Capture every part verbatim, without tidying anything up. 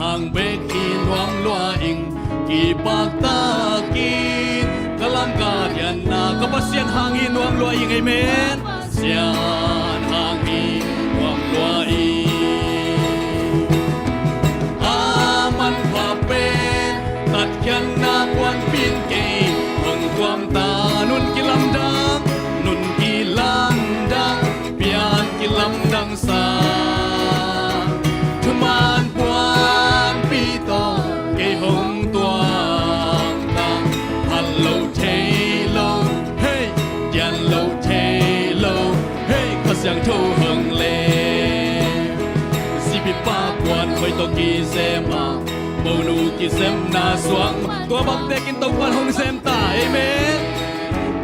hang bek hi nuam lua ing, kipaktakin ka lam ka dianna ka Pasian hang hi nuam lua ing. Amen. Pasian hang hi nuam lua ing. A manpha pen tatkhiatna puanpin kei hong tuamta, nun kilamdang, nun kilamdang, pian kilamdang sa. Thuman puanpi tawh kei hong tuamta, phat lo thei lo, hei, dian lo thei lo, hei, Kha Siangtho hong le. Sipi pa puan hoih tawh kizem a, monu kizemna suang, tua bang tekin Topan hong zem ta. Amen.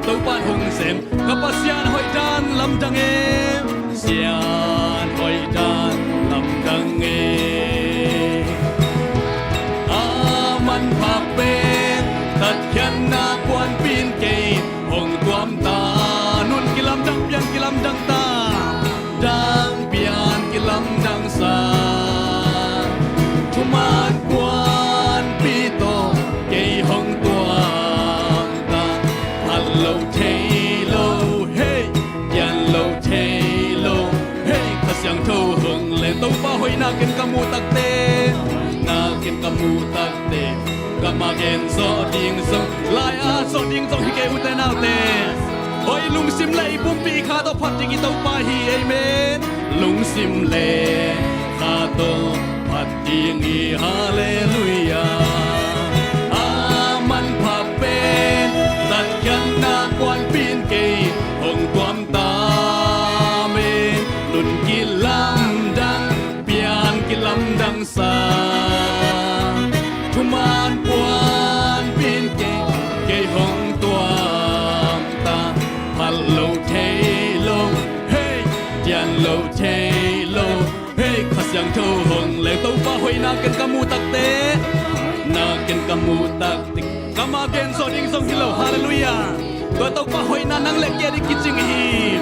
Topan hong zem, ka Pasian hoih dan lamdang e, Sian hoih dan lamdang e. A manpha pen tatkhiatna puanpin kei hong tuamta, nun kilamdang, pian kilamdang ta, dang pian kilamdang sa. Thuman puanpi tawh kei hong tuamta, phat lo thei lo, hei, dian lo thei lo, hei, Kha Siangtho hong le. Topa hoihna ken ka muh takte, na ken ka muh takte, ka ma gen zawh ding zong, lai-at zawh ding zong hi kei, ute naute. Hoih, lungsim le i pumpi i kha tawh phat ding i Topa hi. Amen. Lungsim le kha tawh phat ding hi. Halleluia. A manpha pen tatkhiatna puanpin kei hong tuamta, amen, nun kilamdang, pian kilamdang sa. Thuman puanpin kei, kei hong tuamta, phat lo thei lo, hei, dian lo thei lo, hei, Kha Siangtho hong le. Topa hoihna ken ka muh takte, na ken ka muh takte, ka ma gen zawh ding zong hi lo. Halleluia. Tua Topa hoihna nang le kei a ding kicing hi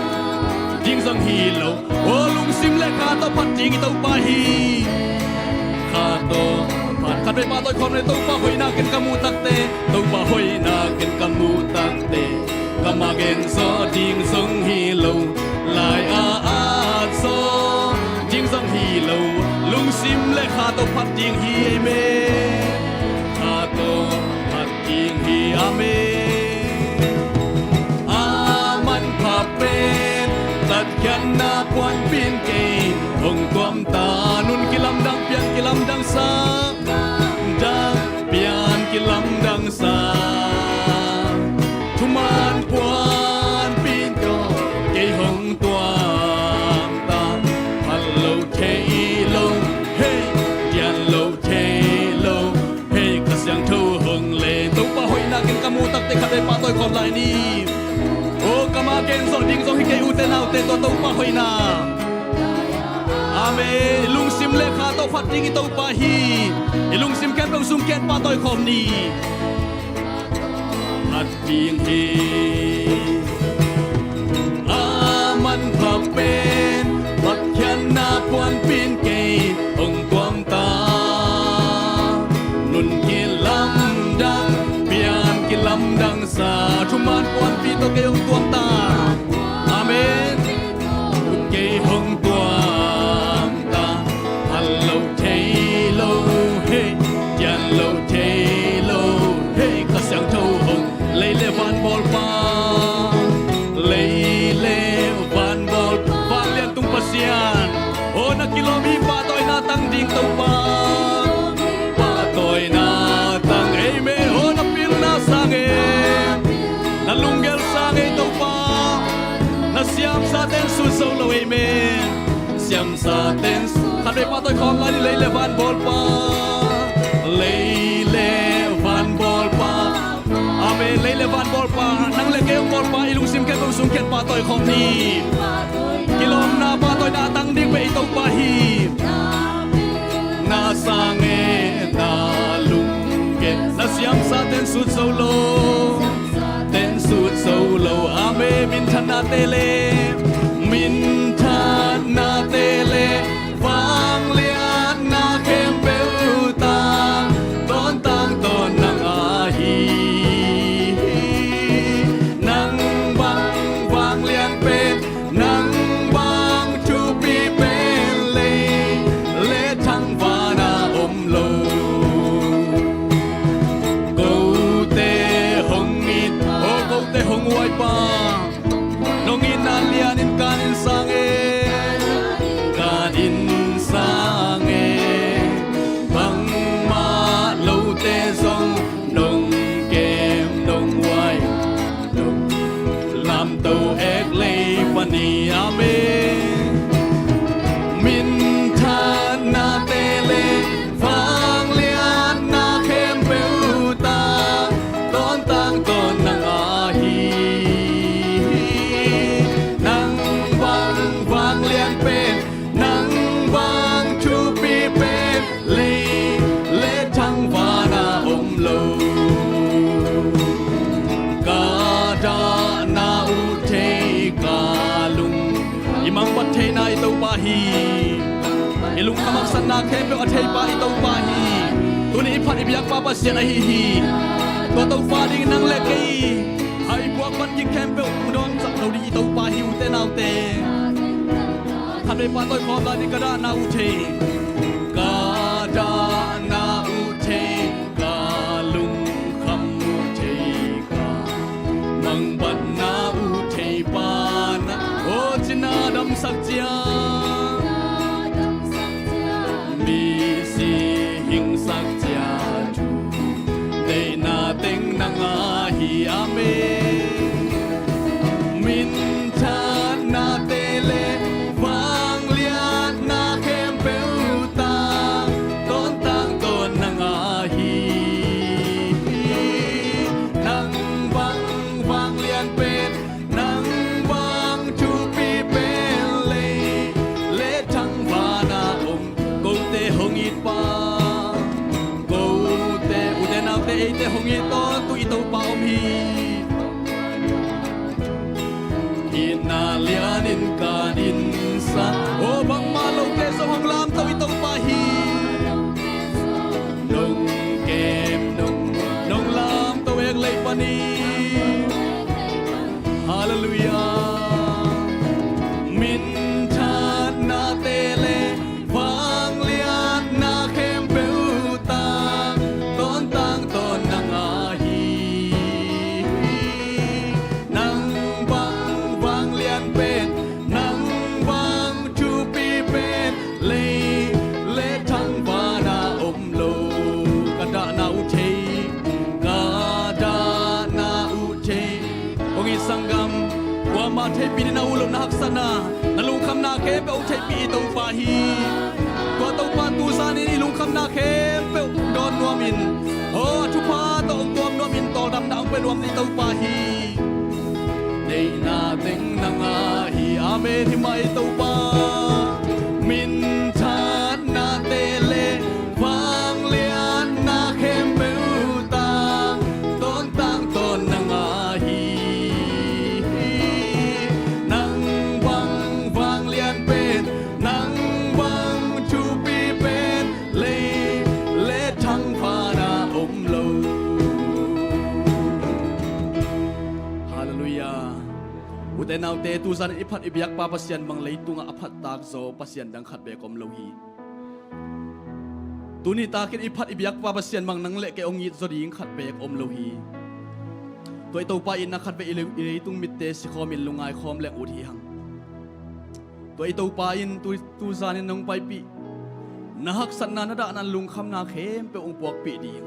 ding zong hi lo. O, lungsim le kha tawh phat ding i Topa hi. Kha tawh phat, khatvei pahtawi khawm le. Topa hoihna ken ka muh takte, Topa hoihna ken ka muh takte, ka ma gen zawh ding zong hi lo. Lai-at zawh ding zong hi lo. Lungsim le kha tawh phat ding hi. Amen. Kha tawh phat ding hi. Amen. A manpha pen tatkhiatna puanpin kei hong tuamta, nun kilamdang, pian kilamdang sa, dang pian kilamdang sa. Thuman puanpin tawh kei hong tuamta, phat lo thei lo, hei, dian lo thei lo, hei, Kha Siangtho hong le. Topa hoihna ken ka muh takte, khatvei pahtawi khawm lai ni. O, ka ma gen zawh ding zong hi kei, ute naute, tua Topa hoihna. Amen. I lungsim le kha tawh phat ding i Topa hi. I lungsim khempeuh sung ken pahtawi khawm ni. Phat ding hi. A manpha pen tatkhiatna puanpin kei hong tuamta, nun kilamdang, pian kilamdang sa. Thuman puanpi tawh kei hong tuamta. Amen. Kei hong tuamta, phat lo thei lo, hei, dian lo thei lo, hei, Kha Siangtho hong. Lei le van bawlpa, lei le van bawlpa, vanglian tung Pasian. O, na kilawm hi, pahtawina tang ding Topa. Pahtawina tang, amen. O, na pilna sang e, na lunggel sang e Topa. Na siamsate'n sut zo lo, amen. Siamsate'n sut. Khatvei pahtawi khawm lai ni. Lei le van bawlpa, lei le van bawlpa. Amen. Lei le van bawlpa, nang le kei hong bawlpa, i lungsim khempeuh sung ken pahtawi khawm ni. Kilawmna, pahtawina tang ding bek i Topa hi. Na sang e, na lunggel, na siamsate'n sut zo lo. Te'n sut zo lo. Amen. Minthanna te le, minthanna te le, vangliatna khempeuh Khempeuh a theipa i Topa hi. Tuni i phat i biakpa Pasian ahi hi. Tua Topa ding nang le kei a i puak pan kik khempeuh hong dawnsak lo ding i Topa hi, ute naute. Khatvei pahtawi khawm lai ni. Ka dahna uh thei, ka dahna uh thei, ka lungkham uh thei, ka mangbatna uh thei pa na, aw cina damsak ciang, misi hingsak ciang thu deihna teng nang ahi. Amen. Minthanna te le vangliatna khempeuh tang, tawntung tawn nang ahi. Nang bang vanglian pen, nang bang thupi pen lei le thangvana om kote hong it pa, kote, ute naute, eite hong it tawntung i Topa om hi. Itna lianin kan insa, aw bangmah lote zong hong lamto i Topa hi. Nong kem, nong, nong lamto ek lei panin. Halleluiah. Minthanna te le vangliatna khempeuh tang, tawntung tawn nang ahi. Nang bang vanglian pen, nang bang thupi pen lei le thangvana om lo. Ka dahna uh thei, ka dahna uh thei. Kong it sanggam, kuamah theihpih ding na ut loh na haksatna, na lungkhamna khempeuh hong theihpih i Topa hi. Tua Topa tu zanin i lungkhamna khempeuh dawn nuamin, aw a thupha tawh hong tuam nuamin tawldamna hong pia nuam ding i Topa hi. Deihna teng nang ahi. Amen. Hi mah i Topa. Minthanna te le vangliatna khempeuh tang, tawntung tawn nang ahi. Nang bang vanglian pen, nang bang thupi pen lei le thangvana om lo. Halleluiah. Ute naute, tu zanin i phat i biakpa Pasian bang leitungah a phattak zaw Pasian dang khat beek om lo hi. Tuni takin i phat i biakpa Pasian bang nang le kei hong it zaw ding khat beek om lo hi. Tua i Topa itna khatvei i lei-, i leitung mitte sikhawmin lungngai khawm leng ut hi hang. Tua i Topa in tu, tu zanin nong paipih, na haksatna, na dahna, na lungkhamna khempeuh hong puakpih ding,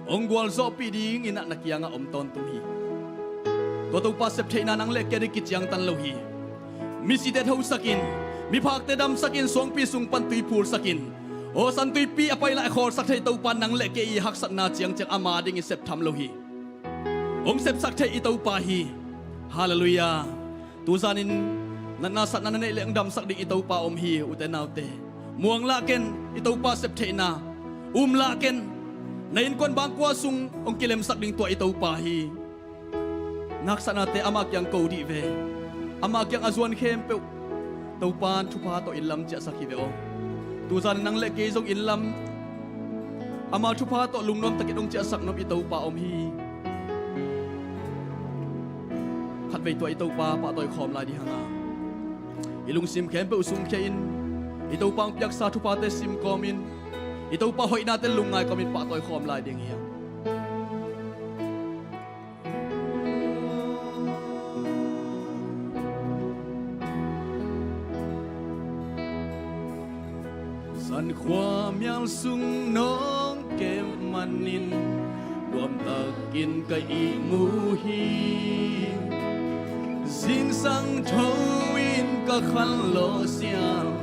hong gualzawhpih dingin ah na kiangah om tawntung hi. Tua Topa septheihna nang le kei a ding kiciangtan lo hi. Misite thosakin, miphakte damsakin, suangpi sung pan tui phulsakin, aw San Tuipi a pai lai a khawlsak thei Topa nang le kei i haksatna ciangciang ama dingin septham lo hi. Hong sepsak theih i Topa hi. Halleluiah. Tu zanin natna satna na neih leh hong damsak ding i Topa om hi, ute naute. Muang lah ken, i Topa septheihna um lah ken. Na innkuan bangkua sung hong kilemsak ding tua i Topa hi. Na haksatnate amah kiang ko dih ve. Amah kiang a zuan khempeuh Topa in thupha tawh inn lam ciahsak hi ve aw. Tu zanin nang le kei zong inn lam ama thupha tawh lungnuam takin hong ciahsak nuam i Topa om hi. Khatvei tua i Topa pahtawi khawm lai ding hang a, i lungsim khempeuh sungkhia in, i Topa hong piaksa thuphate sim kawmin, i Topa hoihnate lungngai kawmin pahtawi khawm lai ding hi hang. Zan khua mial sung nong kem manin nuamtakin ka ihmu hi. Zingsang tho in ka khanlawh siam,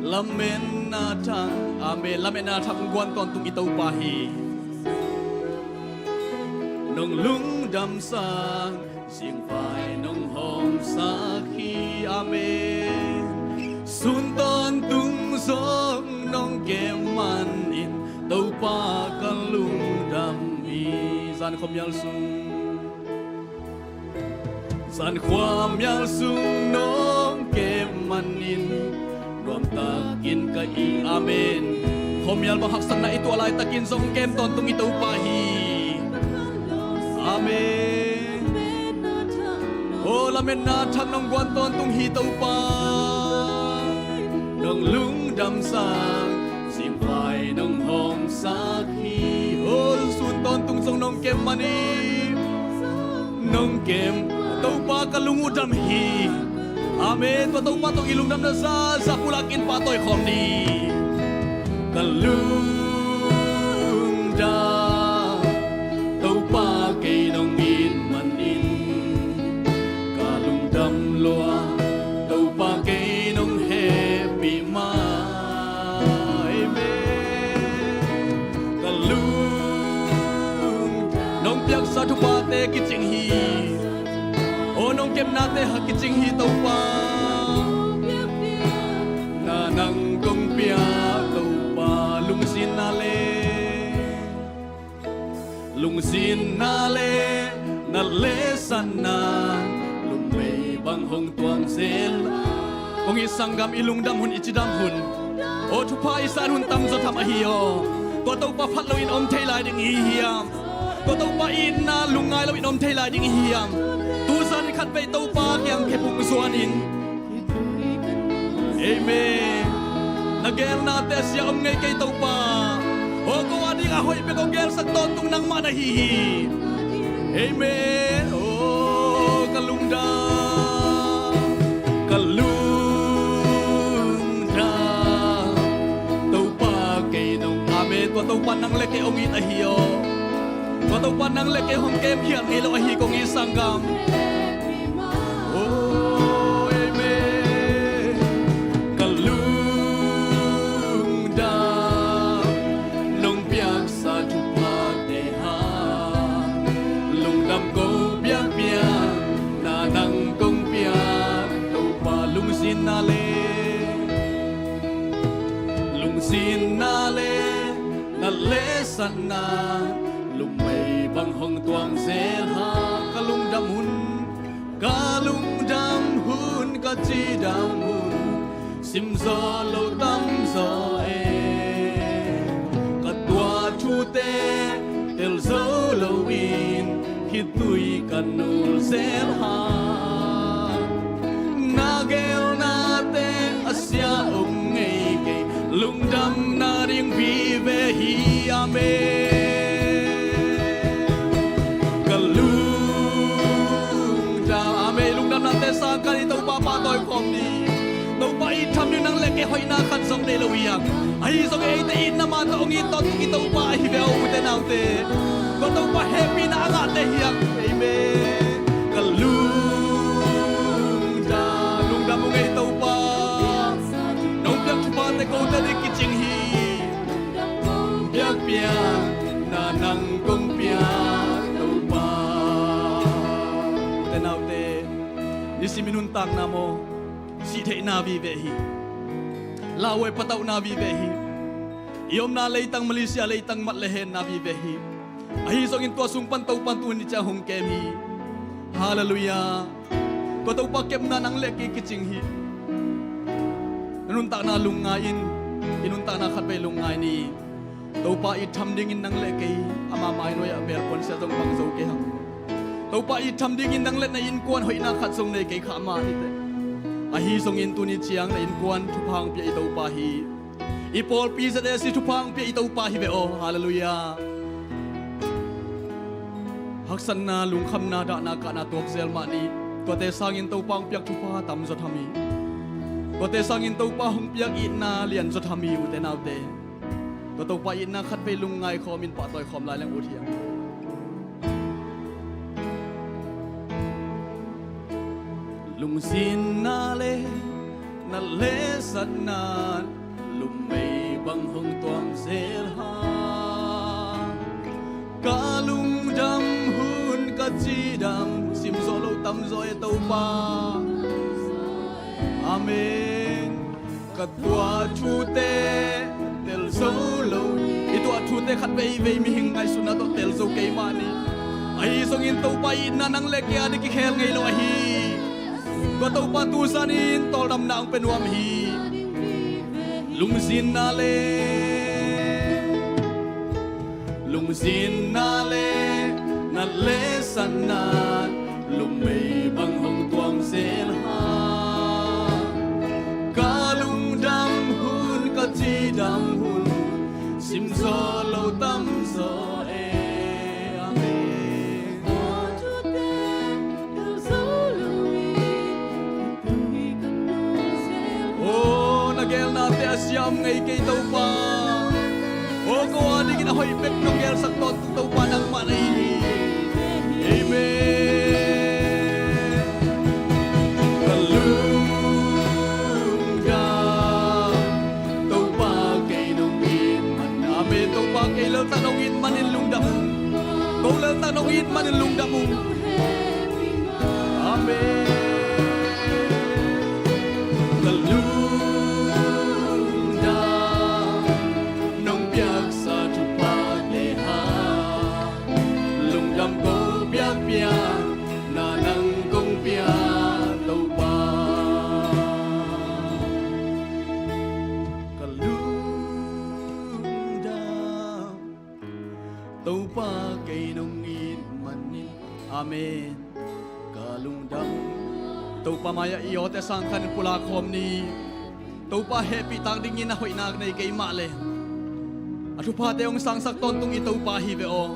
lametna thak, amen, lametna thak hong guan tawntung i Topa hi. Nong lungdamsak, zingvai nong hawmsak hi, amen. Sun tawntung zong nong kem manin Topa ka lungdam hi. Zan khua mial sung, zan khua mial sung nong kem manin nuamtakin ka ih, amen. Khuamial bang haksatna i tuah laitakin zong kem tawntung i Topa hi. Amen. O lametna thak nong guan tawntung hi Topa. Nong lungdamsak, simpai nong hawmsak hi. O sun tawntung zong nong kem mani. Nong kem, Topa ka lung uh dam hi. Amen. Tua Topa tawh i lungdamna zaza pulak in pahtawi khawm ni. Ka lungdam, Topa kei nong it manin ka lungdam lua. Topa kei nong hehpih ma. Amen. Ka lung, nong piaksa thuphate kicing hi. O nong kepnate ha kicing hi Topa. Na nang kong piak Topa lungsinna le. Lungsinna le na lesatna, lumei bang hong tuam zel. Kong it sanggam i lungdam hun i cidam hun. O thupha i san hun tamzaw tham ahi aw. Tua Topa phat loin om thei lai ding i hiam? Tua Topa itna lungngai loin om thei lai ding i hiam? Tuzan i khatvei Topa kiang khepung zuanin. Amen. Na gelnate a sia om ngei kei Topa. O ko a ding a hoih bek hong gelsak tawntung nangmah na hi hi. Amen. O ka lungdam, ka lungdam. Topa kei nong, amen. Tua Topa nang le kei hong it ahi aw. Tua Topa nang le kei hong kem khial ngei lo ahi kong it sanggam. Oh, amen. Ka lungdam, nong piaksa thuphate hang lungdam ko biakpiak, na nang kong piak Topa lungsinna le, lungsinna le na lesatna, lumei bang hong tuam zel ha. Ka lungdam hun, ka lungdam hun, ka cidam hun, simzaw lo tamzaw e. Ka tuah thute telzo loin khitui ka nul zel ha. Na gelnate a sia om ngei kei, lungdamna ding vive hi. Amen. Ka lungdam, amen. Lungdamnate sang kan i Topa pahtawi khawm ni. Topa i tham ni, nang le kei hoihna khat zong nei lo hi hang. Ahi zong eite itna mah tawh hong it tawntung i Topa ahi ve aw, ute naute. Tua Topa hehpihna a ngahte hi hang. Amen. Ka lungdam, lungdam ung ei Topa. Nong piak thuphate kote ding kicing hi. Biakpiakna nang kong piak Topa. Ute naute, nisimin nuntakna maw, sihtheihna vive hi. Lauhuai patauhna vive hi. I omna leitang Malaysia leitang mat le henna vive hi. Ahi zongin tua sung pan Topa tuni ciang hong kem hi. Halleluiah. Tua Topa kepna nang le kei kicing hi. Na nuntakna lungngai in, i nuntakna khatvei lungngai ni. Topa i tham dingin nang le kei ama mai nuai-ah belpuan sia zong bang zo kei hang. Topa i tham dingin nang le na innkuan hoihna khat zong nei kei kha mah ni teh. Ahi zongin tuni ciang na innkuan thupha hong pia i Topa hi. I pawlpi Z S C thupha hong pia i Topa hi ve aw. Halleluiah. Haksatna, lungkhamna, dahna, kahna tuak zel mah ni. Tuate sangin Topa hong piak thupha tamzaw tham hi. Tuate sangin Topa hong piak itna lianzaw tham hi, ute naute. Tua Topa itna khatvei lungngai khawmin pahtawi khawm lai leng ut hiam? Lungsinna le na lesatna, lumei bang hong tuam zel ha. Ka lungdam hun, ka cidam, simzaw lo tamzaw e Topa. Amen. Ka tuah thute telzo lo. I tuah thute khat veivei mihing ngaihsutna tawh telzo kei mah ni. Ahi zongin Topa itna nang le kei a ding kikhel ngei lo ahi. Tua Topa tu zanin tawldamna hong pia nuam hi. Lungzinna le Zinna le nat le sanna lungmei bang hong tuang zel ha. Ka lungdam hun, ka cidam hun, simzaw lo tamzaw e. Amen. O, na gelnate a siam ngei kei Topa. O, ko a dingin a hoih bek nong gelsak tawntung Topa nangmah na hi hi. Amen. Ka lungdam Topa kei nong it man. Amen. Topa kei laltak nong it manin lungdam ung. Ko laltak nong it manin lungdam ung. Amen. Ka lungdam nong piaksa thuphate hang. Lungdam ko biakpiakna nang kong pia Topa. Ka lungdam Topa kei nong it manin. Amen. Ka lungdam. Topa mai-ah i awte sang khat in pulak khawm ni. Topa hehpih tak dingin a hoihna nei kei mah le a thuphate hong sangsak tawntung i Topa hi ve aw.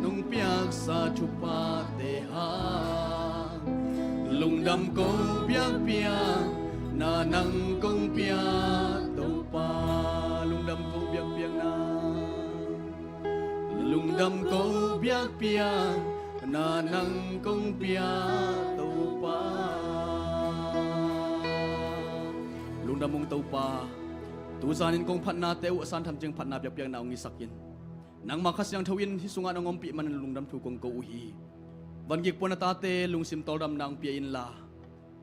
Nong piaksa thuphate hang. Lungdam ko biakpiakna nang kong pia Topa. Lungdam ko biakpiakna. Lungdam ko biakpiakna nang kong pia Topa. Lungdam ung Topa. Tuzanin kong phatnate uh a santham cing phatna biakpiakna hong hisak in. Nangmah Kha Siangtho in hih sungah nong ompih manin lungdam thu kong ko uh hi. Vangik puan a tate lungsim tawldamna hong pia inla,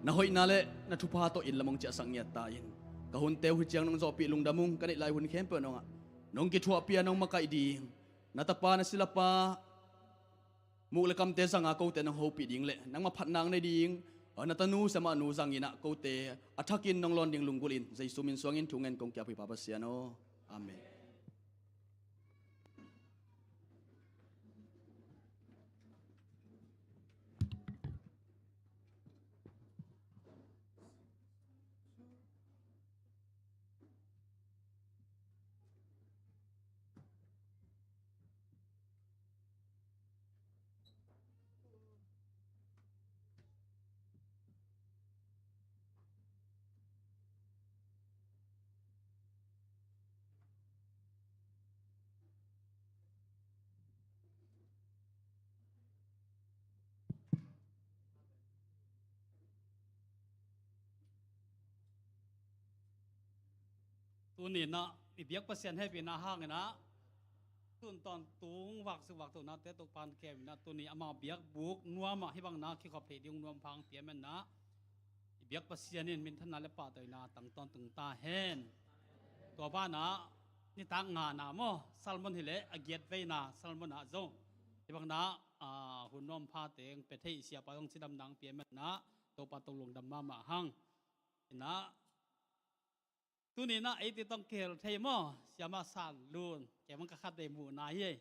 na hoihna le na thupha tawh inn lam hong ciahsak ngiat ta in. Ka hunte uh hih ciang nong zawhpih lungdam ung. Ka neih lai hun khempeuh nongah nong kithuahpih a nong makaih ding na tapa na silapa muk le kamte zanga kote nong hopih ding le nangmah phatna nei ding na tanu siamah nu zangin ah kote a thakin nong lawn ding lunggulhin Jesu min suangin thu ngen kong kiap hi Pa Pasian aw. Amen. Tuni-in ah i biak Pasian hehpihna hangin ah tun tawntung vaksuk vaktonate Topa'n kem in ah tuni ama biakbuk nuamah hih bangin ah kikhop theih ding nuam phang piamen ah i biak Pasian in minthanna le pahtawina tang tawntung ta hen. Tua banah nitak ngana maw, sermon hileh a giat veina sermon ah zong hih bangin ah hun nuam pha teng pia thei i siapa zong cidamna piamen ah Topa tawh lungdam mahmah hang. Inah Tuni-in ah eite tawh kihel thei maw, Siama San Lun, kei bang ka khatvei muhna hi.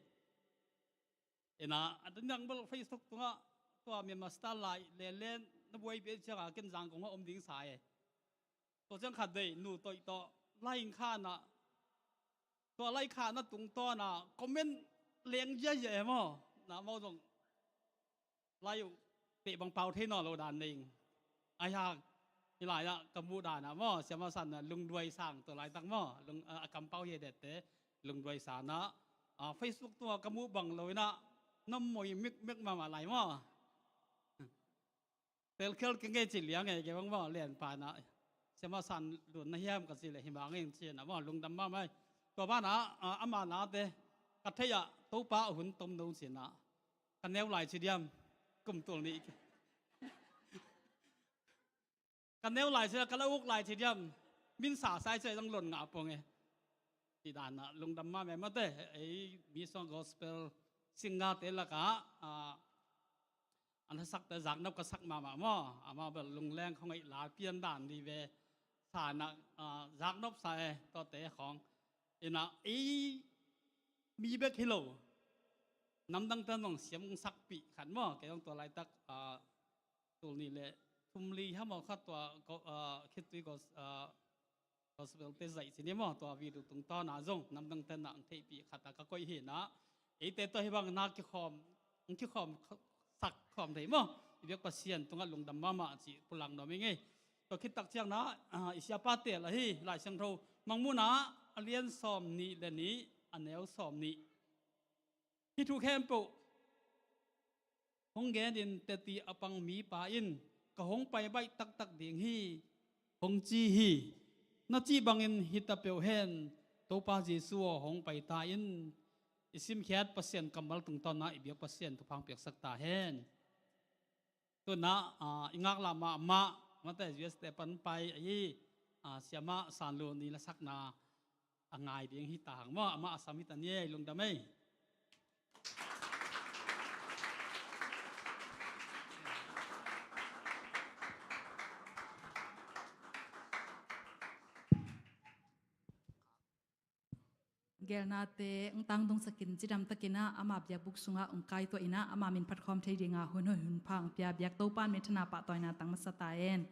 Inah a dang bel Facebook tungah tua Myanmar Star lai lelen na buaipih ciangah ken Zangkong ah om ding sa e. Tua ciang khatvei nu toih tawh lai ing khan ah, tua lai khan ah tungtawn ah comment leng ziazia e maw. Na mau zong lai uh peh bang pau thei nawn lo dan nei ing. Ai hang hih lai-ah ka muh dan ah maw, Siama San ah lungduai sang tua laitak maw, lung, a, a kampau hi dette lungduai sang ah, a, Facebook tungah ka muh bang lo inah na moi mikmek mahmah lai maw. Telkhel keng e ci liang e, kei bang maw, lianpa inah Siama San Lun na hiam ka ci leh hi mang ing ci inah maw, lungdam mahmah hi. Tua banah, a, ama nate ka theih ah Topa a hun tom no ci inah ka neu lai ci diam, kum tul nih. Ka neu lai ci diam, ka la uk lai ci diam, min sa sai ci a zong lon ngah pong e. Ci dan ah lungdam mahmah mate, ei mi song gospel singer te lakah, a, a na sakte zaknop ka sak mahmah maw, amau bel lungleng khong ei la pian dan di ve. Sa inah, a, zaknop sa e, tuate khong. Ina, ei mi bek hi lo, namdangte nong siam ong sakpih khat maw. Kei zong tua laitak, ah, tul nih le thum li hamaw khat tua, ah, khitui gos, ah, gospel te zaih ci ni maw, tua video tungtawna zong namdangte na ang theihpih khat a ka koih hi na. Eite tawh hi bang na kikhawm, ang kikhawm sak khawm thei maw. I biak Pasian tungah lungdam mahmah ci pulak nuam ing ei. Tua khit tak ciang na, ah, i siapa tel ahi Lai Siangtho Mangmuhna a lian sawm nih le nih, a neu sawm nih. Hih thu khempeuh hong genin teci a pang mipa in, ka hong pai baih taktak ding hi, hong ci hi. Na cih bangin hi ta peuh hen, Topa Jesu aw, hong pai ta in. I simkhiat Pasian kammal tungtawna i biak Pasian thupha piaksak ta hen. Tuna, ah, i ngaklah mahmah, mate U S te pan pai ahi, ah, Siamah Sanlu ni lasakna a ngai ding hi ta hang maw, amah a sam hi ta ni ei, lungdam ei. Gelnate ong tangdungsakin cidamtakin ah ama biakbuk sungah ong kaituah in ah ama min phatkhawm thei dinga hun hoih hun pha ong pia biak Topa in minthanna pahtawina tang masa ta hen.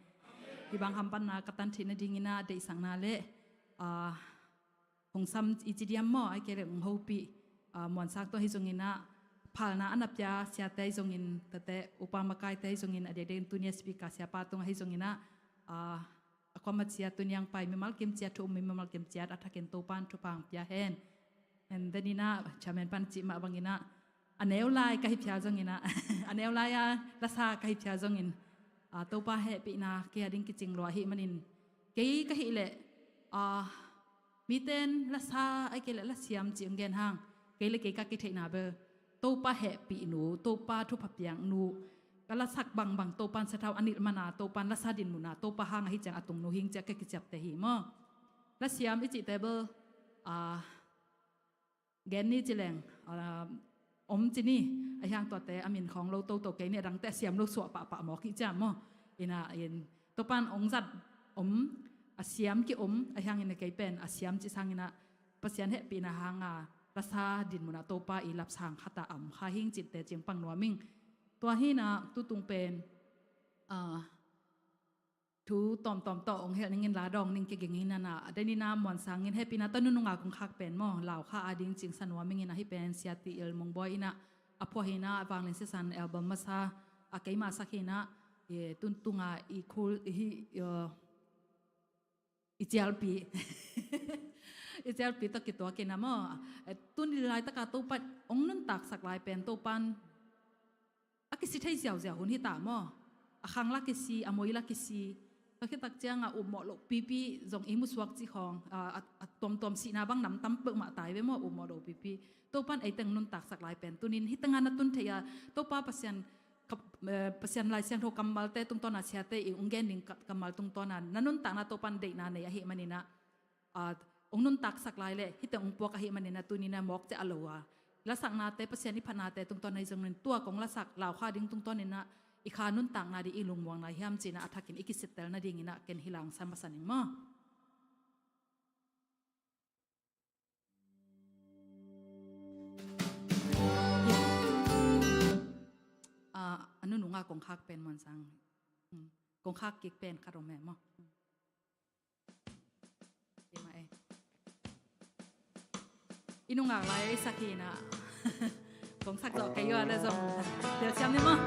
Hih bang hamphatna ka tan theih nadingin ah deihsakna le, ah, hong sam i ci diam maw, ahih kei leh hong hopih, ah, Muansak tawh ahi zongin ah phalna a na pia siate ahi zongin, tate upa makaite ahi zongin, a diakdiakin tuni a speaker siapa tungah ahi zongin ah, ah, a kuamah ciat tuni ang pai mimal kim ciat, thu um mimal kim ciat a thakin Topa in thupha ong pia hen. And then in ah chairman pan cih mah bangin ah a neu lai ka hi phia zongin ah, a neu lai a lasa ka hi phia zongin, ah, Topa hehpihna kei a ding kicing lua ahih manin, kei ka hih leh, ah, mite in lasa ahih kei leh lasiam ci ong gen hang, kei le kei ka kitheihna bel Topa hehpihnu, Topa thupha piaknu, ka lasak bangbang Topa in sathau a nilh mana, Topa in lasa din muna, Topa hang ahi ciang a tungnu hing ci a ka kiciapte hi maw. Lasiam i cihte bel, ah, gen ni ci leng, ah, om ci ni, ahi hang tuate a min khawng lo toto kei ni, a dangte a siam lo suah pahpah mawk hi ciam maw. Ina in Topa in ong zat om, a siam ki-om, ahi hangin a kei pen a siam ci sangin ah Pasian hehpihna hanga lasa din munah Topa i lapsang khat a om kha hing cihte cingpang nuam ing. Tua hi in ah tutung pen, ah, thu tawmtawm tawh ong helh ningin la dawng ning kiging hi in ah, a den in ah Muansang in hehpihna tawh nunung a kong khak pen maw, lau kha a ding cingsa nuam ing in ah, hih pen Sia Ti Il Mung Bawi in ah a phuah hi in ah, a vanglian sisan album masa a keima sak hi in ah, e, tun tunga i khul i hi, e, i cialpi. I cialpi tawh kituak in ah maw, e, tuni laitaka Topa in ong nuntaksak lai pen Topa in a kisi thei ziauziau hun hi ta maw. A khang la kisi, a moi la kisi. Tua khit tak ciang a upmawh loh pipi zong i musuak cih khawng, a, a, a tuamtuam sihna bang nam tam peuhmah ta hi ve maw, upmawh loh pipi. Topa in ei teng nuntaksak lai pen tunin hih tengah na tun thei a, Topa Pasian, ka, eh, Pasian Lai Siangtho kammalte tungtawna siate i ong gen ding ka, kammal tungtawna na nuntakna Topa in deihna nei ahih manin ah, ah, ong nuntaksak lai leh hih teng ong puak ahih manin ah tunin ah mawk ciah a lo a, lasaknate, Pasian i phatnate tungtawn ahi zongin tua kong lasak lau kha ding tungtawn in ah i kha nuntakna ding i lungmuang lai hiam ci in ah a thakin i kisittel nadingin ah ken hih la ong sam masa ning maw. Ah, a nununga kong khak pen Muansang. Hmm. Kong khak kik pen khat om e maw. Hmm. Hi mah e. I nungak lai i sak hi in ah. Kong sak zawh kei uh a leh zong. Tel siam ni maw.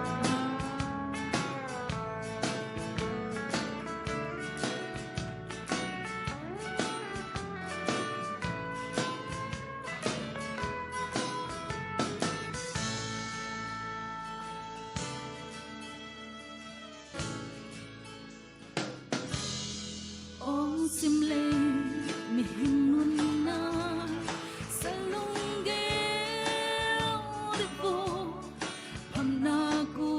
Ong sim leng mihing nunna, sa lunggel deuh vo, phamna ku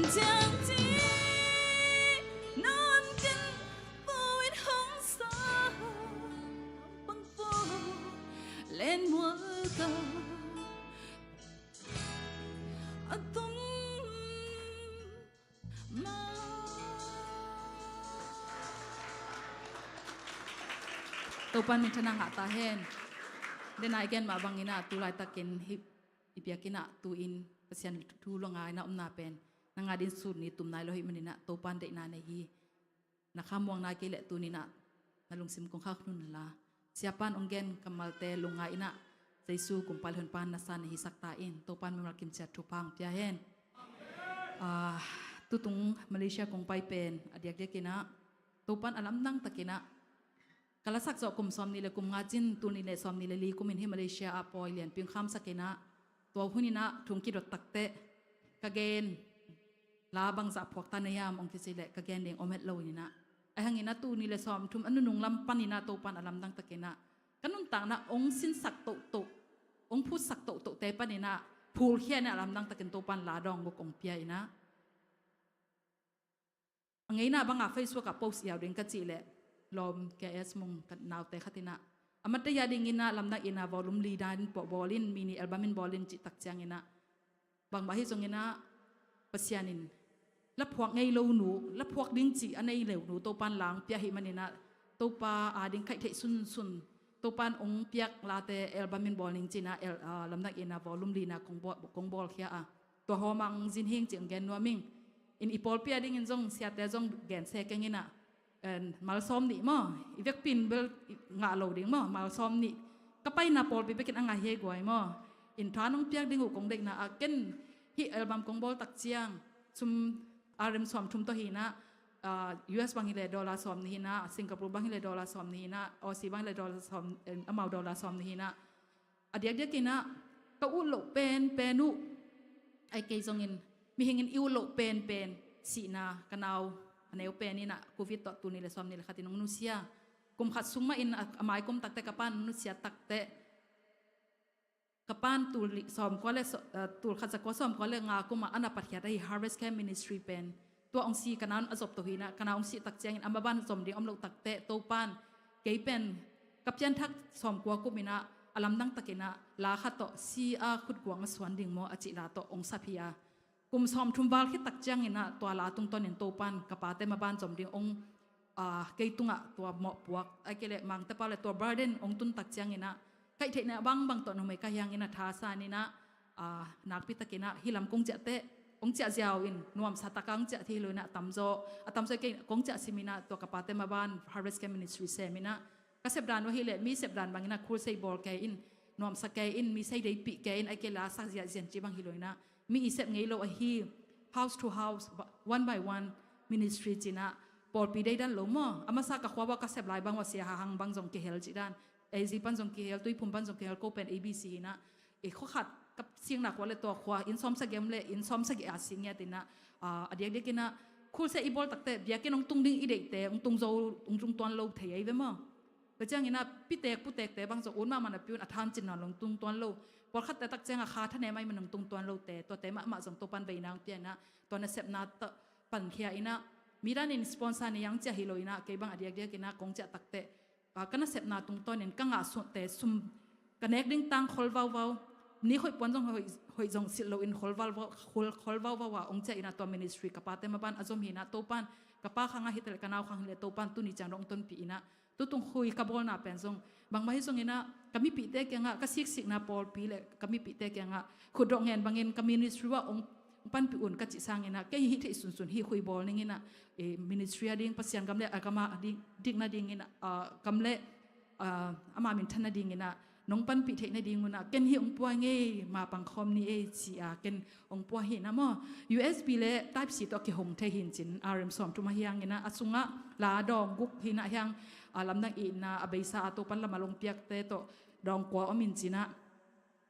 Ciang ci nawn ken pawit hong sa pang paw len mual ka a tung ma. Topan minthanna ngah ta hen. Dena i gen mah bangin ah tu laitakin hih i biakinn ah tu-in Pasian thu lungngaihna omna pen na ngah ding sun ni tum nai lo hi manin ah Topan deihna nei hi. Na khamuang nai kei leh tuni-in ah na lungsim kong khak hun la. Siapan hong gen kammalte lungngai-in ah Jesu kumpi le honpa na san na hisak ta in. Topan mimal kim ciat thupha hong pia hen. Ah, tutung Malaysia kong pai pen a diakdiakin ah Topan a lamdang takin ah ka lasak zawh kum sawmnih le kum nga cin tul nih le sawmnih le li kumin hih Malaysia ah pawi lianpi hong khamsakin ah tua hunin ah thu hong kidot takteh ka gen la bangzah phuak ta na hiam hong kici leh ka gen ding om het lo in ah. Ahi hangin ah tul nih le sawmthum a nunung lam panin ah Topan a lamdang takin ah ka nuntakna hong sinsak tohtoh, hong phutsak tohtohte panin ah phulkhia in ah lamdang takin Topan la dawng guk hong pia in ah. A ngeina bangah Facebook ah post ziau ding ka cih leh lawm K S Mung ka naute khat in ah a mate a dingin ah lamdang in ah volume li dan bawl in, mini album in bawl in cih tak ciangin ah bangmah hi zongin ah Pasian in la phuak ngei lo nu, la phuak ding cih a nei lo nu Topan la hong pia hi manin ah Topa a ding kaih theih sunsun Topan hong piak late album in bawl ning ci-in ah, ah, lamdang in ah volume li na kong bawl, kong bawlkhia a. Tua hawmang zin hing cih hong gen nuam ing. In i pawlpi a dingin zong siate zong gen se keng in ah, en, malsawm nih maw, i vekpi in bel i ngah lo ding maw, malsawm nih. Ka paina pawlpi bekin a ngah hi ei guai maw. In tha nong piak ding uh kong deihna ah ken hih album kong bawl tak ciang sum R M sawmthum tawh hi in ah, ah, U S bang hi leh dollar sawmnih hi in ah, Singapore bang hi leh dollar sawmnih hi in ah, Aussie bang hi leh dollar sawm, en, amau dollar sawmnih hi in ah. A diakdiakin ah ka ut loh penpen uh, ai kei zongin mihingin i ut loh penpen sihna ka nau a neu pen in ah Covid tawh tul nih le sawmnih le khatin hong nusia. Kum khat sung mah in a, a mai kum takteh ka pa'n hong nusia takteh ka pa'n tul li, sawmkua le saw-, eh, tul khat zakua sawmkua le nga kum ah a na patkhiat ahi Harvest Camp Ministry pen tua hong si ka nau a zop to hi in ah, ka nau hong sih tak ciangin a maban zom ding om loh takteh Topan kei pen ka pianthak sawmkua kum in ah a lamdang takin ah la khat tawh si a khutguang a suan ding maw a cih la tawh hong sap hi a. Kum sawmthum val khit tak ciangin ah tua la tungtawnin Topan ka pate maban zom ding hong, ah, kei tungah tua mawhpuak ai kei leh mangte pau le tua burden hong tun tak ciangin ah kaih theihna bangbang tawh numei ka hi hangin ah thasan in ah, ah, nakpi takin ah hih lam kong ciah teh, kong ciah ziau in nuamsa taka kong ciah thei lo in ah tamzaw, a tamzaw kei kong ciah sim in ah tua ka pate maban Harvest Camp Ministry sem in ah ka sepdan uh ahih leh mi sepdan bangin ah khulsei bawl kei in, nuamsa kei in, mi sei deihpih kei in, ai kei la sak ziahziah cih bang hi lo in ah mi i sep ngei lo ahi, house to house, one by one ministry ci-in ah pawlpi deidan lo maw. A masa ka khua bawah ka sep lai bang uh a sia hahang bang zong kihel cih dan, A Z pan zong kihel, Tuiphum pan zong kihel, ko pen A B C hi in ah. I khua khat ka sikna khua le tua khua inn sawmsagih om le inn sawmsagih a sing ngiat in ah, ah, a diakdiakin ah khulsia i bawl takteh biakinn hong tung ding i deihte hong tung zo, hong tung tuan lo thei ahi ve maw. Tua ciangin ah pitek putekte bang zong ut mahmah napi un a thancin nawn lo hong tung tuan lo. Pawlkhatte tak ciangah kha thanem ahih man hong tung tuan lote, tuate mahmah zong Topan veina hong pia in ah tua nasepna tawh pankhia in ah, mi danin sponsor nei hong ciah hi lo in ah, kei bang a diakdiakin ah kong ciah takteh, ah, ka nasepna tungtawnin ka ngah sunte sum ka nek ding tang khol vauvau, nik hoih puan zong hoih, hoih zong silh loin khol vauvau, khol, khol vauvau a hong ciah in ah tua ministry ka pate maban a zom hi in ah Topan ka pa khangah hi ta leh ka nau khang hi leh Topan tuni ciang dong tonpih in ah tutung khui ka bawlna pen zong bangmah hi zongin ah ka mipihte kiangah, ka siksikna pawlpi le ka mipihte kiangah khutdawh ngen bangin ka ministry uah hong panpih un ka cih sangin ah kei hih theih sunsun hih khui bawl ning in ah, eh, ministry a ding Pasian gam le a gam a ding, dikna dingin ah, gam le, ah, ama minthanna dingin ah nong panpih theih nading un ah ken hih hong pua ngei, ma pangkhawm ni ei ci-a ken hong pua hi in ah maw. U S B le Type C tawh kihong thei hi in cin, R M sawmthum ahi hangin ah a sungah la dawng guk hi in ah hiang, ah, lamdang itna a beisa a Topan lamal hong piakte tawh dawng kua om in cin ah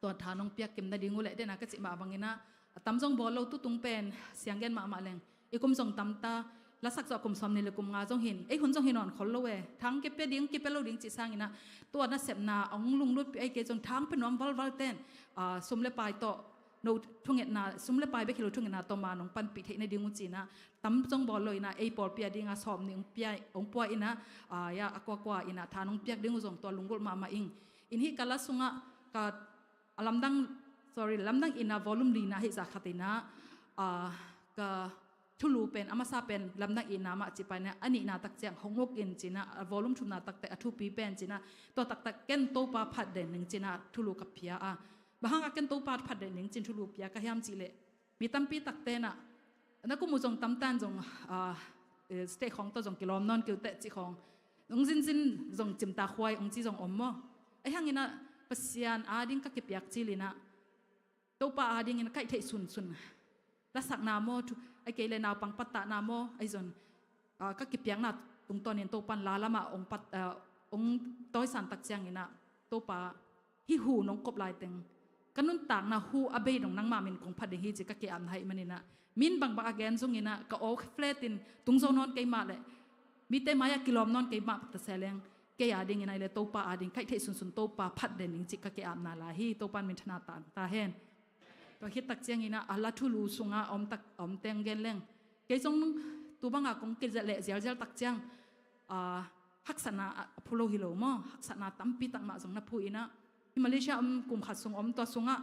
tua tha nong piak kim nading uh leh dena ka cih mah bangin ah a tam zong bawl lo, tutung pen siang gen mahmah leng i kum zong tam ta, lasak zawh kum sawmnih le kum nga zong hi in, ei hun zong hi nawn khol lo e. Thang kipia ding, kipia lo ding cih sangin ah tua nasepna hong lunglutpih ahih kei zong thang pia nuam valval ten, ah, sum le pai tawh no thungetna, sum le pai bek hi lo, thungetna tawm a nong panpih theih nading uh ci-in ah, tam zong bawl lo-in ah, ei pawlpi a dingin ah sawm nih hong pia, hong pua-in ah, a, ya, a kuakua-in ah tha nong piak ding uh zong tua lunggulh mahmah ing. In hih ka la sungah ka, a lamdang, sorry, lamdang in ah volume lina hih zah khat in ah, a, ka thulu pen, a masa pen lamdang itna mah ci-in ah, a nihna tak ciang hong uk in ci-in ah, a volume thumna tak teh a thupi pen ci-in ah, tua taktak ken Topa phat den ning ci-in ah thulu ka pia a. Bang hang a ken Topa phat den ning ci-in thulu pia ka hiam cih leh, mi tampi takte in ah, na kum uh zong tamtan zong, a, eh, state khawng tawh zong kilawm nawn kei uh teh cih khawng, hong zinzin zong cimtak huai hong ci zong om maw. Ahih hangin ah Pasian ading ka kipiak cil in ah, Topa adingin kaih theih sunsun lasakna maw, thu, ahih kei leh naupang pattahna maw, ahi zong, a, ka kipiakna tungtawnin Topan la lamah hong pat, a, hong tawisan tak ciangin ah, Topa, hih hu nong kop laiteng ka nuntakna hu a bei dong nangma min kong phat ding hi ci ka ki-apna ahih manin ah, min bangbang a gen zongin ah ka aw flat in tung zo nawn kei mah leh, mite mai-ah kilawm nawn kei mah ta se leng, kei adingin ahih leh Topa ading kaih theih sunsun Topa phat den ning ci ka ki-apna lai hi. Topan minthanna tang ta hen. Tua khit tak ciangin ah, a la thulu sungah a om tak, a om teng gen leng, kei zong tu banga kong kizat leh zialzial tak ciang, a, haksatna a phu lo hi lo maw, haksatna tampi tak mah zong na phu in ah, hih Malaysia om kum khat sung om, tua sungah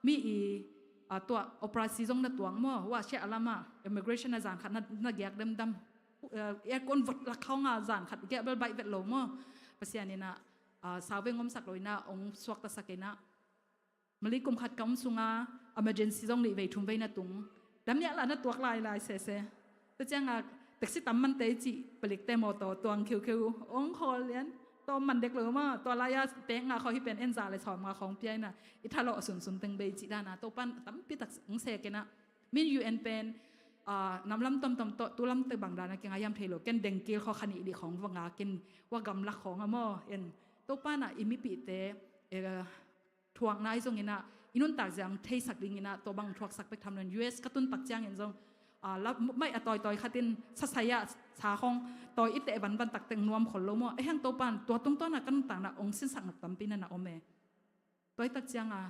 mi i, a, tua operasi zong na tuang maw, wah, siah lamah immigration ah zan khat na, na giak demdam, eh, aircon vot lak khawng ah zan khat giak bel baih vet lo maw. Pasian in ah, a, sauvei ngomsak lo-in ah hong suaktasak in ah, Malay kum khat ka om sungah emergency zong nih vei thum vei na tung. Dam niah lah na tuak lailai sese. Tua ciangah taxi tam mante i cih, palikte mawtaw tuang khiukheu, hong khawl lian. Tua man dek lo maw, tua lai-a pek nga khawng hi pen en za le sawm nga khawng pia in ah, i thalawh sunsun teng bei cih dan ah, Topan tampi tak hong sek in ah. Min U N pen, a, nam lam tuamtuam tawh, tu lam teh bang dan a kinga hiam thei lo. Ken dengkil khawng kha nih dih khawng va nga, ken wah gamlak khawng ah maw. En, Topan ah i mipihte, eh, thuakna ahi zongin ah, i nuntak zia hong theisak dingin ah, tua bang thuaksak pek tham lo in, U S ka tun tak ciangin zong, a, la, mai a tawitawi khat in sasai ah sa khawng tawi i teh vanvan tak teng nuam khol lo maw. Ahih hang Topan tua tungtawn ah ka nuntakna hong sinsak nop tampi na na om e. Tua hi tak ciangah,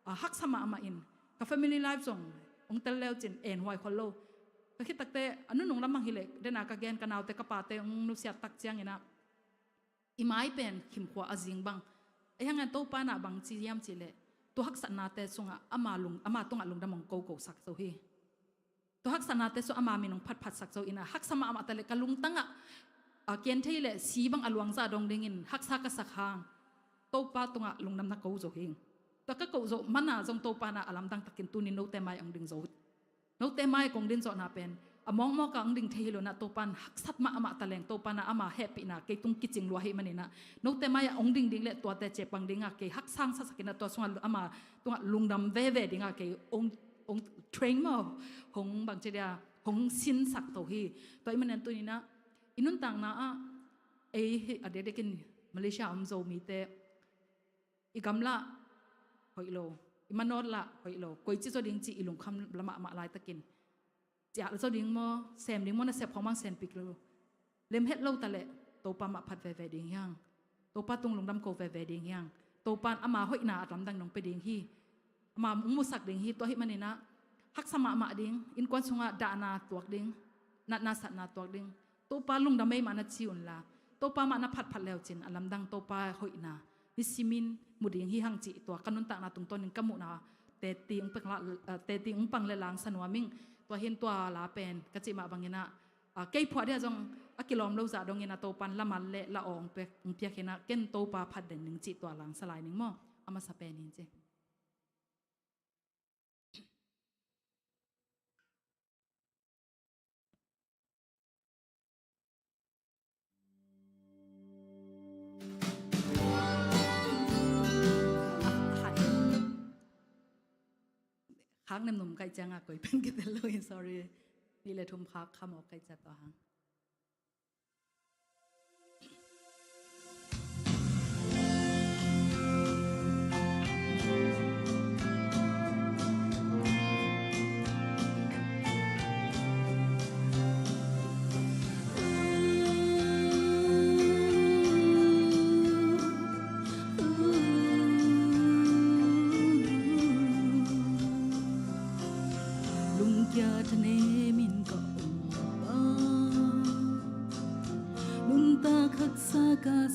a, haksa mahmah in, ka family life zong hong tel leu cin en huai khol lo. Ka khit takte, a nunung lamang hi leh, den a ka gen ka naute ka pate hong nusiat tak ciangin ah, i mai pen khimkhua a zing bang. Ahih hangin Topa in ah bang ci hiam cih leh, tua haksatnate sungah ama lung, ama tungah lungdam hong kokosak zo hi. Tua haksatnate sungah ama min hong phatphatsak zo in ah, haksa mahmah ta leh ka lungtang ah, a, kian thei leh si bang a luang zah dong dingin haksa ka sak hang, Topa tungah lungdam na ko zo hi. Tua ka koh zawh man ah zong Topa in ah a lamdang takin tuni-in note mai ah hong ding zo. Note mai ah kong din zawhna pen a mawkmawk ah hong ding thei hi lo in ah, Topa in haksat mahmah ta leng, Topa in ah ama hehpihna kei tung kicing lua ahih manin ah, note mai ah hong ding ding leh tuate ciapang ding ah kei haksa hong sasak in ah, tua sungah ama tungah lungdam veve ding ah kei hong, hong train maw, hong bang ci dia, hong sinsak to hi. Tua ahih manin tuni-in ah i nuntakna ah, ei hi a diakdiakin Malaysia om Zomite, i gamla hoih lo, i manawt lah hoih lo, koici zaw ding cih i lungkham mahmah laitakin, ciah zaw ding maw, sem ding maw, nasep khawng bang sem pik lo, lem het lo ta leh, Topa mah phat veve ding hi hang. Topa tung lungdam ko veve ding hi hang. Topa in ama hoihna a lamdang nong pia ding hi. Ama hong musak ding hi. Tua ahih manin ah, haksa mahmah ding, innkuan sungah dahna tuak ding, natna satna tuak ding. Topa lungdam ei mah na ci unla, Topa mah na phatphat leu cin a lamdang Topa hoihna nisimin mu ding hi hang cih tua ka nuntakna tungtawnin ka muhna teti hong pang le, ah, teti hong pang le langsa nuam ing. Tua hi-in tua la pen ka cih mah bangin ah, ah, kei phuah dia zong a kilawm lo zah dongin ah Topa in laman le la aw hong piak, hong piak hi-in ah, ken Topa phat den ning cih tua langsa lai ning maw. A masa pen hi-in ci. Khak nemnum kaih ciangah koi pen kitel lo hi, sorry. Nih le thum khak khamawk kaih ciang tua hang.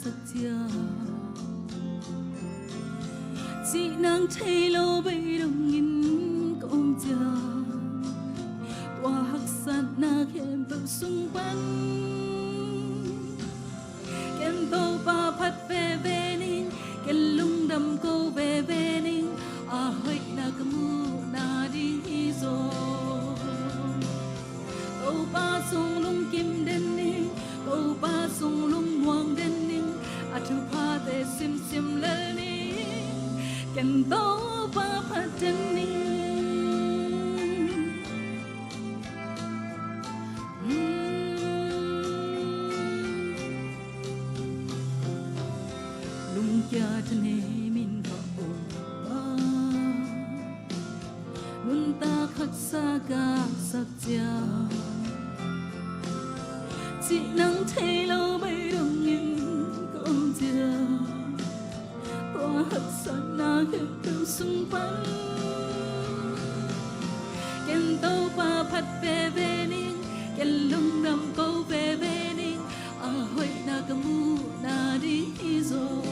sak ciang, cih nang thei lo bei dongin ka om ciang, tua haksatna khempeuh sung pan ken Topa phat veve ning, ken lungdam ko veve ning, a hoihna ka muhna ding hi zaw. Topa sung lungkim den ning, Topa sung lungmuang den ning, a thuphate simsim lel ning, ken Topa phat den ning. Lungkia thanem in ka om a, nuntak haksa ka sak ciang, cih nang thei lo bei dongin ka om ciang, tua haksatna khempeuh sung pan ken Topa phat veve ning, ken lungdam ko veve ning, a hoihna ka muhna ding hi zaw.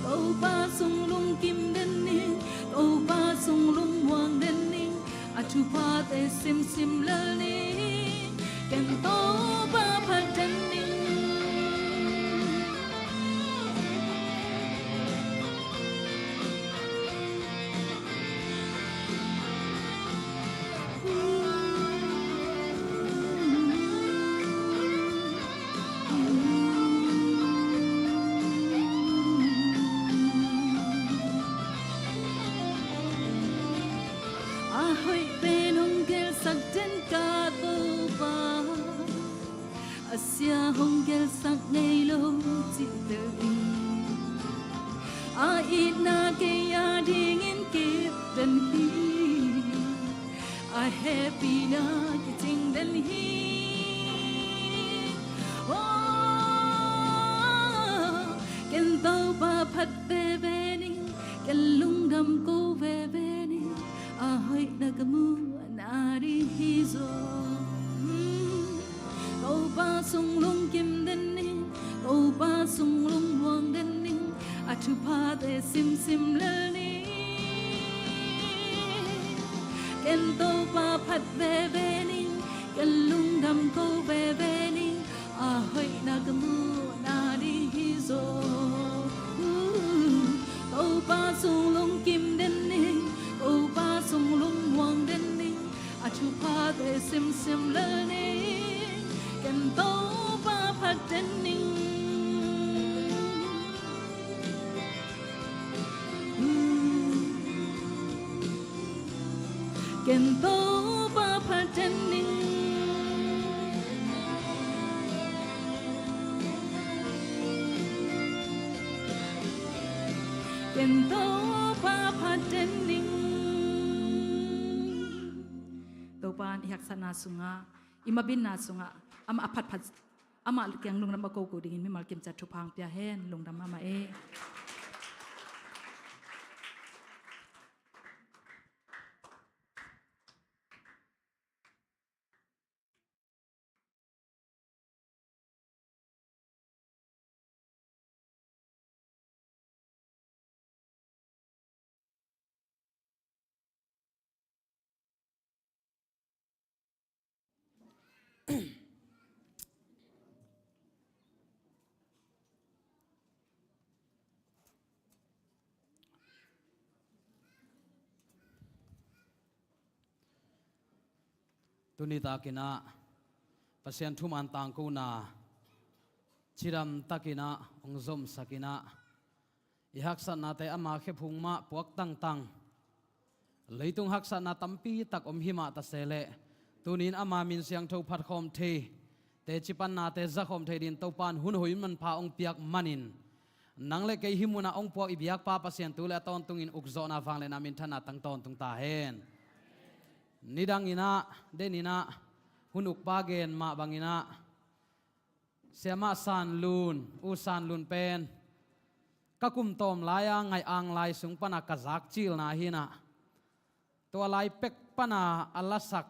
Topa sung lungkim den ning, Topa sung lungmuang den ning, a thuphate simsim lel ning, ken Topa phat den ning. A hoih pen hong gelsak den ka Topa, a sia hong gelsak ngei lo cih tel in, a itna kei a dingin kip den hi, a hehpihna kicing den hi. Oh, ken Topa phat veve ning, ken lungdam ko veve ning, a hoihna ka muhna ding hi zaw. Topa sung lungkim den ning, Topa sung lungmuang den ning, a thuphate simsim lel ning, ken Topa phat veve ning, ken lungdam ko veve ning, a hoihna ka muhna ding hi zaw. Topa sung lungkim den ning, Topa sung lungmuang den ning, a thuphate simsim lel ning, ken Topa phat den ning. Ken Topa phat den ning. Ken Topa phat den ning. Topa in i haksatna sungah, i mabinna sungah, amah a phatphat, amah kiang lungdam a koko dingin mimal kimciat thupha hong pia hen. Lungdam mahmah e. Tuni takin ah Pasian thuman tangkona cidam takin ah hong zomsak in ah, i haksatnate ama khephung mah puak tangtang, leitung haksatna tampi tak om hi mah ta se leh, tuni in ama min siangtho phatkhawm thei, teci pannate zakhawm thei dingin Topa in hun hoih hun manpha hong piak manin, nang le kei hih munah hong puak i biakpa Pasian tu le a tawntungin ukzawhna, vangliatna, minthanna tang tawntung ta hen. Nidang in ah, den in ah, hun ukpa gen mah bangin ah, Siamah San Lun, U San Lun pen ka kum tawm lai-a Ngaih Ang lai sung pana ka zak cilna hi in ah, tua lai pek pana a lasak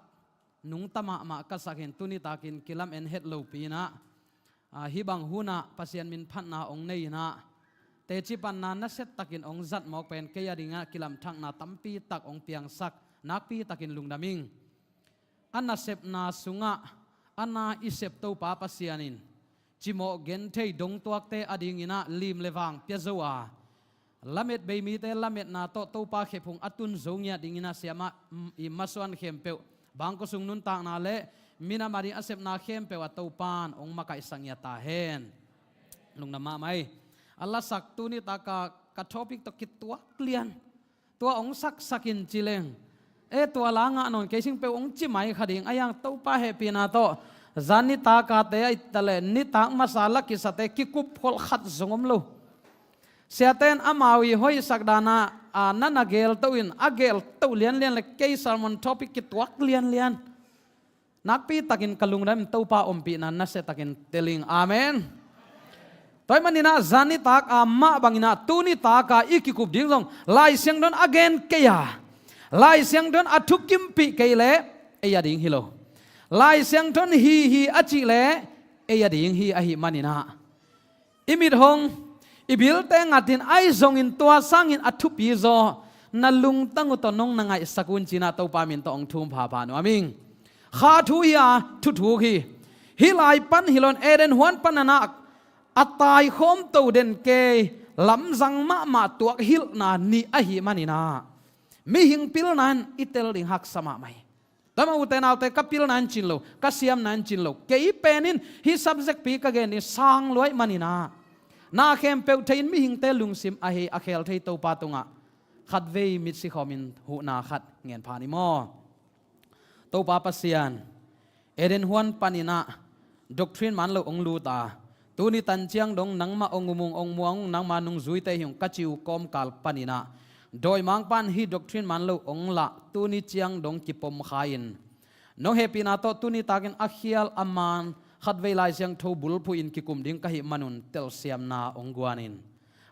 nungta mahmah ka sak hi in, tuni takin kilamen het lopi in ah, Hih bang hunah Pasian min phatna hong nei inah teci panna nasiatakin hong zat mawk pen kei a dingah kilamthakna tampi tak hong piangsak nakpi takin lungdam ing. A nasepna sungah a na i sep Topa Pasian in cimawh genthei dongtuakte a dinginah lim le vang pia zo a, lamet bei mite lametna tawh Topa khephung a tun zo ngiat dinginah siamah i masuan khempeuh bangkua sung nuntakna le minam a ding a sepna khempeuh a Topan hong makaihsak ngiat ta hen. Lungdam mahmah ei. A lasak tuni taka ka topic tawh kituak lian tua hong saksakin ci leng, e, tua la ngah nawn kei sing peuh hong ci mai kha ding a hiang Topa hehpihna tawh. Zan nitakate a itta le nitak masa la kisate kikup kholh khat zong om lo. Siaten amau i hoihsak dana a na na gelto in a gelto lianlian le kei sermon topic kituak lianlian nakpi takin ka lungdam in Topa ompihna nasiatakin teling. Amen. Tua ahih maninah zan nitak a mah banginah tuni taka i kikup ding zong Lai Siangtho in a gen kei a, Lai Siangtho in a thukimpih kei leh ei a ding hi lo. Lai Siangtho in hi hi a cih leh ei a ding hi ahih maninah i mit hong, i bilte ngatin ahi zongin tua sangin a thupi zaw na lungtang uh tawh nong na ngaihsak un cinah Topa min tawh hong thum phapha nuam ing. Kha thu hi a, thuthuk hi. Hih lai pan hi loin Eden huan pananah a taikhawm to den kei lamzang mahmah tuak hilhna nih ahih maninah mihing pilna in i tel ding haksa mahmah hi. Tua mah ute naute ka pilna in cin lo, ka siamna in cin lo. Kei pen in hih subject pi ka gen ding sang luai maninah na khempeuh thei in mihingte lungsim ahi a khel thei Topa tungah khatvei mit sikhawmin huhna khat ngen pha ni maw? Topa Pasian, Eden huan paninah doctrine man lo hong lut a, tuni tan ciang dong nangmah hong um ung, hong muang ung, nangma nungzuite hi ung ka ci uh kawmkal paninah dawimangpa in hih doctrine man lo hong lah tuni ciang dong kipom kha in nong hehpihna tawh tuni takin a khial a man khatvei Lai Siangtho bulphuh in kikum ding ka hih manun telsiamna hong guan in.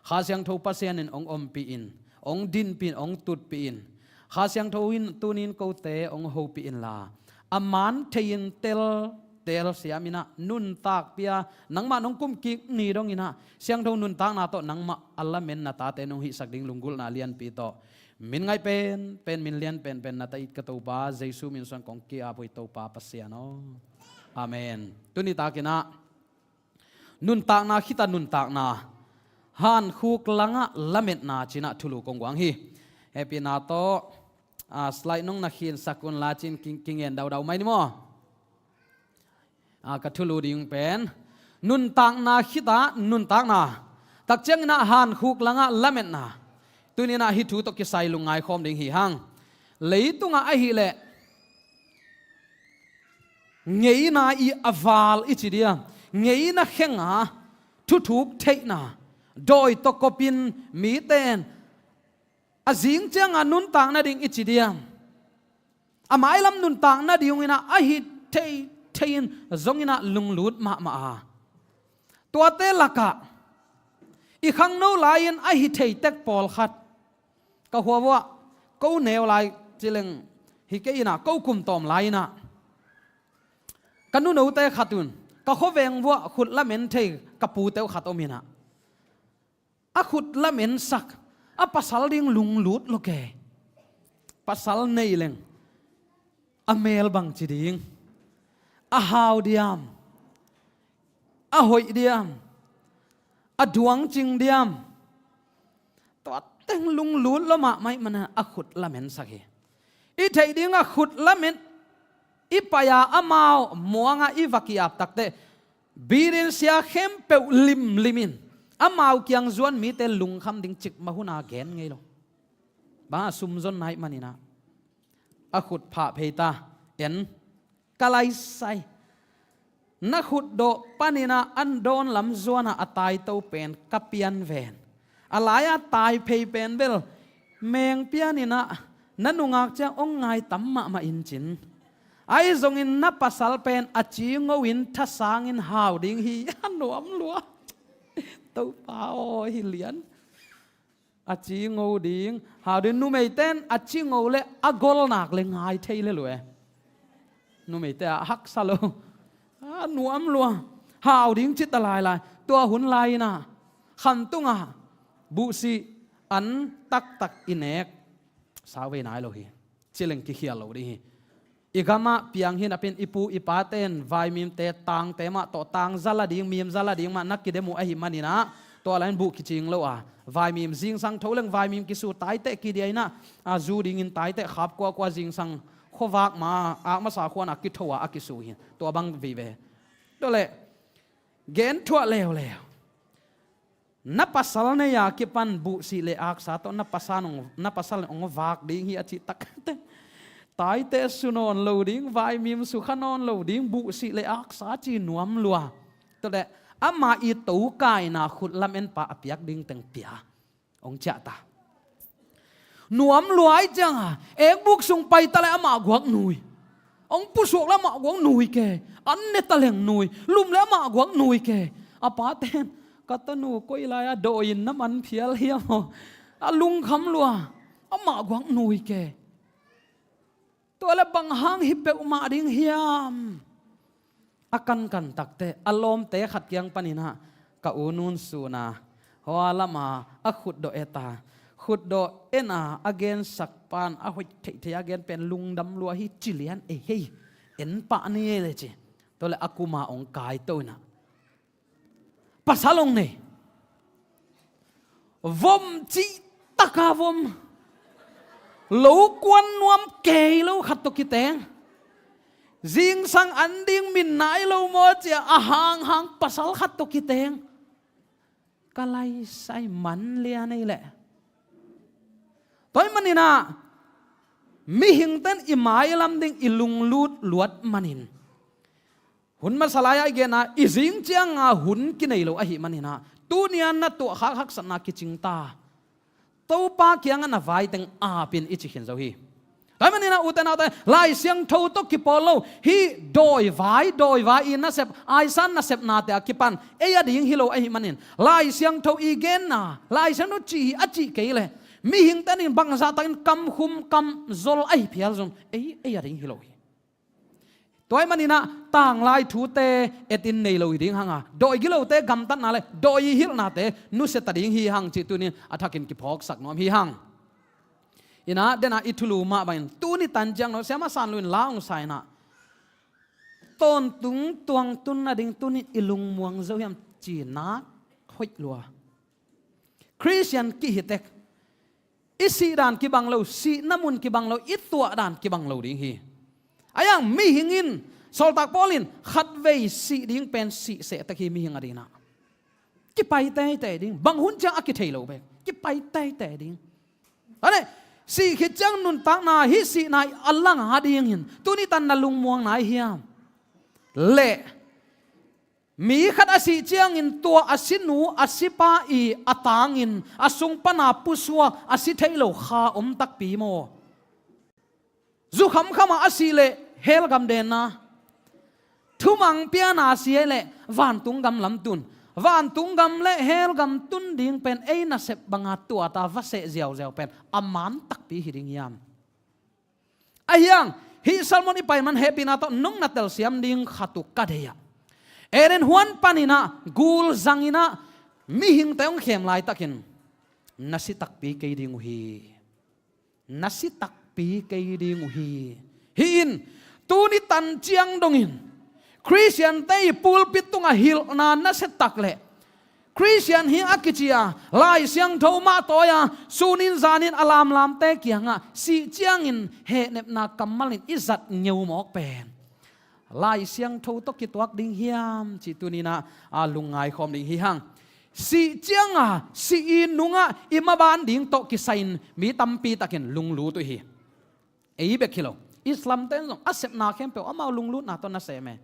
Kha Siangtho Pasian in hong ompih in, hong dinpih in, hong tutpih in. Kha Siangtho in tuni in kote hong hopih inla a man thei in tel, telsiam inah nuntak pia, nangmah nong kumkik ni donginah Siangtho nuntakna tawh nangmah a lamen na tate nong hihsak ding lunggulhna lianpi tawh min ngaih penpen, min lian penpen na ta it ka Topa Jesu min suan kong ki-ap uh hi Topa Pasian aw. Amen. Tuni takinah nuntakna khita nuntakna, hankhuk langah lametna cinah thulu kong guang hi. Hehpihna tawh, ah, slide nong na khinsak unla cin ki-, kingen daudau mai ni maw? Ah, ka thulu ding pen nuntakna khita nuntakna, tak cianginah hankhuk langah lametna. Tuninah hih thu tawh kisai lungngai khawm ding hi hang. Leitungah ahileh ngeina i a val i ci diam, ngeina khenga thuthuk theihna, dawi tawh kopin mite in a zing cianga nuntak nading i ci diam, a mailam nuntak nadinginah a hi thei thei in zonginah lunglut mahmah a, tuate lakah i khangno lai-in a hi thei tek pawlkhat ka huavuah ko neu lai cileng hi kei inah ko kum tawm lai inah ka nunote khat un ka khuaveng vuah khut lamen thei ka pute uh khat om inah a khut lamensak a pasal ding lunglut lo kei. Pasal nei leng a mel bangci ding, a hau diam, a hoih diam, a duangcing diam, tua teng lunglut lo mahmah ih mana a khut lamensak hi. I theih dingah khut lamen i paia amau muangah i va ki-ap takteh birin sia khempeuh limlimin amau kiang zuan mite lungkham ding cikmah huna gen ngei lo. Bang a sumzon naih maninah a khut phah phei ta en ka laisai. Na khutdawh paninah an dawn lam zuanah a taito pen ka pian ven. A lai-a tai phei pen bel meng pianinah na nungak ciang ong ngai tam mahmah in cin. Ahi zongin na pasal pen a cingo in thasangin hau ding hi a nuam lua. Topa aw hi lian. A cingo ding hau ding numeite in a cingo le a golnak le ngai thei le lue. Numeite a haksa lo. A nuam lua. hau ding ci ta lailai. Tua hun lai-in ah khantung ah buhsih an taktak i nek sau vei nai lo hi. Ci leng kikhial lo ding hi. I gam ah piang hi napi-in i pu i pate in vaimimte, tangte mah tawh, tang za la ding, mim za la ding mah na kidem uh ahih manin ah, tua lai-in buh kicing lo a, vaimim zingsang tho leng vaimim kisu, taiteh kidia in ah, a, zu dingin taiteh khap kuakua zingsang khuavak ma, ak masa khuan a kitho a, a kisu hi. Tua bang vive. Tua leh gen thuah leuleu. Na pasal nei a kipan buhsih le aksa tawh na pasal hong, na pasal hong vak ding hi a cih tak teh, taiteh su nawn lo ding, vaimim su kha nawn lo ding, buhsih le aksa ci nuam lua. Tua leh amah i tokaina khut lamen pa a piak ding teng pia hong ciah ta. Nuam lua ahih ciang a, ekbuk sung pai ta leh amah guak nui. Hong pusuak leh amah guak nui kei. An ne ta leng nui. Lum leh amah guak nui kei. A paten, ka tanu koi lai-a dawi in na man phial hiam aw? A lungkham lua. Amah guak nui kei. Tua leh bang hang hi peuhmah ding hiam? A kankan tak teh a lawmte khat kiang panin ah, ka u nun sun a, hua lam a a khutdawh et a, khutdawh en a, a gensak pan a hoih theihtheih a gen pen lungdam lua hi, ci lian ei hei, en pah ni ei leh ci. Tua leh a kum a hong kai to in ah, pasal hong nei. Vom cih tak a vom. Lo kuan nuam kei lo khat tawh kiteng. Zingsang an ding min nai lo maw ci a, a hanghang pasal khat tawh kiteng. Ka laisai man lian ei leh. Tua ahih manin ah, mihingte'n i mailam ding i lunglut luat manin, hun masa lai-ah i gen a, i zing ciang a hun kinei lo ahih manin ah, tuni-a na tuahkhak haksatna kicing ta. Topa kiangah na vai teng ap in, i ci khin zo hi. Tua ahih manin ah, ute naute, Lai Siangtho tawh kipawl lo hih dawi vai, dawi vai i nasep, aisan nasepnate a kipan ei a ding hi lo ahih manin, Lai Siangtho i genna, Lai Siangtho cih hi a cih kei leh, mihingte'n bangzah takin kam khum kam zol ahi phial zong ei, ei a ding hi lo hi. Tua ahih manin ah, tanglai thute et in nei lo hi ding hang a, dawi gilote gamtatna leh dawi i hilhnate nusia ta ding hi hang cih tuni-in a thakin kiphawksak nuam hi hang. In ah, den ah i thulu mah bangin, tuni tan ciang dong, Siama San Lu in la hong sa in ah, tawntung tuangtun nading tuni-in i lungmuang zo hiam ci-in nak hoih lua. Khristian kihi tek, i sih dan kibang lo, sihna mun kibang lo, i tuah dan kibang lo ding hi. Ahi hang mihing in, sawltak Paul in, khatvei sih ding pen sih seh tek hi, mihing adingin ah. Kipai teitei ding, bang hun ciang a kithei lo bek, kipai teitei ding. Tua leh, sih khit ciang nuntakna, hih sihna a lang a dingin tuni tan na lungmuang nai hiam? Leh, mi khat a sih ciangin tua a sinu, a sipa i a tangin, a sung pan a pusuak, a si thei lo kha om takpi maw? Zu khamkham ah a sih leh hell gam denna. Thumang piana a si ahih leh vantung gam lam tun. Vantung gam leh hell gam tun ding pen ei nasep banga tuat a va seh ziauziau pen a man takpi hi ding hiam? Ahi hang, hih sermon i pai man hehpihna tawh nong na telsiam ding khat uh ka deih a, Eden huan panin ah gul zangin ah mihingte hong khem laitakin na si takpi kei ding uh hi. Na si takpi kei ding uh hi. Hih in, tuni tan ciang dongin Khristiante i pulpit tungah hilhna nasia tak leh, Khristian hi a kici a, Lai Siangtho mah tawi a, sunin zanin a lamlamte kiangah sih ciangin hehnepna kammal in i zat ngeu mawk pen Lai Siangtho tawh kituak ding hiam cih tuni-in ah, a, lungngai khawm ding hi hang. Sih ciang a, sih i nungah i maban ding tawh kisai-in mi tampi takin lunglut uh hi. Ei bek hi lo, Islamte in zong a sepna khempeuh amau lunglutna tawh na sem e.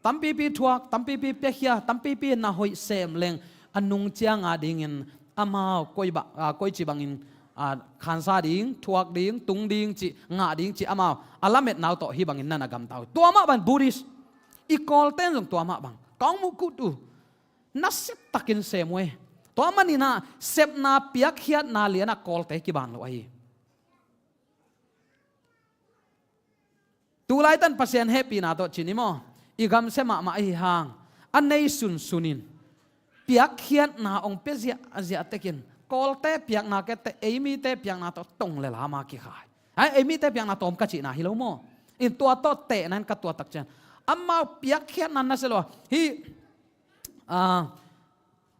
Tampipi thuak, tampipi piakhia, tampipi na hoih sem leng, a nung ciang a dingin amau koi ba, a, koici bangin, a, khansa ding, thuak ding, tung ding cih, ngah ding cih amau a lametna uh tawh hih bangin na na gamta uh. Tua mah bang Buddhist, i Kawlte'n zong tua mah bang, ka hong muh kut uh, nasia takin sem uh e. Tua manin ah sepna piakkhiatna lianah Kawlte kiban lo ahi. Tulaitan Pasian hehpihna tawh ci ni maw, i gamsia mahmah ahi hang, a nei sunsun in piakkhiatna hong pia ziahziah tekin Kawlte piakna kei teh ei mite piakna tawh tong le lama kikhai. Ai, ei mite piakna tawm ka cihna hi lo maw? In tua tawh tehna in ka tuah tak ciang amau piakkhiatna na sia lo a hi. Ah,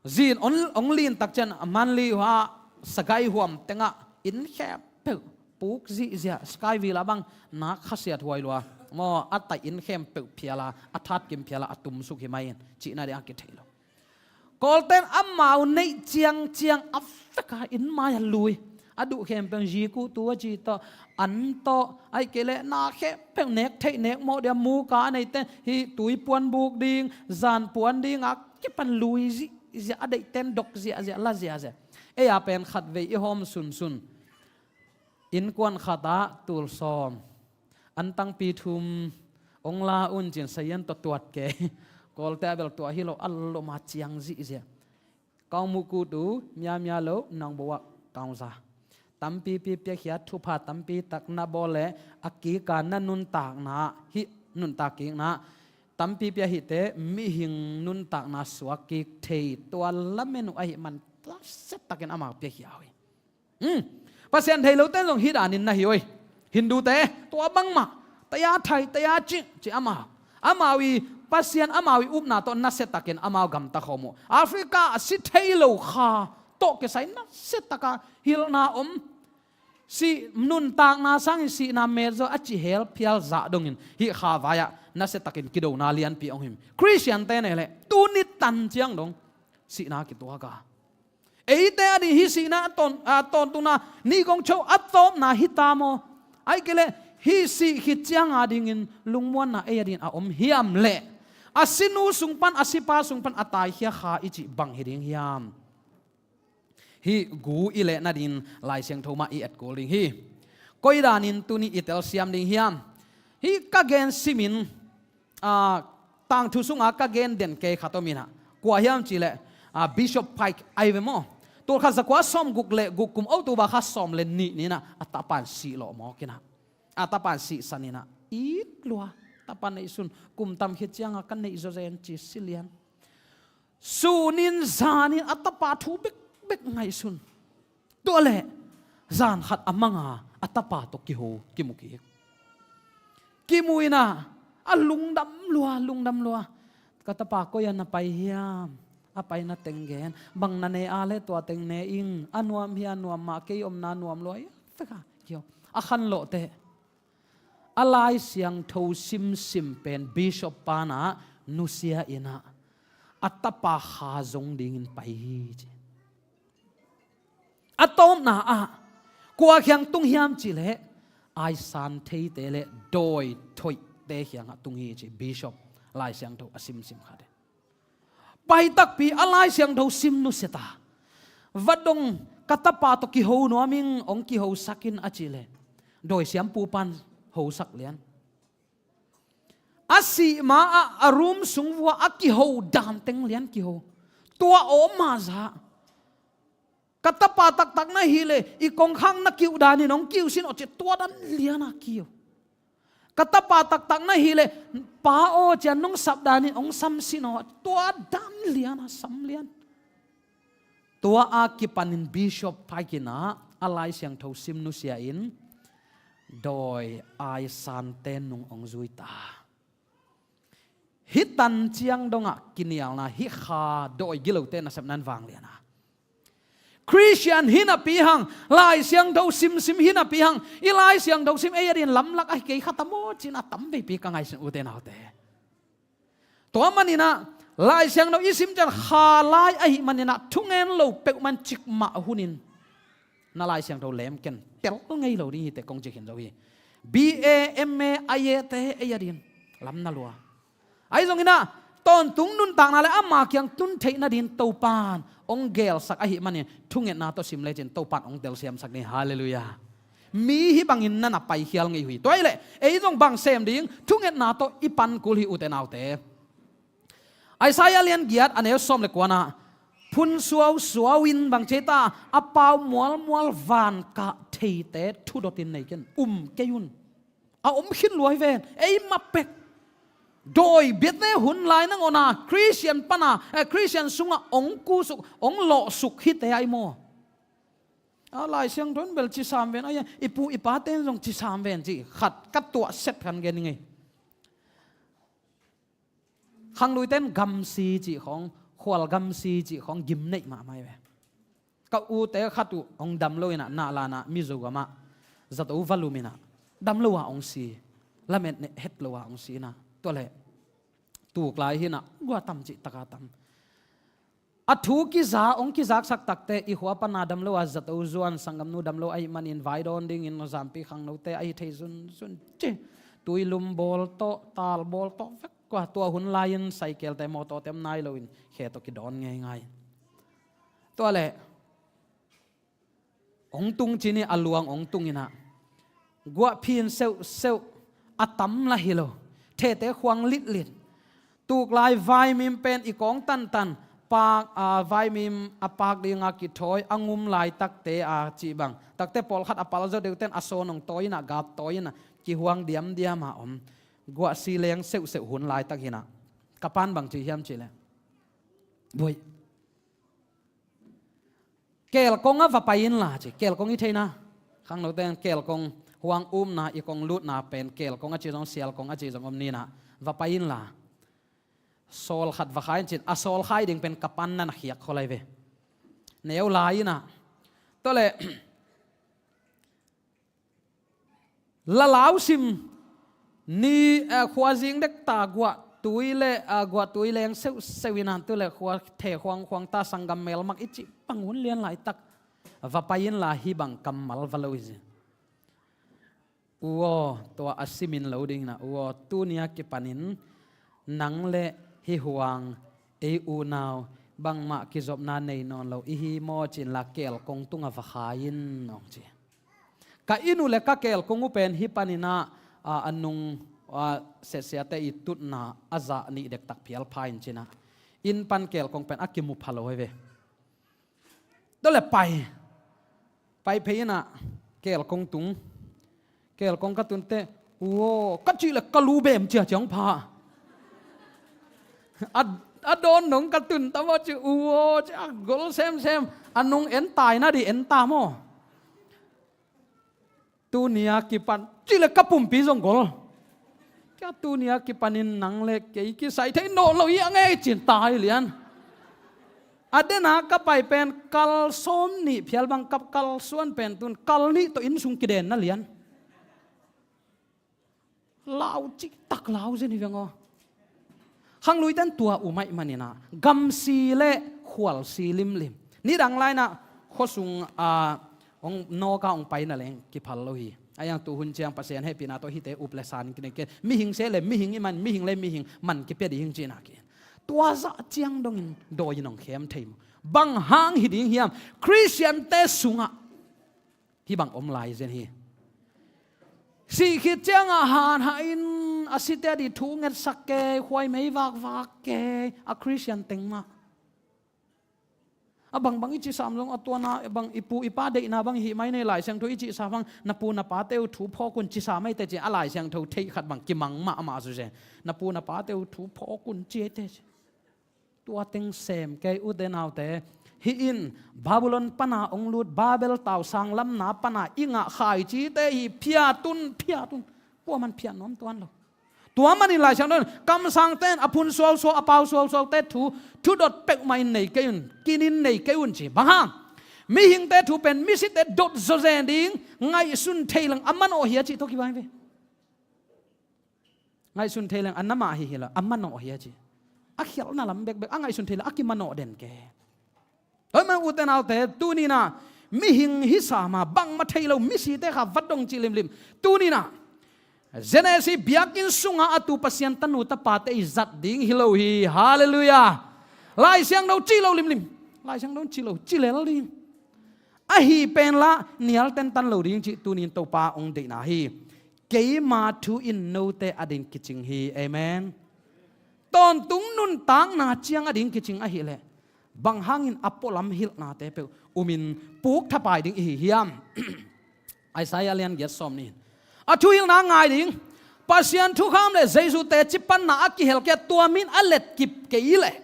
zin hong, hong lin tak ciang a manli hua sagai huam tengah inn khempeuh puk zihziah, sky villa bang nak khasiat huai lua maw, a tai inn khempeuh phiala, a thatkim phiala a tumsuk hi mai in cihna ding a kithei lo. Kawlten amau neih ciangciang a veka inn mai a lui, a duh khempeuh zikuh tu a ci tawh, an tawh, ai kei leh na khempeuh nek theih nek mawh dia, muka a neite hi tui puan buk ding, zan puan ding a kipan lui zihziah, a deihten dok ziahziah, la ziahziah. Ei a pen khatvei i hawm sunsun innkuan khatah tul sawm, an tangpi thum hong la un cin sayan tawh tuat kei. Kawlte a bel tua hi lo, a loma ciang zihziah. Kau muh kut uh miamia lo nang bo ah kau za. Tampipi piakhia, thupha tampi tak na bawl leh a kika na nuntakna hih nuntak kikna tampipi ahihte mihing nuntakna suak kik thei tua lamen uh ahi man, tua siat takin amau piakhia uh hi. Hmm. Pasian thei lote zong hih danin na hi oi. Hindute tua bangmah, taya thai, taya cih, ci amau. Amau i Pasian, amau i upna tawh nasia takin amau gamta khawm uh. Africa a si thei lo kha tawh kisai nasia taka hilhna om. Si nuntakna sangin sihna metzaw a ci hel phial zah dongin hih kha vai-ah nasia takin kidona lianpi hong him. Christian te nei leh tuni tan ciang dong sihna kituak a. Eite a ding hih sihna a tawn, a tawntunna, nigong cho a tawpna hi ta maw? Ai kei leh hih sih khit ciang a dingin lungmuanna ei a dingin a om hiam leh a sinu sung pan, a sipa sung pan a taikhia kha i cih bang hi ding hiam? Hih gu i leh nadingin Lai Siangtho mah i et kul ding hi. Koi danin tuni i telsiam ding hiam? Hih ka gen simin, a, tangthu sunga ka gen den kei khat om inah, kua hiam cih leh, a, Bishop Pike ahi ve maw? Tul khat za kua sawm guk le guk kum, October kha sawm le nih ni inah a tapan sih lawh mawk inah, a tapan sihsan inah, it lua, tapan neihsun, kum tam khit cianga ka neih zawzen ci si lian. Sunin zanin a tapa thu bekbek ngaihsun. Tua leh zan khat a manga a tapa tawh kiho kimu kik. Kimu inah a lungdam lua, lungdam lua. Ka tapa koi-ah na pai hiam? A paina teng gen. Bang na ne a leh tua teng ne ing. A nuam hia? Nuam mah, kei omna nuam lua hi. Feka kiho. A khanlawh teh a Lai Siangtho simsim pen Bishop panah nusia inah a tapa kha zong dingin pai hi ci. A tawpna ah kua kiang tung hiam cih leh aisan theite le dawi thoihte kiangah tung hi ci. Bishop Lai Siangtho a simsim khat e. Pai takpi a Lai Siangtho sim nusia ta. Vadong ka tapa tawh kiho nuam ing, hong kihosak in a cih leh dawi siampu pan hosak lian. A sih ma-ah a room sung vua a kiho dan teng lian kiho. Tua awm mahzah. Ka tapa taktak na hih leh i kongkhak na kiuh danin hong kiuh sin aw ci, tua dan liana kiuh. Ka tapa taktak na hih leh pa aw cian nong sap danin hong sam sin aw, tua dan liana sam lian. Tua a kipanin Bishop Pike inah a Lai Siangtho sim nusia in dawi aisante nung hong zui ta. Hih tan ciang dongah kinialna, hih kha dawi gilote nasepna in vangliana. Christian hi napi hang, Lai Siangtho simsim hi napi hang, i Lai Siangtho sim ei a dingin lamlak ahi kei khat a maw cihna tam veipi ka ngaihsun ute naute. Tua maninah Lai Siangtho i sim ciang kha lai ahih maninah thungen lo peuhmah in cikmah hunin na Lai Siangtho lem ken, tel ngei lo ding hi teh kong ci khin zo hi. B A, M A, I A te ei a dingin lam na lua. Ahi zonginah tawntung nuntakna le ama kiang tun theih nadingin Topan hong gelsak ahih manin thungetna tawh sim lecin Topan hong telsiamsak ni. Halleluiah. Mi hih bangin na na paikhial ngei uh hi. Tua ahih leh ei zong bang sem ding, thungetna tawh i pan kul hi ute naute. Isaiah lian giat a neu sawm le kuana, phun suausuau in bang ci ta, a pau mualmual van kah theite thudotin nei ken, um kei un. A om khin lua hi ven, ei mah pek. Dawi biate hun lai nangawn a Khristian pana, eh, Khristian sungah hong kusuk, hong lawhsuk hite ai maw? A Lai Siangtho in bel ci sam ven, ai, i pu i pate in zong ci sam ven cih khat ka tuah set khan gen ning ei. Khangluite in gamsi cih khawng, khual gamsi cih khawng gim neih mahmah hi ve. Ka ute khat uh hong dam lo inah, nahlan ah Mizoram ah zato va lum inah, dam lo ah hong si, lamet het lo ah hong si inah. Tua leh tuklai hi inah, gua tam cih taka tam. A thu kiza, hong kizaksak takte, i khua pana dam lo a zato zuan, sanggamnu dam lo ahih manin vai dawn dingin, Zampi khangnote ahi thei zunzun ci. Tuilum bawl tawh, tal bawl tawh vek kua, tua hun lai-in cycle-te, mawtawte om nai loin khe tawh kidawn ngeingai. Tua leh hong tung cin hi, a luang hong tung inah, guah phin seuhseuh, a tam lah hi lo, thete khuang litlit. Tuklai vaimim pen i kawng tantan, pak, a, vaimim a pak dinga kithawi, a ngum laitakte a cih bang. Takte pawlkhat a pal zaw deuhte in a sawn hong tawi inah, gap tawi inah, kihuang diamdiam a om. Guahsi leng seuhseuh hun laitak hi inah, ka pan bang ci hiam cih leh, buai, kelkong ah va pai inla ci, kelkong i theina. Khangnote in kelkong, huang umna, i kong lutna pen kelkong a ci zong, sialkong a ci zong om ni inah, va pai inla. Sawl khat va khai in cin, a sawl khai ding pen ka pan na na khiak khol ai ve. Neu lai inah. Tua leh lalau sim ni, eh, khuazing dek ta guahtui le, eh, guahtui leng seuhseuh inah, tu leh khua the khuangkhuang ta, sanggam melmak i cih bang hun lian laitak va pai inla, hih bang kammal va lo hi ci. U aw, tua a simin lo ding inah, u aw, tuni a kipanin nang le hih huang, ei unau, bangmah kizopna nei nawn lo i hi maw ci inla, kelkong tungah va khai in, hong ci. Ka inn uh le ka kelkong uh pen hih panin ah, a, a nung, a, siatsiate i tutna a zah nih dektak phial pha in ci inah, inn pan kelkong pen a kimu pha lo hi ve. Tua leh pai, pai phei inah, kelkong tung. Kelkong ka tun teh, u aw, ka cih leh ka lu bem ciacia hong pha. A, a dawn nong ka tun ta maw ci, u aw ci, a gol semsem. A nung en tai na di, en ta maw? Tuni a kipan, cih leh ka pumpi zong gol. Kia tuni a kipanin nang le kei kisai thei nawn lo hi a ngei cin tai lian. A dena ka pai pen kal sawm nih phial bang ka kal suan pen tun kal nih tawh inn sung kidenna lian. Lau cih tak lau zen hi veng aw. Khangluite in tua um ahih manin ah gamsi le khualsi limlim. Nidang lai-in ah khuasung, a, hong nawk a hong paina leng kiphal lo hi. A iang tu hun ciang Pasian hehpihna tawh hihte up le san kinei kei. Mihing se le mihing i man, mihing le mihing man kipia ding cihna kei. Tua zah ciang dongin dawi in hong khem thei maw? Bang hang hi ding hiam? Khristiante sungah hih bang om lai zen hi. Sih khit ciangah hanhah in a site ading thu ngetsak kei, khuaimei vakvak kei, a Khristian teng mah. A bangbang i cihsam zong a tuana bang i pu i pa deihna bang i hih mai nei, Lai Siangtho i cihsa bang na pu na pate uh thu phawk un cihsa mai teh ci, a Lai Siangtho theih khat bang kimang mahmah zu zen. Na pu na pate uh thu phawk un ci ei teh ci. Tua teng sem kei, ute naute. Hih in Babylon pana hong lut, Babel tau sanglamna pana i ngah khaicite hi, phiat un, phiat un. Kuaman phiat nuam tuan lo. Tua manin Lai Siangtho in kamsangte in a phun suausuau, a pau suausuaute thu, thu dot peuhmah in nei kei un, kinin nei kei un ci. Bang hang? Mihingte thu pen misite dot zawzen ding, ngaihsun thei leng a manawh hi a cih tawh kibang hi ve. Ngaihsun thei leng a na mah hi hi lo, a manawh hi a ci. A khialhna lam bekbek a ngaihsun thei leng a kimanawh den kei. Tua ahih manin ute naute, tuni-in ah mihing hisa ma bangmah thei lo misite kha va dong cih limlim. Tuni-in ah Genesis biakinn sungah a tu Pasian tanu tapate i zat ding hi lo hi. Halleluiah. Lai Siangtho ci lo limlim. Lai Siangtho ci lo, ci lel ding. Ahi pen lah nial tentan lo ding cih tuni-in Topa hong deihna hi. Keima thu in note ading kicing hi. Amen. Tawntung nuntakna ciang ading kicing ahih leh bang hangin a pualam hilhnate peuh umin puk thapai ding i hi hiam? Isaiah lian giat sawm nih. A thuhilhna ngai ding, Pasian thukham le Jesu teci panna a kihel kei a, tua min a letkip kei leh,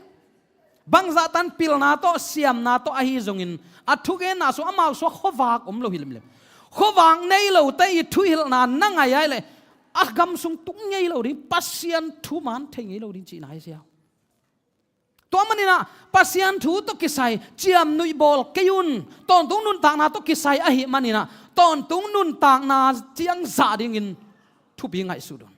bangzah tan pilna tawh siamna tawh ahi zongin, a thugenna sung amau sungah khuavak om lo hi limlim. Khuavak nei lote i thuhilhna na ngai ai leh, a gam sung tung ngei lo ding, Pasian thu man thei ngei lo ding cihna hi sia. Tua maninah Pasian thu tawh kisai ciamnuih bawl kei un. Tawntung nuntakna tawh kisai ahih maninah tawntung nuntakna ciang zah dingin thupi ngaihsut un.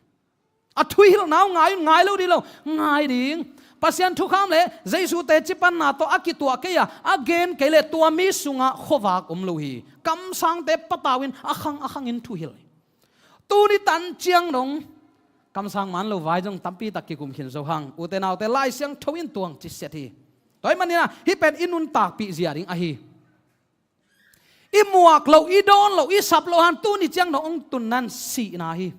A thuhilhna uh ngai un, ngai lo ding lo, ngai ding. Pasian thukham le Jesu teci panna tawh a kituah kei a, a gen kei leh tua mi sungah khuavak om lo hi. Kamsangte patau in a khang a khangin thuhilh hi. Tuni tan ciang dong kamsang man lo vai zong tampi tak kikum khin zo hang. Ute naute, Lai Siangtho in tuang ci siat hi. Tua ahih maninah hih pen i nuntakpih zia ding ahi. I muak loh, i dawn loh, i sap loh hang tuni ciang dong hong tun nan sihna hi.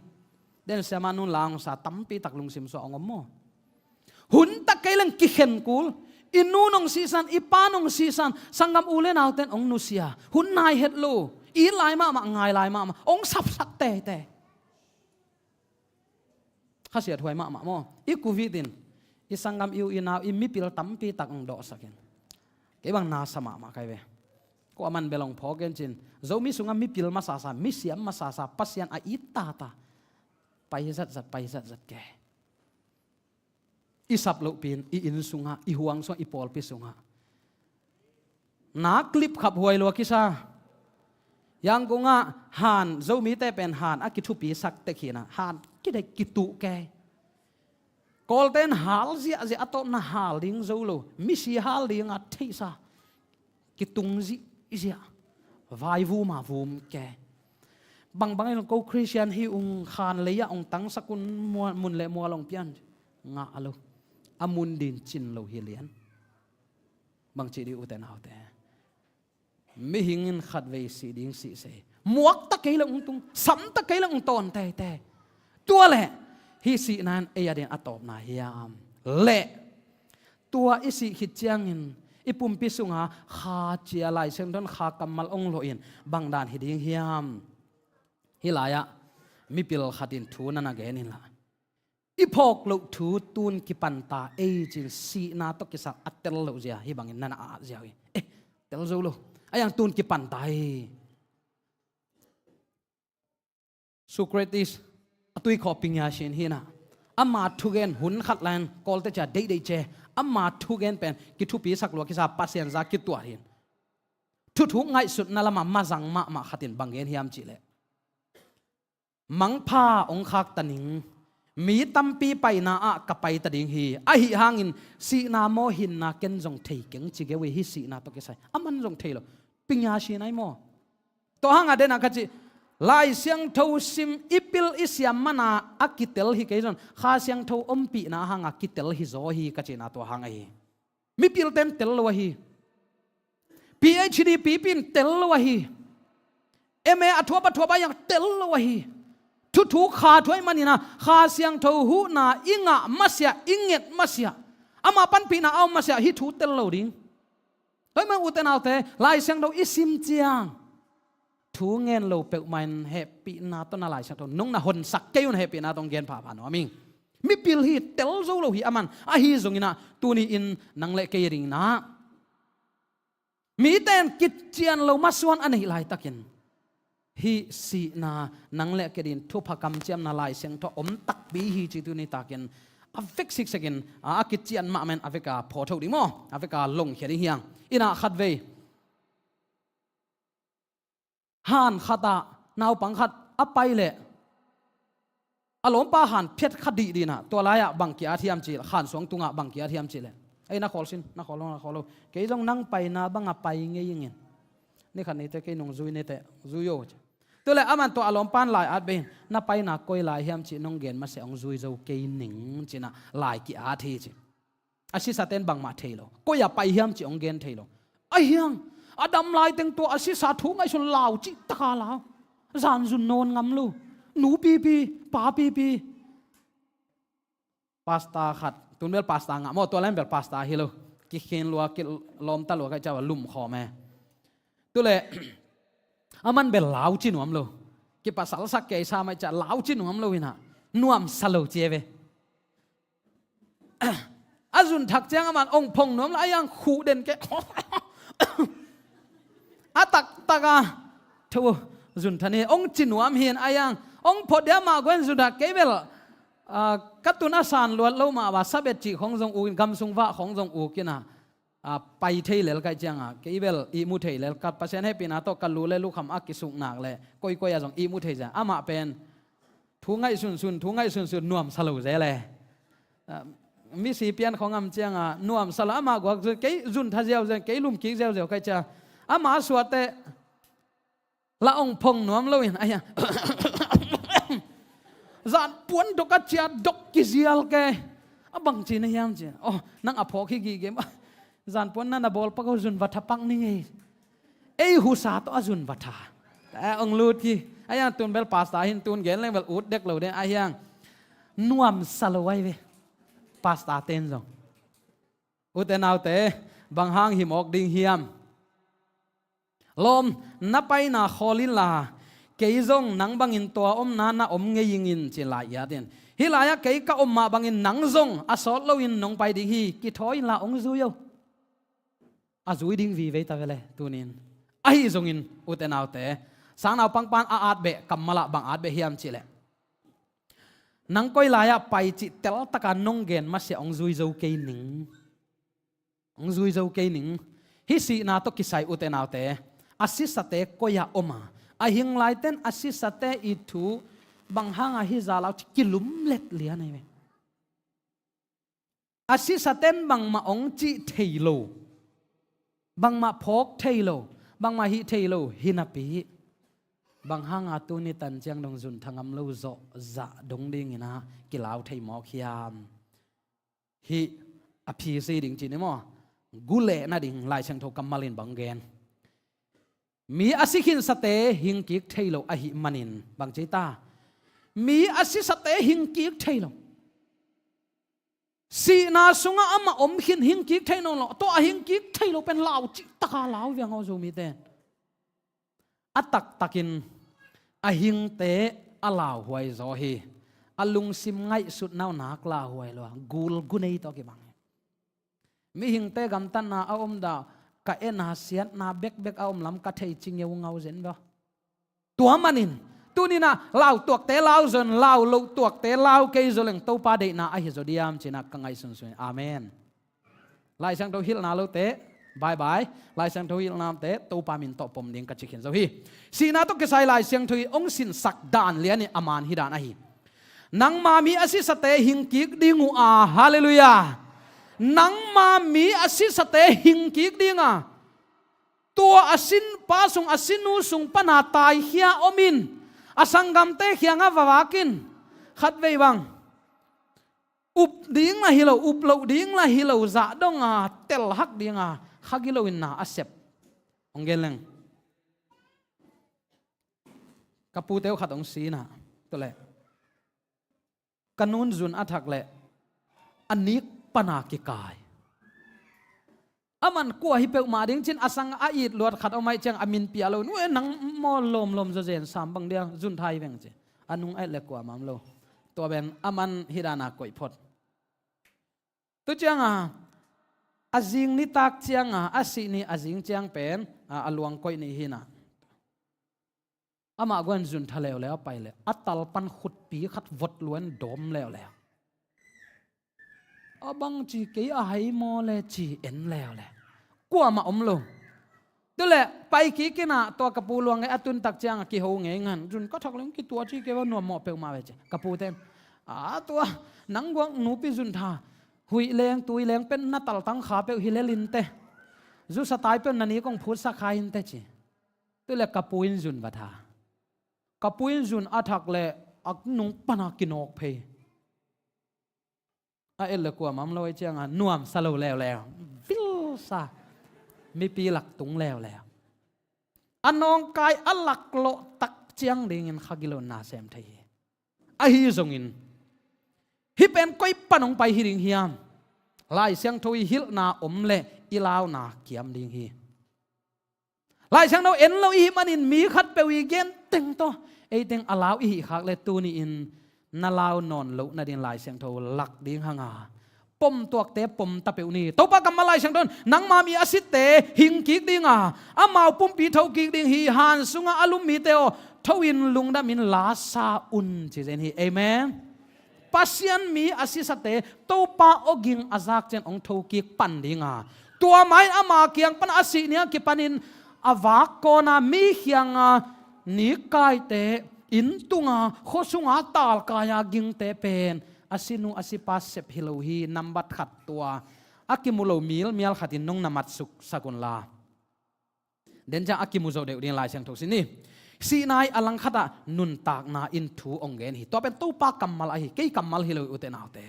Den siama nun la hong sa tampi tak lungsim suah hong om maw? Hun tak kei leng kikhen kul. I nu nong sihsan, i pa nong sihsan, sanggam u le nauten hong nusia. Hun nai het lo. It lai mahmah, ngai lai mahmah. Hong sapsak teitei. Khasiat huai mahmah maw? I covid in i sanggam, i u i nau, i mipil tampi tak hong dawhsak in. Kei bang na sa mahmah kai ve. Ko a man bel hong phawk en cin. Zomi sungah mipil masasa, misiam masasa, Pasian a it tata. Pai zatzat, pai zatzat ke. I sap lohpi in, i inn sungah, i huang sungah, i pawlpi sungah. Na clip khap huai lua kisa. Yangon ah han, Zomite pen han a kithupisak tek hi na, han kidek kituh kei. Kawlten hal ziahziah a tawpna hal ding zo lo, misi hal ding a theihsa. Kitung zihziah. Vaivum a vum kei. Bangbang in ko Khristian hi ung, khan lei ah hong tangsak un, mua-, mun le mual hong pian. Ngah lo. A mun din cin lo hi lian. Bangci dih ute naute. Mihing in khatvei sih ding sih sei. Muak ta kei le hong tung, sam ta kei le hong tawn teitei. Tua leh hih sihna in ei a din a tawpna hiam? Leh tua i sih khit ciangin i pumpi sunga kha cia, Lai Siangtho in kha kammal hong lawh in bangdan hi ding hiam? Hih lai-ah mipil khat in thu na na gen inla, i phawk loh thu tun kipan ta ei cin, sihna tawh kisai a tel loh zia hih bangin na na at zia uh hi. Eh, tel zo lo. A yang tun kipan ta hi. Socrates, a tui khawh pinyasin hi na. Ama thugen hun khat lai-in Kawlte cia deihdeih ce. Ama thugen pen kithupisak lua kisa, Pasian za kituat hi. Thuthuk ngaihsutna lamah mazang mahmah khat in bang gen hiam cihleh, mangpha hong khakta ning, mi tampi paina ah ka paita ding hi. Ahi hangin sihna maw hinna ken zong thei keng ci geu hi. Hih sihna tawh kisai a man zong thei lo. Pinyasin ai maw? Tua hanga dena ka cih, Lai Siangtho sim, i pil i siam mana a kitel hi kei zong, Kha Siangtho ompihna hanga kitel hi zaw hi ka cihna tua hang ahi. Mipilten tel lo ahi. PhD pipi in tel lo ahi. MA a thuap a thuap a yang tel lo ahi. Thuthuk kha thuai manina Kha Siangtho huhna i ngah masiah, i nget masiah, ama panpihna a om masiah hih thu tel lo ding. Tua ahih man ute naute, Lai Siangtho i sim ciang thu ngen lo peuhmah in hehpihna tawh na Lai Siangtho nong na honsak kei un, hehpihna tawh hong gen phapha nuam ing. Mipil hi, tel zo lo hi a man. Ahi zongin ah tuni-in nang le kei dingin ah mite in kician lo masuan a neih laitakin hih sihna nang le kei dingin thupha kamciamna Lai Siangtho om takpi hi ci tuni takin a vek siksekin a, a kician mahmah in a veka phawtho ding maw? A veka longkhia ding hi hang. Inah khatvei han khatah naupang khat a pai leh a lawmpa han phiat kha dihdih inah, tua lai-ah bang ki-at hiam cihleh, khansuang tungah bang ki-at hiam cihleh, "Ei, na khawl sin, na khawl lo, na khawl lo. Kei zong nang paina bangah pai ngei ingin. Ni khat ni teh kei nong zui ni teh, zui o," ci. Tua leh aman tua a lawmpa in lai at bei in, "Na paina koi lai hiam cih nong gen masiah hong zui zo kei ning," ci-inah lai ki-at hi ci. A sisate'n bangmah thei lo. Koi-ah pai hiam cih hong gen thei lo. Ahi hang a dam laiteng tua a sisa thu ngaihsun lau cih taka lau. Zan zun nawn ngam lo. Nu pipi, pa pipi. Pasta khat, tun bel pasta ngah maw, tua lai-in bel pasta hi lo. Kikhin lua, kilawmta lua ka hih ciang a lumkhawm e. Tua leh aman bel lau ci nuam lo. Kipasalsak kei sa mai ciang lau ci nuam lo inah. Nuamsa lo ci e ve. A zun thak ciang aman ong phong nuam lo, a hiang khuh den kei. A taktak a thu zun tha ni, ong ci nuam hi in, a hiang ong phot dia mah guan zun thak kei bel, ah, ka tun a san luat lo mah ba, sabet cih khong zong uk in, gam sung vah khong zong uk in a, ah, pai thei lel ka hih ciang a, kei bel ihmu thei lel, ka Pasian hehpihna tawh ka lu le lukham a kisuk nak le koikoi a zong ihmu thei zia, amah pen thu ngaih sunsun, thu ngaih sunsun, nuamsa lo zel e. Ah, misi pian khong om ciang a, nuamsa lo, amah guak zun, kei zun tha ziauziau, kei lum kik ziauziau ka hih ciang a, amah a suah teh la ong phong nuam lo in, a hiang, zan puan dok a cia dok kizial kei. A bang ci na hiam ci. Oh, nang a phawk hi gige mah. Zan puan na na bawl pak o, zun va tha pak ning ei. Ei husa tawh a zun va tha. Eh, ong lut hi. A hiang tun bel pastor hi in, tun gen leng bel ut dek lo ding. A hiang nuamsa lo ai ve. Pastor ten zong. Ute naute, bang hang hi mawk ding hiam? Lawm, na paina khawl inla, kei zong nang bangin tua omna na om ngei ing in, ci lai i at in. Hih lai-ah kei ka om mah bangin nang zong a sawt loin nong pai ding hi, kithawi inla ong zui o. A zui ding vive ta ve le, tunin. Ahi zongin, ute naute, sangnaupang pan a at beh, kammal ah bang at beh hiam cih leh, nang koi lai-ah pai cih teltak a nong gen masiah ong zui zo kei ning. Ong zui zo kei ning. Hih sihna tawh kisai, ute naute, a sisate koi-ah om a, a hing laiten a sisate i thu bang hang a hi za lau ci, kilumlet lian ahi ve. A sisaten bangmah ong cih thei lo, bangmah phawk thei lo, bangmah hih thei lo hi napi, bang hang a tuni tan ciang dong zun tha ngam lo zawh zah dong dingin a kilau thei mawk hiam? Hih a phisi ding ci ni maw? Gu leh nading Lai Siangtho kammal in bang gen? Mi a si khinsate hing kik thei lo ahih manin, bang ci ta? Mi a sisate hing kik thei lo. Sihna sungah amah om khin hing kik thei nawn lo. Tua a hing kik thei lo pen lau cih taka lau viang aw, Zomite. A taktakin a hingte a lauhuai zaw hi. A lungsim ngaihsutna uh nak lauhuai lo a, gul gunei tawh kibang hi. Mihingte gamtatna a om dah, ka en a siatna bekbek a om lam ka thei ci ngeungau zen bia. Tua manin, tuninah lau tuakte lau zon, lau loh tuakte lau kei zo leng Topa deihna ahi zaw diam cinah ka ngaihsunsun. Amen. Lai Siangtho hilhna lote, bye bye. Lai Siangtho hilhnate Topa min tawh pom ding ka ci khin zo hi. Sihna tawh kisai Lai Siangtho hi ong sinsak dan lian in a man hi dan ahi. Nangma mi a sisate hingkik ding uh a, halleluiah. Nangma mi a sisate hingkik ding a, tua a sinpa sung, a sinu sung pana taikhia om in, a sanggamte khiangah vavak in, khatvei bang up ding la hi lo, up loh ding la hi lo, zah dong a, telhak ding a, kha gilo in na a sep. Hong gen leng. Ka pute uh khat hong si na, tua leh ka nun zun a thak leh a nik pana kikai. A man kua hi peuhmah ding cin a sang a it luat khat om ai ciang a min pia lo. Nu e, nang maw lawmlawm zaw zen sam bang dia zun thai veng ci. A nung aih le kua mam lo. Tua ben a man hi dana koih phot. Tu cianga a zing nitak cianga a sih ni a zing ciang pen a, a luang koih ni hina. Amah guan zun tha leuleu a pai le a talpan khutpi khat vot luan dawm leuleu. A bang ci kei a hai maw le ci en leuleu. Kuamah om lo. Tu le pai kik inah tua ka pu luang e a tuntak ciang a kiho ngei ngan. Zun ka thak leng kitua ci kei va nuam mawh peuhmah ve ci. Ka pu ten a tua nang guak nupi zun tha huih leng tui leng pen na taltang kha peuh hi lel in te. Zusa tai peuh na ni kong phutsak kha in te ci. Tu le ka pu in zun va tha. Ka pu in zun a thak le a nung pana kinawk phei. A et le kuamah om lo ai cianga nuamsa lo leuleu. Vilsa. Mipi lak tung leuleu. A nawngkai a laklawh tak ciang dingin kha gilo na sem thei hi. Ahi zongin hih pen koi pan hong pai hi ding hiam? Lai Siangtho i hilhna om le i launa kiam ding hi. Lai Siangtho en lo i hih manin mi khat peuh i gen teng tawh ei teng a lau i hih khak le tuni-in na lau nawn loh nading Lai Siangtho lak ding hanga, pom tuakte pom ta peuh ni. Topa kammal Lai Siangtho in nangma mi a site hing kik dinga, amau pumpi tho kik ding hi. Han sunga a lum mite aw, tho in lungdamin la sa un, ci zen hi. Amen. Pasian mi a sisate Topa awging a zak ciang hong tho kik pan dinga, tua mah in ama kiang pan a sih ni a kipanin a vak kawna mi khianga nikkaite, inn tunga, khua sunga talkaia gingte pen a sinu a sipa sep hi lo hi. Nambat khat tua a kimu lo milmial khatin nong na matsuk sak unla, den ciang a kimu zo deuh ding Lai Siangtho sin ni. Sihna i a langkhatah nuntakna in thu hong gen hi. Tua pen Topa kammal ahi, kei kammal hi lo hi, ute naute.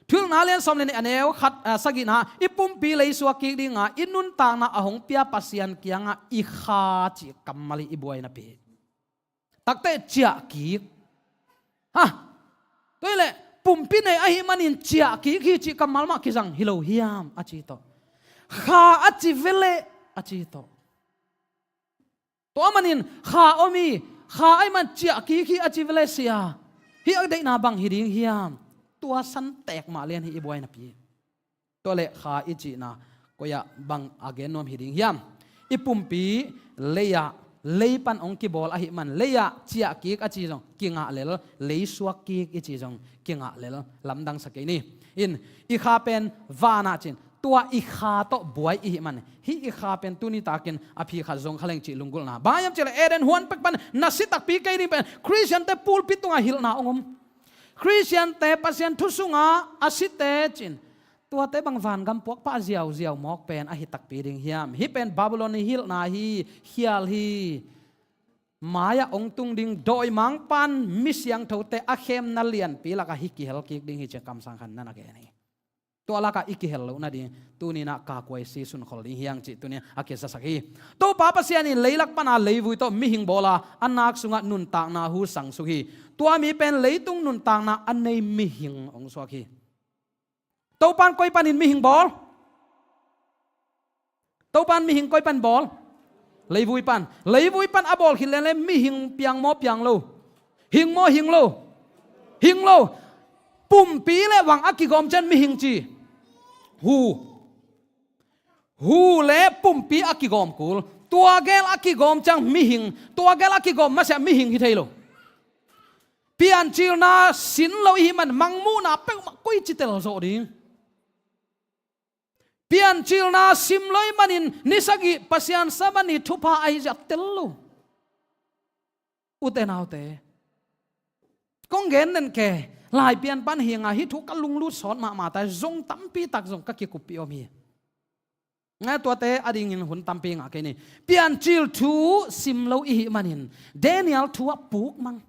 Thuhilhna lian sawm le nih a neu khat, ah, sagihna, i pumpi leisuak kik dinga i nuntakna a hong pia Pasian kianga i kha cih kammal hi, i buainapi. Takte ciah kik. Ha! Tua hileh pumpi nei ahih manin ciah kik hi cih kammal mah kizang hi lo hiam, a ci tawh. Kha a ci veleh, a ci tawh. Tua manin kha om hi, kha ahih man ciah kik hi a ci veleh sia, hih a deihna bang hi ding hiam? Tua santek mah lian hi, i buainapi. Tua leh kha i cihna koi-ah bang a gen nuam hi ding hiam? I pumpi lei-ah, lei pan hong kibawl ahih man, lei-ah ciah kik a ci zong kingah lel, leisuak kik i ci zong kingah lel, lamdang sa kei ni. In, i kha pen vanah cin, tua i kha tawh buai i hih man, hih i kha pen tuni takin a phi khat zong kha leng cih lunggulhna. Bang hiam cih leh Eden huan pek pan na si takpi kei ding pen Khristiante pulpit tungah hilhna hong om. Khristiante Pasian thu sungah a site cin, tuate bang vangam puakpah ziauziau mawk pen ahi takpi ding hiam? Hih pen Babylon i hilhna hi, khial hi. Mai-ah hong tung ding dawimangpa'n mi siangthote a khemna lianpi lakah hih kihel kik ding hi, ci-a kamsang khat na na gen hi. Tua lakah i kihel loh nading tuni-in ah kakuaisi sunkhol ding hi hang cih tuni-in a kizasak hi. Topa Pasian in leilak pana leivui tawh mihing bawla, a nak sungah nuntakna hu sangsuk hi. Tua mi pen leitung nuntakna a nei mihing hong suak hi. Topa'n koi panin mihing bawl? Topa'n mihing koi pan bawl? Leivui pan. Leivui pan a bawl khit leng le mihing piang maw piang lo? Hing maw hing lo? Hing lo. Pumpi le vang a kigawm ciang mihing ci. Hu. Hu le pumpi a kigawm kul. Tua gel a kigawm ciang mihing. Tua gel a kigawm masiah mihing hi thei lo. Piancilna sin lo i hih man mangmuhna peuhmah koici tel zawh ding? Piancilna sim lo i hih manin ni sagih Pasian Sabbath ni thupha ahi zia tel lo. Ute naute, kong gen den ke, Laipian pan hi nga, hih thu ka lunglut sawt mahmah ta, zong tampi tak zong ka kikuppih om hi. Ngai, tuate a dingin hun tampi ngah kei ni. Piancil thu sim lo i hih manin Daniel thu ah puk mang.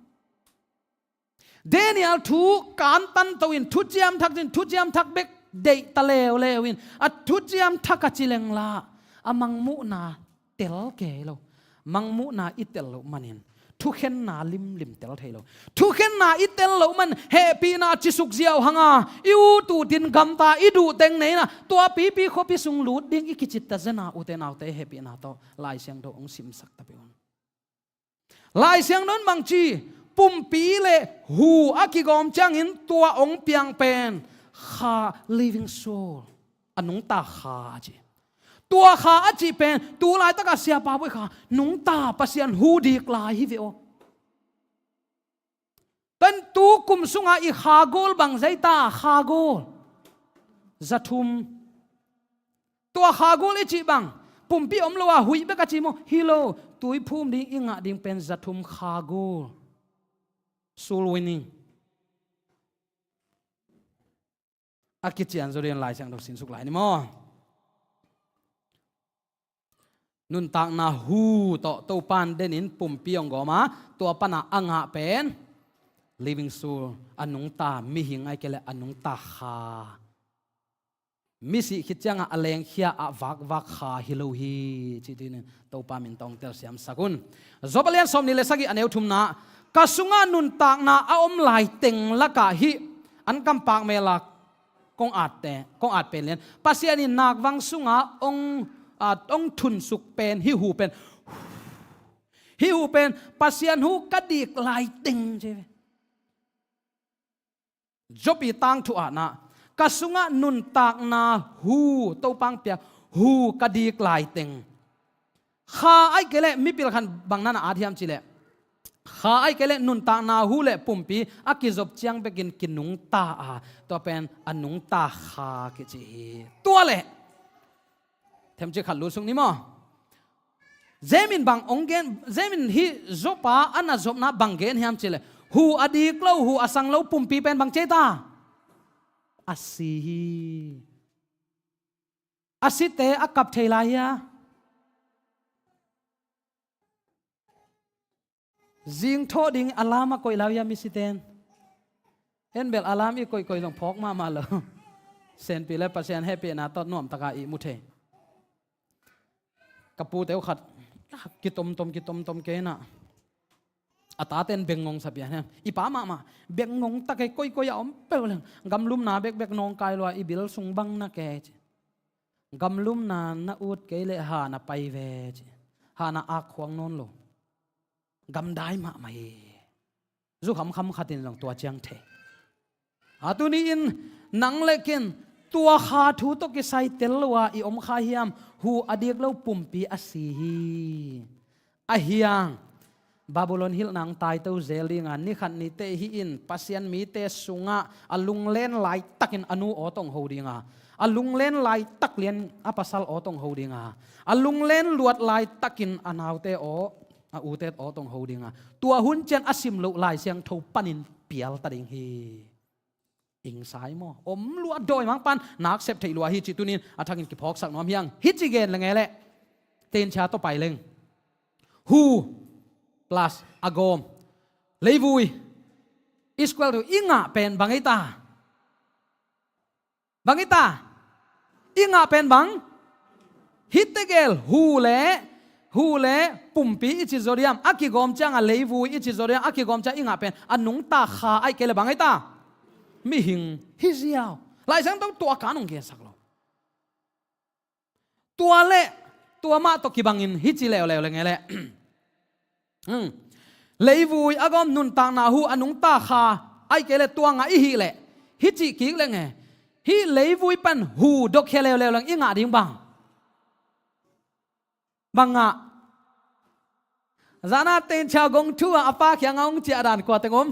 Daniel thu kantan to in, thuciam thak in, thuciam thak bek deih ta leuleu in, a thuciam thak a ci leng la a mangmuhna tel kei lo. Mangmuhna i tel loh manin thukhenna limlim tel thei lo. Thukhenna i tel loh man hehpihna cisuk ziau hanga i ut utin gamta, i duh teng neina, tua pipi khuapi sung lut ding i kicit ta zena, ute naute, hehpihna tawh Lai Siangtho hong simsak ta peuh un. Lai Siangtho in bang ci? Pumpi le hu a kigawm ciangin tua hong piang pen kha, living soul, a nungta kha a ci. Tua kha a cih pen tu laitakah siapa buai kha, nungta Pasian hu dik lai hi ve aw. Tua in tu kum sunga i kha gol bang zai ta? Kha gol za thum. Tua kha gol i cih bang pumpi om lo a huih bek a ci maw? Hi lo. Tuiphum ding i ngah ding pen za thum kha gol. Soul winning. A kician zo ding Lai Siangtho sinsuk lai ni maw? Nuntakna hu tawh Topa'n denin pumpi hong gawm a, tua pana a ngah pen living soul, a nungta mihing, ahih kei leh a nungta kha. Misih khit ciangah a lengkhia a vakvak kha hi lo hi, cih tuni-in Topa min tawh hong telsiamsak un. Job a lian sawmnih le sagih, a neu thumna, ka sungah nuntakna a om lai teng lakah hih an kampak melak kong atte, kong at pen lian, Pasian in nakvang sungah hong, a, hong thunsuk pen hih hu pen, hih hu pen Pasian hu ka dik lai teng ci ve. Job i tangthu ah na, ka sungah nuntakna hu, Topa hong piak hu ka dik laiteng. Kha ahih kei leh mipil khat bang na na at hiam cih leh, kha ahih kei leh nuntakna hu le pumpi a kizop ciang bekin kinungta a, tua pen a nungta kha kici hi. Tua leh themcik khat lut suk ni maw. James in bang hong gen, James in hih Job a a na zopna bang gen hiam cih leh, hu a dik lo, hu a sang lo pumpi pen bang ci ta? A si hi. A site a kap thei lai hia? Zingthawh ding alarm a koih lai hia misite in? En bel alarm i koihkoih zong phawk mahmah lo. Senpi le Pasian hehpihna tawh nuamtaka i mu thei. Ka pute uh khat kitomtom kitomtom kei na, a tate in bek ngong sa pian hiam? I pa mahmah bek ngong tak ei, koikoi a om peuh leng gamlumna bekbek nawngkai lua, i bil sung bang na kei ci. Gamlumna na ut kei leh ha na pai ve ci. Ha na ak khuang nawn lo. Gamdai mahmah hi. Zu khamkham khat in zong tua ciang thei. A tuni in nang le ken tua kha thu tawh kisai tel lo a i om kha hiam? Hu a dik lo pumpi a si hi. A hiang Babylon hilhna hong taito zel ding a, ni khat ni teh hih in Pasian mite sungah a lunglen laitakin a nu aw tawh hong ho ding a, a lunglen laitak lian a pasal aw tawh hong ho ding a, a lunglen luat laitakin a naute aw, a ute aw tawh hong ho ding a, tua hun ciang a sim loh Lai Siangtho panin pial ta ding hi. Ing sai maw? Om lua, dawimangpa'n nak sep theih lua hi cih tuni in a thakin kiphawksak nuam hi hang. Hih ci gen leng e leh, tenchia tawh pai leng, hu plus a gawm, leivui, is equal to i ngah pen bang hi ta? Bang hi ta? I ngah pen bang? Hih tegel hu le, hu le pumpi i ci zaw diam, a kigawm ciang a leivui i ci zaw diam, a kigawm ciang i ngah pen a nungta kha ahih kei leh bang hi ta? Mihing hi ziau. Lai Siangtho tua ka nung gensak lo. Tua le tua mah tawh kibangin hih ci leuleu leng e leh, leivui a gawm, nuntakna hu, a nungta kha ahih kei leh tua ngah i hih leh, hih ci kik leng e, hih leivui pan hu dok khia leuleu leng i ngah ding bang? Bang ngah? Zana tenchia gong thu a a pa kiangah hong ciah dan kua teng om?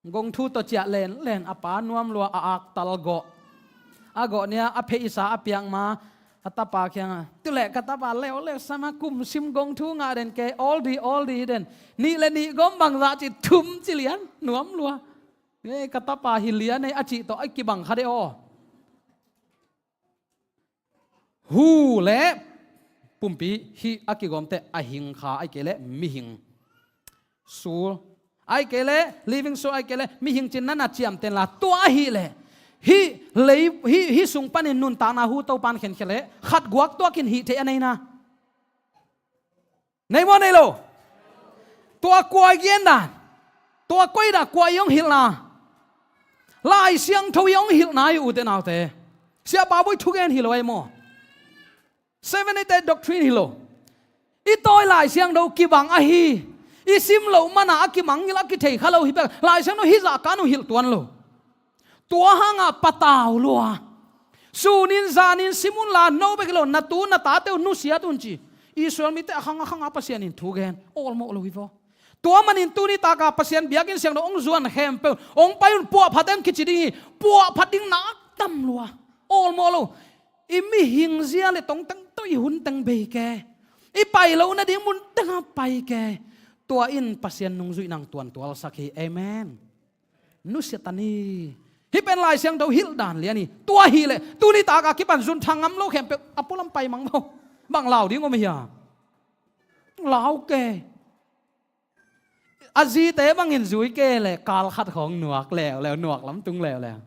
Gong thu tawh ciah lenlen, a pa nuam lua, a aktal gawh. A gawh ni-a a pheisa a piak ma, a tapa kiangah, tu leh ka tapa leuleu sam a, kum sim gong thu ngah den kei, awl dih awl dih den. Nih le nih gawm bangzah ci, thum ci lian, nuam lua. Ei, ka tapa hi lian ei a cih tawh a kibang kha de aw. Hu le pumpi hih a kigawmte a hing kha ahih kei leh mihing. Soul ahih kei leh, living soul ahih kei leh mihing ci-in na na ciamteh inla, tua ahih leh hih lei, hih, hih sung panin nuntakna hu Topa'n khenkhia leh khat guak tuakin hih theih a nei na. Nei maw nei lo? Tua kua i gen dan? Tua koi dan, kua i hong hilhna? Lai Siangtho i hong hilhna hi, ute naute. Siapa Bawi thugen hi lo ei maw? Seven Day Doctrine hi lo. I tawi Lai Siangtho kibang ahi. I sim loh mana a kimangngilh a kithei kha lo hi pek. Lai Siangtho hih zah ka nung hilh tuan lo. Tua hangah patau lua. Sunin zanin sim unla, no bek hi lo, na tu na tate uh nusiat un ci. Israel mite a khang a khang a Pasian in thu gen, awlmawh lo hi vaw. Tua manin tuni taka Pasian biakinn siangtho hong zuan khempeuh, hong pai un, puahphat em kici ding hi. Puahphat ding nak tam lua. Awlmawh lo. I mihing zia le tongteng tawh i hun teng bei ke. I pai lo nading mun tengah pai ke. Tua in Pasian nungzuih nang tuantualsak hi. Amen. Nusia ta ni. Hih pen Lai Siangtho hilh dan lian hi. Tua hi leh tuni taka kipan zun thang ngam lo khempeuh a pualam pai mang maw? Bang lau ding om hia? Lau ke. A zite bangin zui ke leh kal khat khawng nuak leuleu, nuak lam tung leuleu.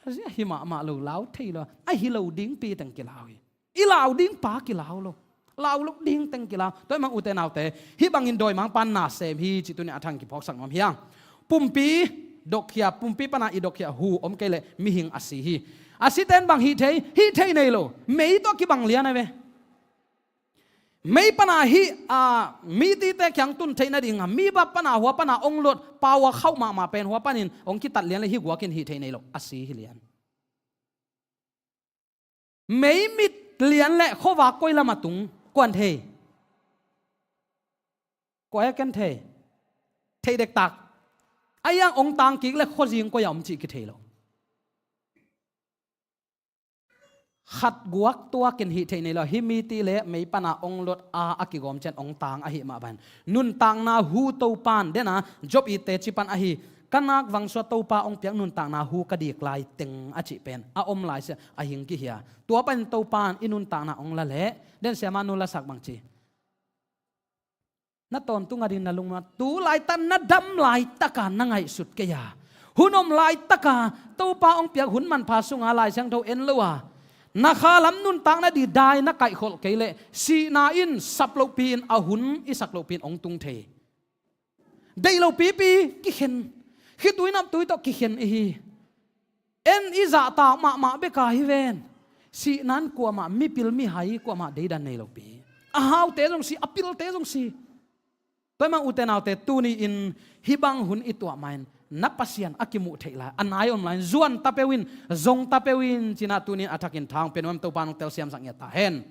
A zia hi mahmah lo, lau thei lo. A hi lo dingpi teng kilau hi. I lau ding pa kilau lo. Lau lo ding teng kilau. Tua ahih manin ute naute, hih bangin dawimangpa'n na sem hi cih tuni a thang kiphawksak nuam hi hang. Pumpi dokkhia, pumpi pana i dokkhia hu om kei leh mihing a si hi. A site'n bang hih thei, hih thei nei lo. Mei tawh kibang lian a ve. Mei pana hih, a, mitite kiang tun theih nadinga, mi bap pana, hua pana ong lut, pau a khauh mahmah pen hua panin ong kitat lian le hih guakin hih theih nei lo a si hi lian. Mei mit lian le khuavak koi lam a tung, kuan thei? Kua a ken thei? Thei dektak. A iang ong tang kik le khuazing koi a om cih kithei lo. Khat guak tuakin hih theih nei lo, hih miti le mei pana ong lut a, a kigawm ciang ong tang ahih mah ban. Nuntakna hu Topan, dena, Job i teci pan ahi, ka nak vangsuah Topa ong piak nuntakna hu ka dik lai teng a cih pen a om lai sia, a hing kihia. Tua pan Topan i nuntakna ong la leh, den siamah nu lasak bang ci. Na tawntung a ding na lungmuang, tu laitak na dam laitaka na ngaihsut kei a, hun om laitaka Topa ong piak hun manpha sunga Lai Siangtho en lo a, na khalam nuntakna ding dai na kaihkholh kei leh sihna in sap lohpi in, a hun i sak lohpi in ong tung thei. Deih lo pipi kikhen, khitui naptui tawh kikhen ihi. En i zahtak mahmah beka hi ven. Sihna in kuamah mipil mihai kuamah deidan nei lopi. A haute zong si, a pilte zong si. Tua ahih manin ute naute, tuni-in hih bang hun i tuah ma-in na Pasian a kimuh theih lai, a nai om lai-in zuan ta peuh in, zong ta peuh in, ci-in ah tuni-in a thakin tha ong pia nuam Topa nong telsiamsak ngiat ta hen.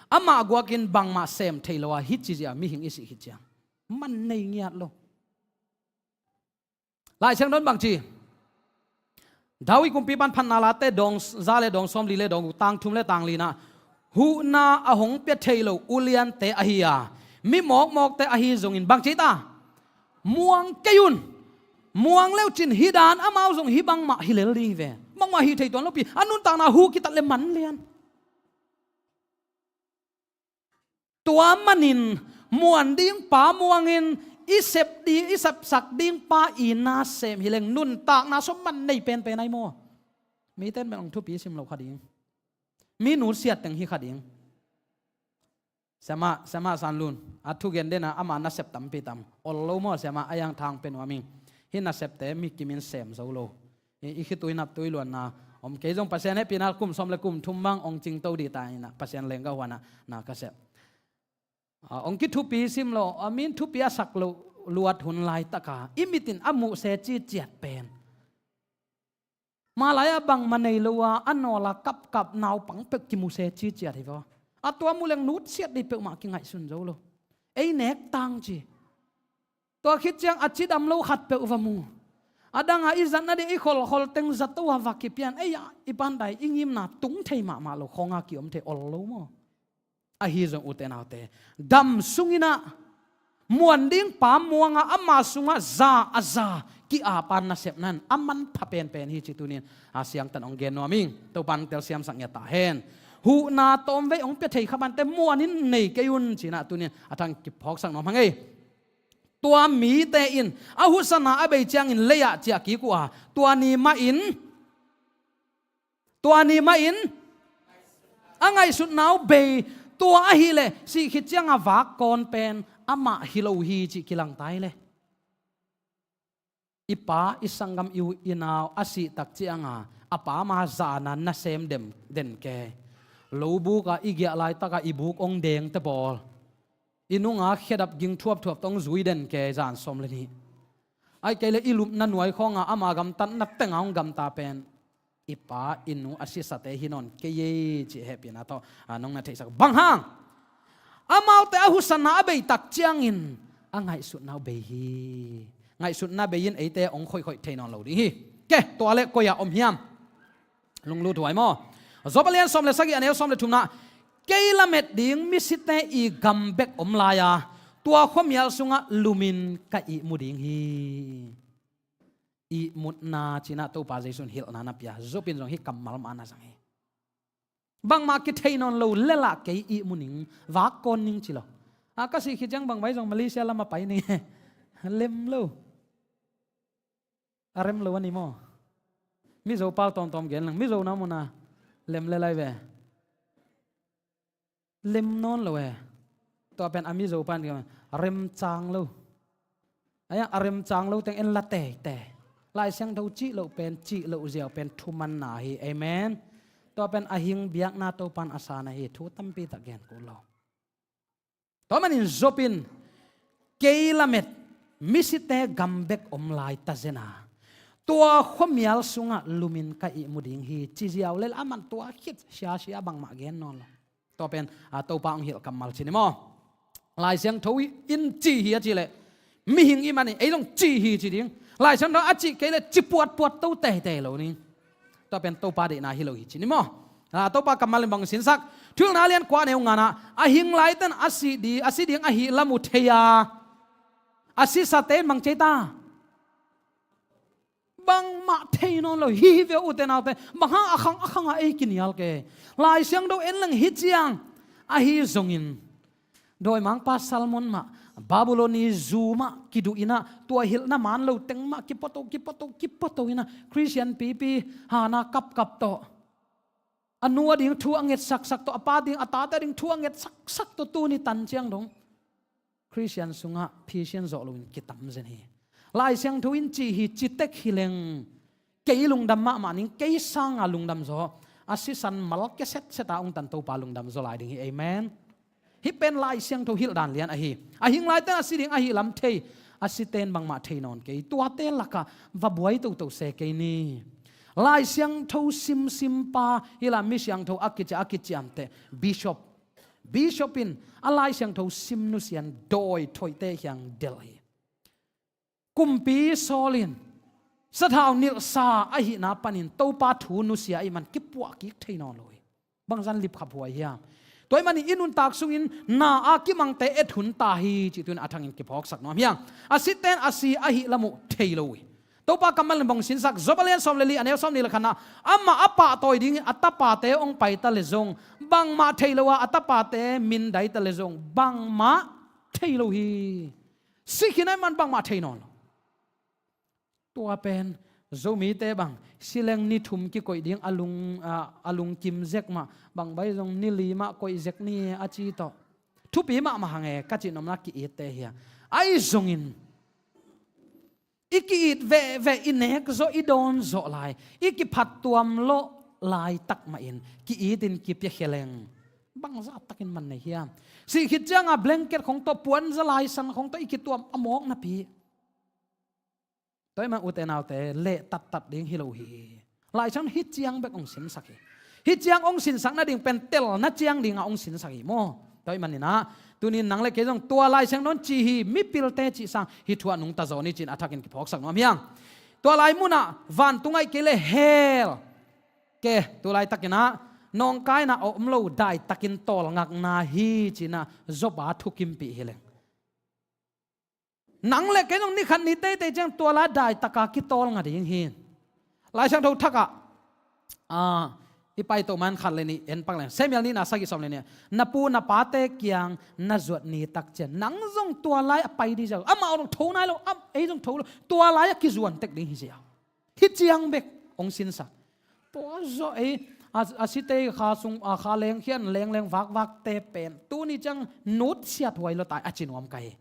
Amah guakin bangmah sem thei lo a, hih ci zia mihing i sih khit ciang man nei ngiat lo. Lai Siangtho in bang ci? David kumpipa in Phatna Late dawng za le dawng sawmli le dawng guk, tang thum le tang li-in ah, huhna a hong pia thei lo uliante ahi a, mi mawkmawkte ahi zongin bang ci ta? Muang kei un. Muang le uh cin hih dan amau zong hih bangmah hi lel ding hi ve. Bangmah hi thei tuan lopi. A nuntakna hu kitat le man lian. Tua manin muan ding pa muangin, i sep ding, i sepsak ding pa i nasem hi leng nuntakna sung man nei penpen ahi maw? Mite in bel ong thupi sim lo kha ding. Mi nusiat teng hi kha ding. Siamah, Siamah San Lun a thugen den a, ama nasep tampi tam. Ol lo maw, siamah, a iang tha ong pia nuam ing. Hih nasepte mi kimin sem zo lo. I, i khitui naptui luanna om kei zong Pasian hehpihna kum sawm le kum thum bang ong cingto ding ta in ah, Pasian leenggah huan ah na ka sep. A, ong kithupi sim lo, a min thupi a sak lo luat hun laitaka i mit in a muh se ciciat pen. Mah lai-ah bangmah nei lo a, a nawl a kapkap naupang peuh kimu se ciciat hi vaw. A tua muh leng nusiat ding peuhmah kingaihsun zo lo. Ei nek tang ci. Tua khit ciang a cidam lo khat peuh va mu. A dang a i zatna ding i kholkhol teng zato a va kipian. Ei a i pandai i ngimna tung thei mahmah lo, khong a kiom thei, ol lo maw? Ahi zong ute naute, dam sungin ah muan ding pa muang a, ama sungah za a za ki-ap a nasepna in a manpha penpen hi ci tuni-in a siangtan ong gen nuam ing. Topa in telsiamsak ngiat ta hen. Huhna tawmvei ong pia thei kha bante muan in nei kei un ci-in ah tuni-in a thang kiphawksak nuam hang ei. Tua mite in a huhsana a bei ciangin lei-ah ciah kik uh a, tua ni mah in, tua ni mah in a ngaihsutna uh bei, tua ahih leh sih khit ciang a vak kawn pen amah hi lo hi cih kilang ta hi leh. I pa, i sanggam, i u i nau a sih tak ciang a, a pa ma zan a nasem den ke. Lo buk a i giah laitak a i buk ong deng te bawl. I nung a khedap ging thuapthuap tawh ong zui den ke, zan sawm le nih. Ahih kei leh i lupna nuai khawng a ama gamtatna teng a ong gamta pen i pa i nu a sisate hi nawn kei ei cih hehpihna tawh, a, nong na theihsak. Bang hang? Amaute a huhsana a bei tak ciangin a ngaihsutna uh bei hi. Ngaihsutna bei in eite ong khoihkhoih thei nawn lo ding hi. Ke, tua leh koi-ah om hiam? Lunglut huai maw? Job a lian sawm le sagih, a neu sawm le thumna, kei lamet ding misite i gam bek om lai a, tua khuamial sungah lumin ka ihmu ding hi. Ihmutna ci-in ah Topa Jesu in hilhna na pia. Job in zong hih kammal mah na zang hi. Bangmah kithei nawn lo lel ah kei ihmu ning, vak kawn ning ci lo. A, ka sih khit ciang bang vai zong Malaysia lam a pai ning. Lem lo. A rem lo a ni maw? Mizo pau tawmtawm gen leng, Mizo na mun a lem le lai ve. Lem nawn lo e. Tua pen a Mizo pan gen, remcang lo. A iang a remcang lo teng en la teitei. Lai Siangtho cih loh pen, cih loh ziau pen thumanna hi. Amen. Tua pen a hing biakna Topa in a san ahi, thu tampi tak gen kul lo. Tua manin Job in, "Kei lamet misite gam bek om lai ta zen a, tua khuamial sungah lumin ka ihmu ding hi," ci ziau lel, aman tua khit siasia bangmah gen nawn lo. Tua pen, a, Topa hong hilh kammal ci ni maw. Lai Siangtho in ci hi a cih leh, mihing i hih manin ei zong ci hi ci ding. Lai Siangtho a cih kei leh ci puatpuat to teitei lo ni. Tua pen Topa deihna hi lo hi ci ni maw. A, Topa kammal in bang sinsak. Thuhilhna lian kua, a neu ngana, a hing laiten a si di, a si ding ahih lam uh thei a, a sisate in bang ci ta? Bangmah thei nawn lo hi ve, ute naute. Bang hang a khang a khang a ei kinial kei? Lai Siangtho en leng hi ciang. Ahi zongin, dawimangpa Solomon mah, Babylon i zu mah kiduh in ah, tua hilhna man lo teng mah kipuato, kipuato, kipuato in ah, Khristian pipi hana kapkap tawh, a nu a ding thu a ngetsaksak tawh, a pa ding, a tate a ding thu a ngetsaksak tawh, tuni tan ciang dong Khristian sungah phisian zawh loin kitam zen hi. Lai Siangtho in ci hi, ci tek hi leng, kei lungdam mahmah ning, kei sanga lungdam zaw, a sisan mal kia setset a hong tan Topa lungdam zaw lai ding hi. Amen. Hih pen Lai Siangtho hilh dan lian ahi. A hing laiten a si ding ahih lam thei, a site in bangmah thei nawn kei. Tuate lakah va buai toto se kei ni. Lai Siangtho simsimpa, hi la, mi siangtho a kici, a kiciamteh, bishop. Bishop in a Lai Siangtho sim nusia in dawi thoihte kiang delh hi. Kumpi Saul in sathau nilhsa ahihna panin Topa thu nusia ahih man kipuah kik thei nawn lo hi. Bangzah lipkhaphuai hiam? Tua ahih manin i nuntak sungin na a kimangte et hun ta hi cih tuni-in a thangin kiphawksak nuam hi hang. A site in a si ahih lam uh thei lo hi. Topa kammal in bang sinsak. Job a lian sawm le li, a neu sawmnih le khatna, amah a pahtawi dingin a tapate hong pai ta leh zong bangmah thei lo a, a tapate mindai ta leh zong bangmah thei lo hi. Si khin ahih man bangmah thei nawn lo. Tua pen Zomite bang, si leng ni thum kikoih ding, a lung, a, a lungkim zek mah, bang bai zong ni li mah koih zek ni a ci tawh. Thupi mahmah hang e, ka cih nopna, ki-itte hi a. Ahi zongin i ki-it veve, i nek zawh, i dawn zawh lai, i kiphattuam lawh laitak mahin ki-itin kipiakhia leng bangzah takin man nei hiam? Sih khit cianga blanket khong tawh, puanza laisan khong tawh i kituam a mawk napi. Tua ahih man ute naute, leh tattat ding hi lo hi. Lai Siangtho in hih ciang bek hong sinsak hi. Hih ciang hong sinsak nading pen telna ciang dingah hong sinsak hi maw. Tua ahih manin ah, tuni-in nang le kei zong tua Lai Siangtho in ci hi, mipilte cih sang hih thu ah nungta zaw ni ci-in a thakin kiphawksak nuam hi hang. Tua lai munah vantung ahih kei leh hell, ke, tu laitakin ah nawngkaina a om lo daitakin tawlngakna hi ci-in ah Job a thukimpih hi leng. Nang le kei zong ni khat ni teitei ciang tua lai daitaka kitawlnga ding hi. Lai Siangtho Thak ah, ah, i paito man khat le nih en pak leng. Samuel nihna sagih sawm le nih. Na pu na pate kiang na zuat ni tak ciang nang zong tua lai a pai ding ziau. Amau zong tho nai lo, am, ei zong tho lo. Tua lai a kizuan tek ding hi ziau. Hih ciang bek hong sinsak. Tua zawh ei, a, a site kha sung, a, kha lengkhia in lengleng vakvakte pen tuni ciang nutsiat huai lua ta hi, a ci nuam ka hi.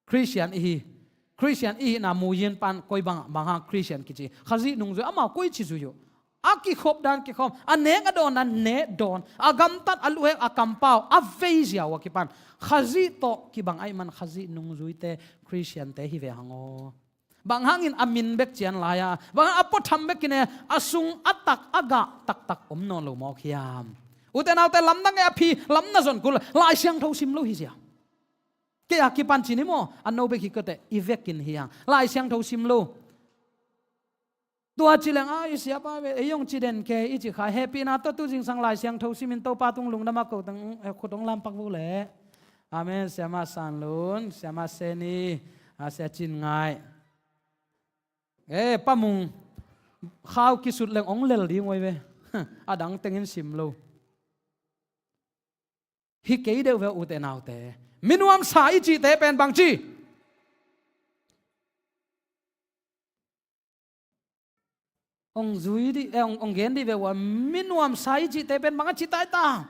Khristian i hi. Khristian i hihna muyin pan koi bang, bang hang Khristian kici? Khazih nungzui, amau koici zui uh? A kikhop dan kikhawm, a nek a dawn dan nek dawn, a gamtat, a luhek, a kampau a vei ziau a kipan Khazih tawh kibang ahih man Khazih nungzuite, Khristiante hi ve hang aw. Bang hangin a min bek cian lai a, bang hang a puatham bek kine, a sung a tak a gah taktak om nawn lo mawk hiam? Ute naute, lamdang e, a phi lamna zon kul, Lai Siangtho sim lo hi ziau. Kei a kipan ci ni maw, a no bek hi kote, i vekin hi hang. Lai Siangtho sim lo. Tua ci leng a, i siapa ve, ei hong ci den ke, i ci kha. Hehpihna tawh tu zingsang Lai Siangtho simin Topa tung lungdam a ko teng, eh, khut hong lampak vo le. Amen. Siama San Lun, Siama Seni, a, Sia Cin Ngai. Eh, Pa Mung, khau kisut leng hong lel ding uai ve. A dang tengin sim lo. Hi kei deuh ve ute naute. Minuamsa i cihte pen bang ci? Hong zui dih, eh, hong, hong gen dih ve ua, minuamsa i cihte pen bang a ci taita?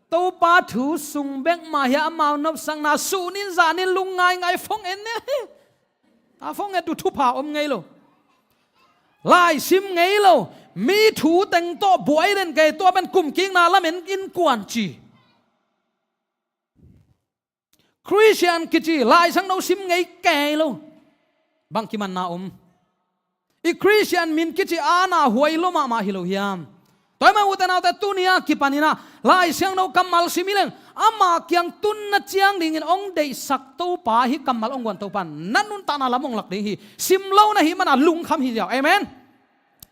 Topa thu sung bek mah hi a, amau nopsakna sunin zanin lungngaingai phong en ne. A phone nget uh thupha om ngei lo. Lai sim ngei lo. Mi thu teng tawh buai den kei, tua pen kumkikna lamen innkuan ci. Khristian kici Lai Siangtho sim ngei kei lo. Bang kimanna om? I Khristian min kici a na huai lo mahmah hi lo hiam? Tua ahih manin ute naute, tuni a kipanin ah Lai Siangtho kammal sim hi leng, ama kiang tunna ciang dingin hong deihsak Topa, hih kammal hong guan Topa, na nuntakna lam hong lak ding hi. Sim lo na hih manin lungkham hi ziau. Amen.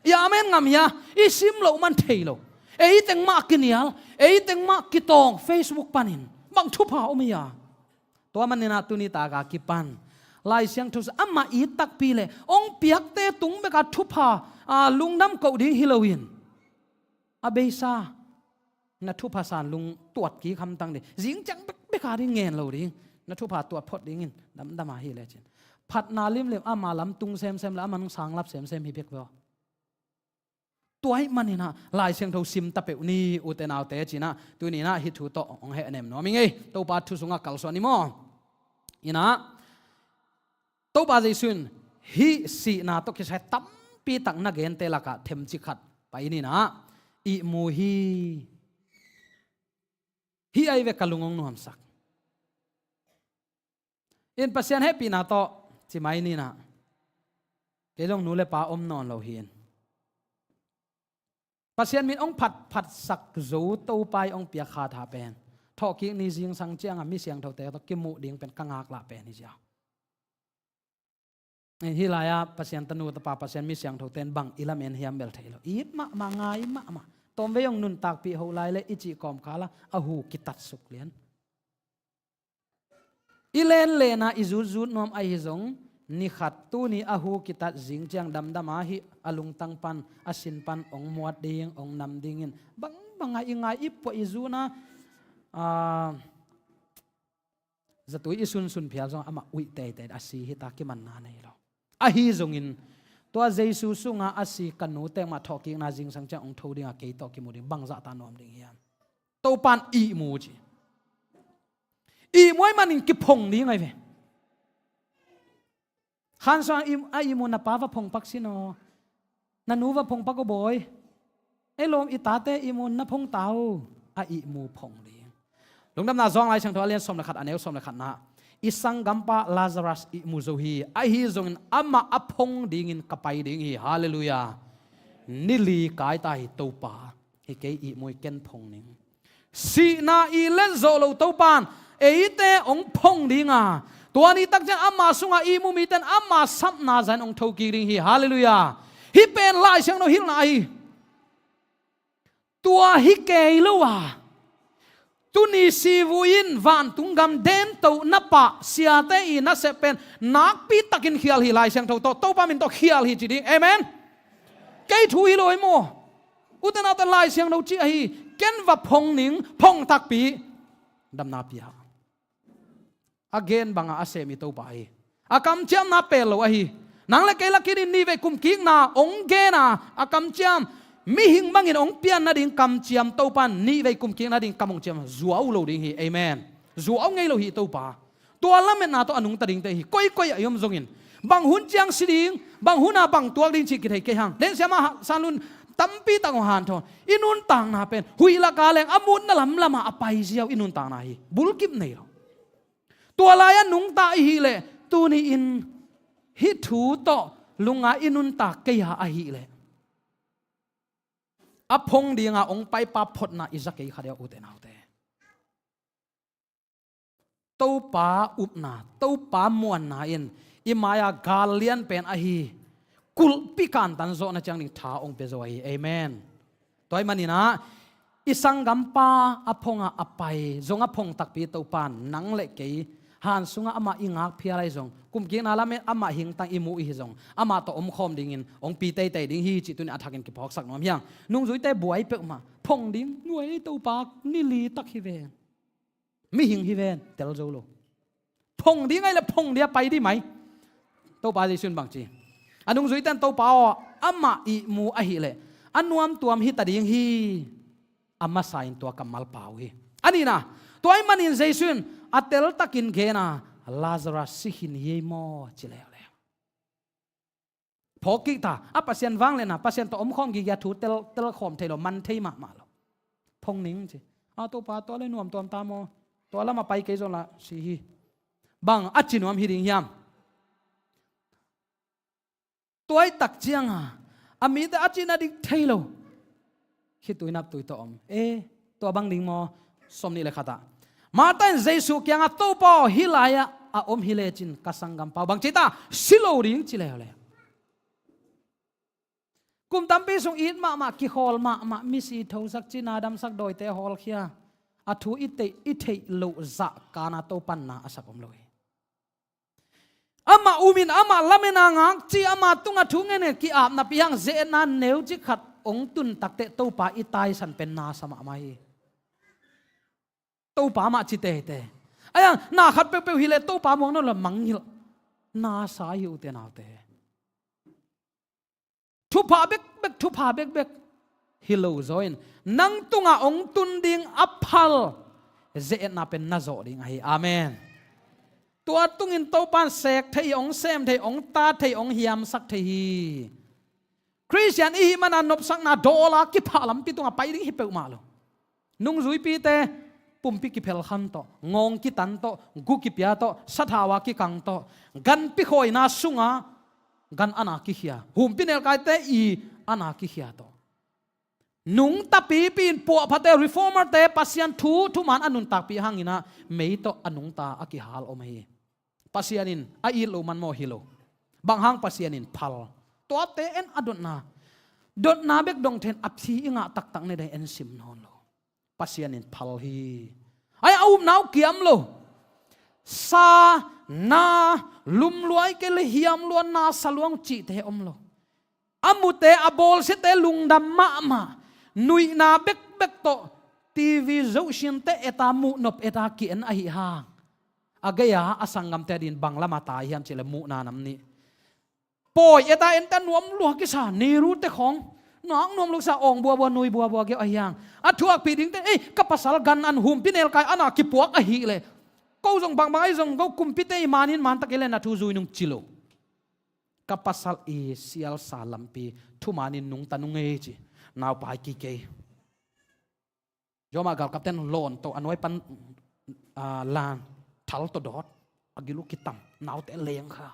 I amen ngam hia? I sim loh man thei lo. Ei teng mah kinial, ei teng mah kitawng Facebook panin. Bang thupha om hia? Tua manin ah tuni tak a kipan Lai Siangtho amah it takpi leh hong piakte tung bek a thupha, a, lungdam koh ding hi loin, a beisa na thupha san lung tuat kik hamtang ding. Zing ciang bekbek a ding ngen lo ding. Na thupha tuat phot dingin damdam a hi lecin, phatna limlim ama lam tung semsem le ama nung sanglap semsem hi bek ve aw. Tua ahih manin ah Lai Siangtho sim ta peuh ni, ute naute, ci-in ah tuni-in ah hih thu tawh hong hehnem nuam ing ei. Topa thu sungah kalsuan ni maw. In ah Topa Jesu in hih sihna tawh kisai tampi tak na gente lakah themcik khat pai ni in ah, ihmu hi. Hih ahi ve ka lung hong nuamsak. In Pasian hehpihna tawh ci mai ni in ah, kei zong nu le pa om nawn lo hi in, Pasian min hong phatphatsak zo Topa in hong piak kha tha pen thawhkik ni zingsang ciangah mi siangthote tawh kimuh ding pen ka ngaklah pen hi ziau. Hih lai-ah Pasian tanu tapa, Pasian mi siangthote in bang i lamen hiam bel thei lo. It mahmah, ngai mahmah. Tawmvei hong nuntakpih hoh lai leh i cih kawmkal ah a hu kitatsuk lian. I lenlen a i zutzut nuam ahi zong, ni khat tuni a hu kitat zing ciang damdam a hih a lungtang pan, a sin pan hong muat ding, hong nam dingin bangbang a i ngai, i puah, i zun a, aa, zatui i sunsun phial zong amah uih teitei a si hi ta, kimanna nei lo. Ahi zongin tua Jesu sungah a si ka nute mah thawhkikna zingsang ciang hong tho ding a, kei tawh kimu ding, bangzah ta nuam ding hiam? Topa in ihmu ci. Ihmu ahih manin kiphong ding ahi ve. Khan suang a ihmu, na pa va phong pak sin aw. Na nu va phong pak aw bawi. Ei lawm, i tate ihmu na phong ta uh. A ihmu phong ding. Lungdamna John Lai Siangtho a lian sawm le khat, a neu sawm le khatna, i sanggampa Lazarus ihmu zo hi. Ahi zongin amah a phong dingin ka pai ding hi. Halleluiah. Ni li kai ta hi Topa. Hi kei ihmu hi, ken phong ning. Sihna i let zawh loh Topa in eite hong phong ding a, tua ni tak ciang ama sungah ihmu mite in ama sapna zah in hong thokik ding hi. Halleluiah. Hih pen Lai Siangtho hilhna ahi. Tua hi kei lo a, tuni sivui in vantung gam dentohna pah siate i nasep pen nakpi takin khial hi, Lai Siangtho tawh, Topa min tawh khial hi ci ding. Amen. Kei thu hi lo hi maw? Ute naute, Lai Siangtho cih ahi, ken va phong ning, phong takpi, damna pia. A gen bangah a sem i Topa hi. A kamciamna pel lo ahi. Nang le kei lakin in nihvei kumkikna hong gen a, a kamciam, mihing bangin hong pian nading kamciam Topa in nihvei kumkik nading kam hong ciam zuau lo ding hi. Amen. Zuau ngei lo hi Topa. Tua lametna tawh a nungta dingte hi. Koikoi a i om zongin, bang hun ciang si ding, bang hun a bang tuak ding cih kithei kei hang. Densiama Sanlun tampi tak hong hanthawn. I nuntakna pen huih laka leng a mutna lamlamah a pai ziau i nuntakna hi. Bulkip nei lo. Tua lai-a nungta i hih leh, tuni-in hih thu tawh lunga i nuntak kei a ahih leh, a phong dinga hong paipa photna i za kei kha deuh, ute naute. Topa upna, Topa muanna in i mai-a gal lian pen ahi kulhpi kantan zawhna ciang ding tha hong pia zo ahi. Amen. Tua ahih manin ah, i sanggampa a phong a, a pai zong a phong takpi Topa in nang le kei han sungah amah i ngak phial ahi zong, kumkikna lamen amah hingtang i muh i hi zong, amah tawh omkhawm dingin hong pi teitei ding hi cih tuni a thakin kiphawksak nuam hi hang. Nungzuite buai peuhmah, phong ding nuai Topa, ni li tak hi ve. Mihing hi ven, tel zo lo. Phong ding ahih leh phong dia pai dih mai. Topa Jesu in bang ci? A nungzuite in, Topa aw, amah ihmu ahih leh a nuamtuam hi ta ding hi. A masa in tua kammal pau hi. A nihna, tua ahih manin Jesu in a teltakin gen a, Lazarus si khin hi ei maw, ci leuleu. Phawk kik ta, a Pasian vangliatna, Pasian tawh omkhawm gige a thu tel, telkhawm thei lo, man thei mahmah lo. Phong ning ci. A Topa, tua le nuam tuam ta maw? Tua lamah pai kei zawlah si hi. Bang a ci nuam hi ding hiam? Tuaitak cianga a mite a cihna dik thei lo. Khitui naptui tawh om. E, tua bang ding maw? Sawmnih le khatah Martha in Jesu kiangah, Topa aw, hih lai-ah a om hi lecin ka sanggampa uh bang ci ta, si lo ding ci leuleu. Kum tampi sung it mahmah, kikhawl mahmah, misi thosak, cina damsak, dawite hawlkhia, a thu i theih, i theih loh zah kana Topan na a sak om lo hi. Amah umin, amah lamen a ngak ci, ama tungah thu ngen ngen ki-ap napi hang, ze-etna neucik khat hong tun takteh Topa i taisan pen na sa mahmah hi. Topa mah ci teitei. Ahi hang na khat peuhpeuh hileh Topa muang nawn lo mangngilh na sa hi, ute naute. Thupha bekbek, thupha bekbek hi lo zaw in, nang tungah hong tun ding a phal ze-etna pen na zawh ding ahi. Amen. Tua tungin Topan sek thei hi, hong sem thei, hong ta thei, hong hiamsak thei hi. Khristian i hih mana nopsakna dawl a kiphah lampi tungah pai ding hi peuhmah lo. Nungzuipite pumpi kiphelkhan tawh, ngawng kitan tawh, gu kipia tawh, sathau a kikang tawh, ganpi khawina sunga gan ana kikhia, humpi nelkaite i ana kikhia tawh, nungta pipi in puahphate, reformerte, Pasian thu thuman a nuntakpih hangin ah mei tawh a nungta a kihal om hi. Pasian in a it loh man maw? Hi lo. Bang hang? Pasian in phal. Tuate en a dotna. Dotna bek dong then a phi i ngah taktak ne dai en sim nawn lo. Pasian in phal hi. Ai a upna uh kiam lo. Sa, na, lumluai kei le hiam luan na sa luang cihte om lo. A mute, a bawlsiate lungdam mahmah. Nuihna bekbek tawh T V zosiante eta muhnop eta ki-en ahi hang, a gei-a a sanggamte adin bang lama tai hiam cihleh muhna nam nih. Pawi eta ente a nuam lua kisa, Nehru te khawng, nak nuam lua kisa, awng buabua, nui buabua geu ahi hang, a thuakpih dingte, ei, ka pasal gan an, humpi nelkai ana kipuak ahihleh, ko zong bangbang ahi zong ko, kumpite i manin mantak i le na thu zui nung ci lo. Ka pasal i sialsa lampi thumanin nungta nung ei ci. Naupai kikei. Roma galkapten lawn tawh a nuai pan, ah, lan thal tawh dawt, a gil uh kitam, naute leng kha.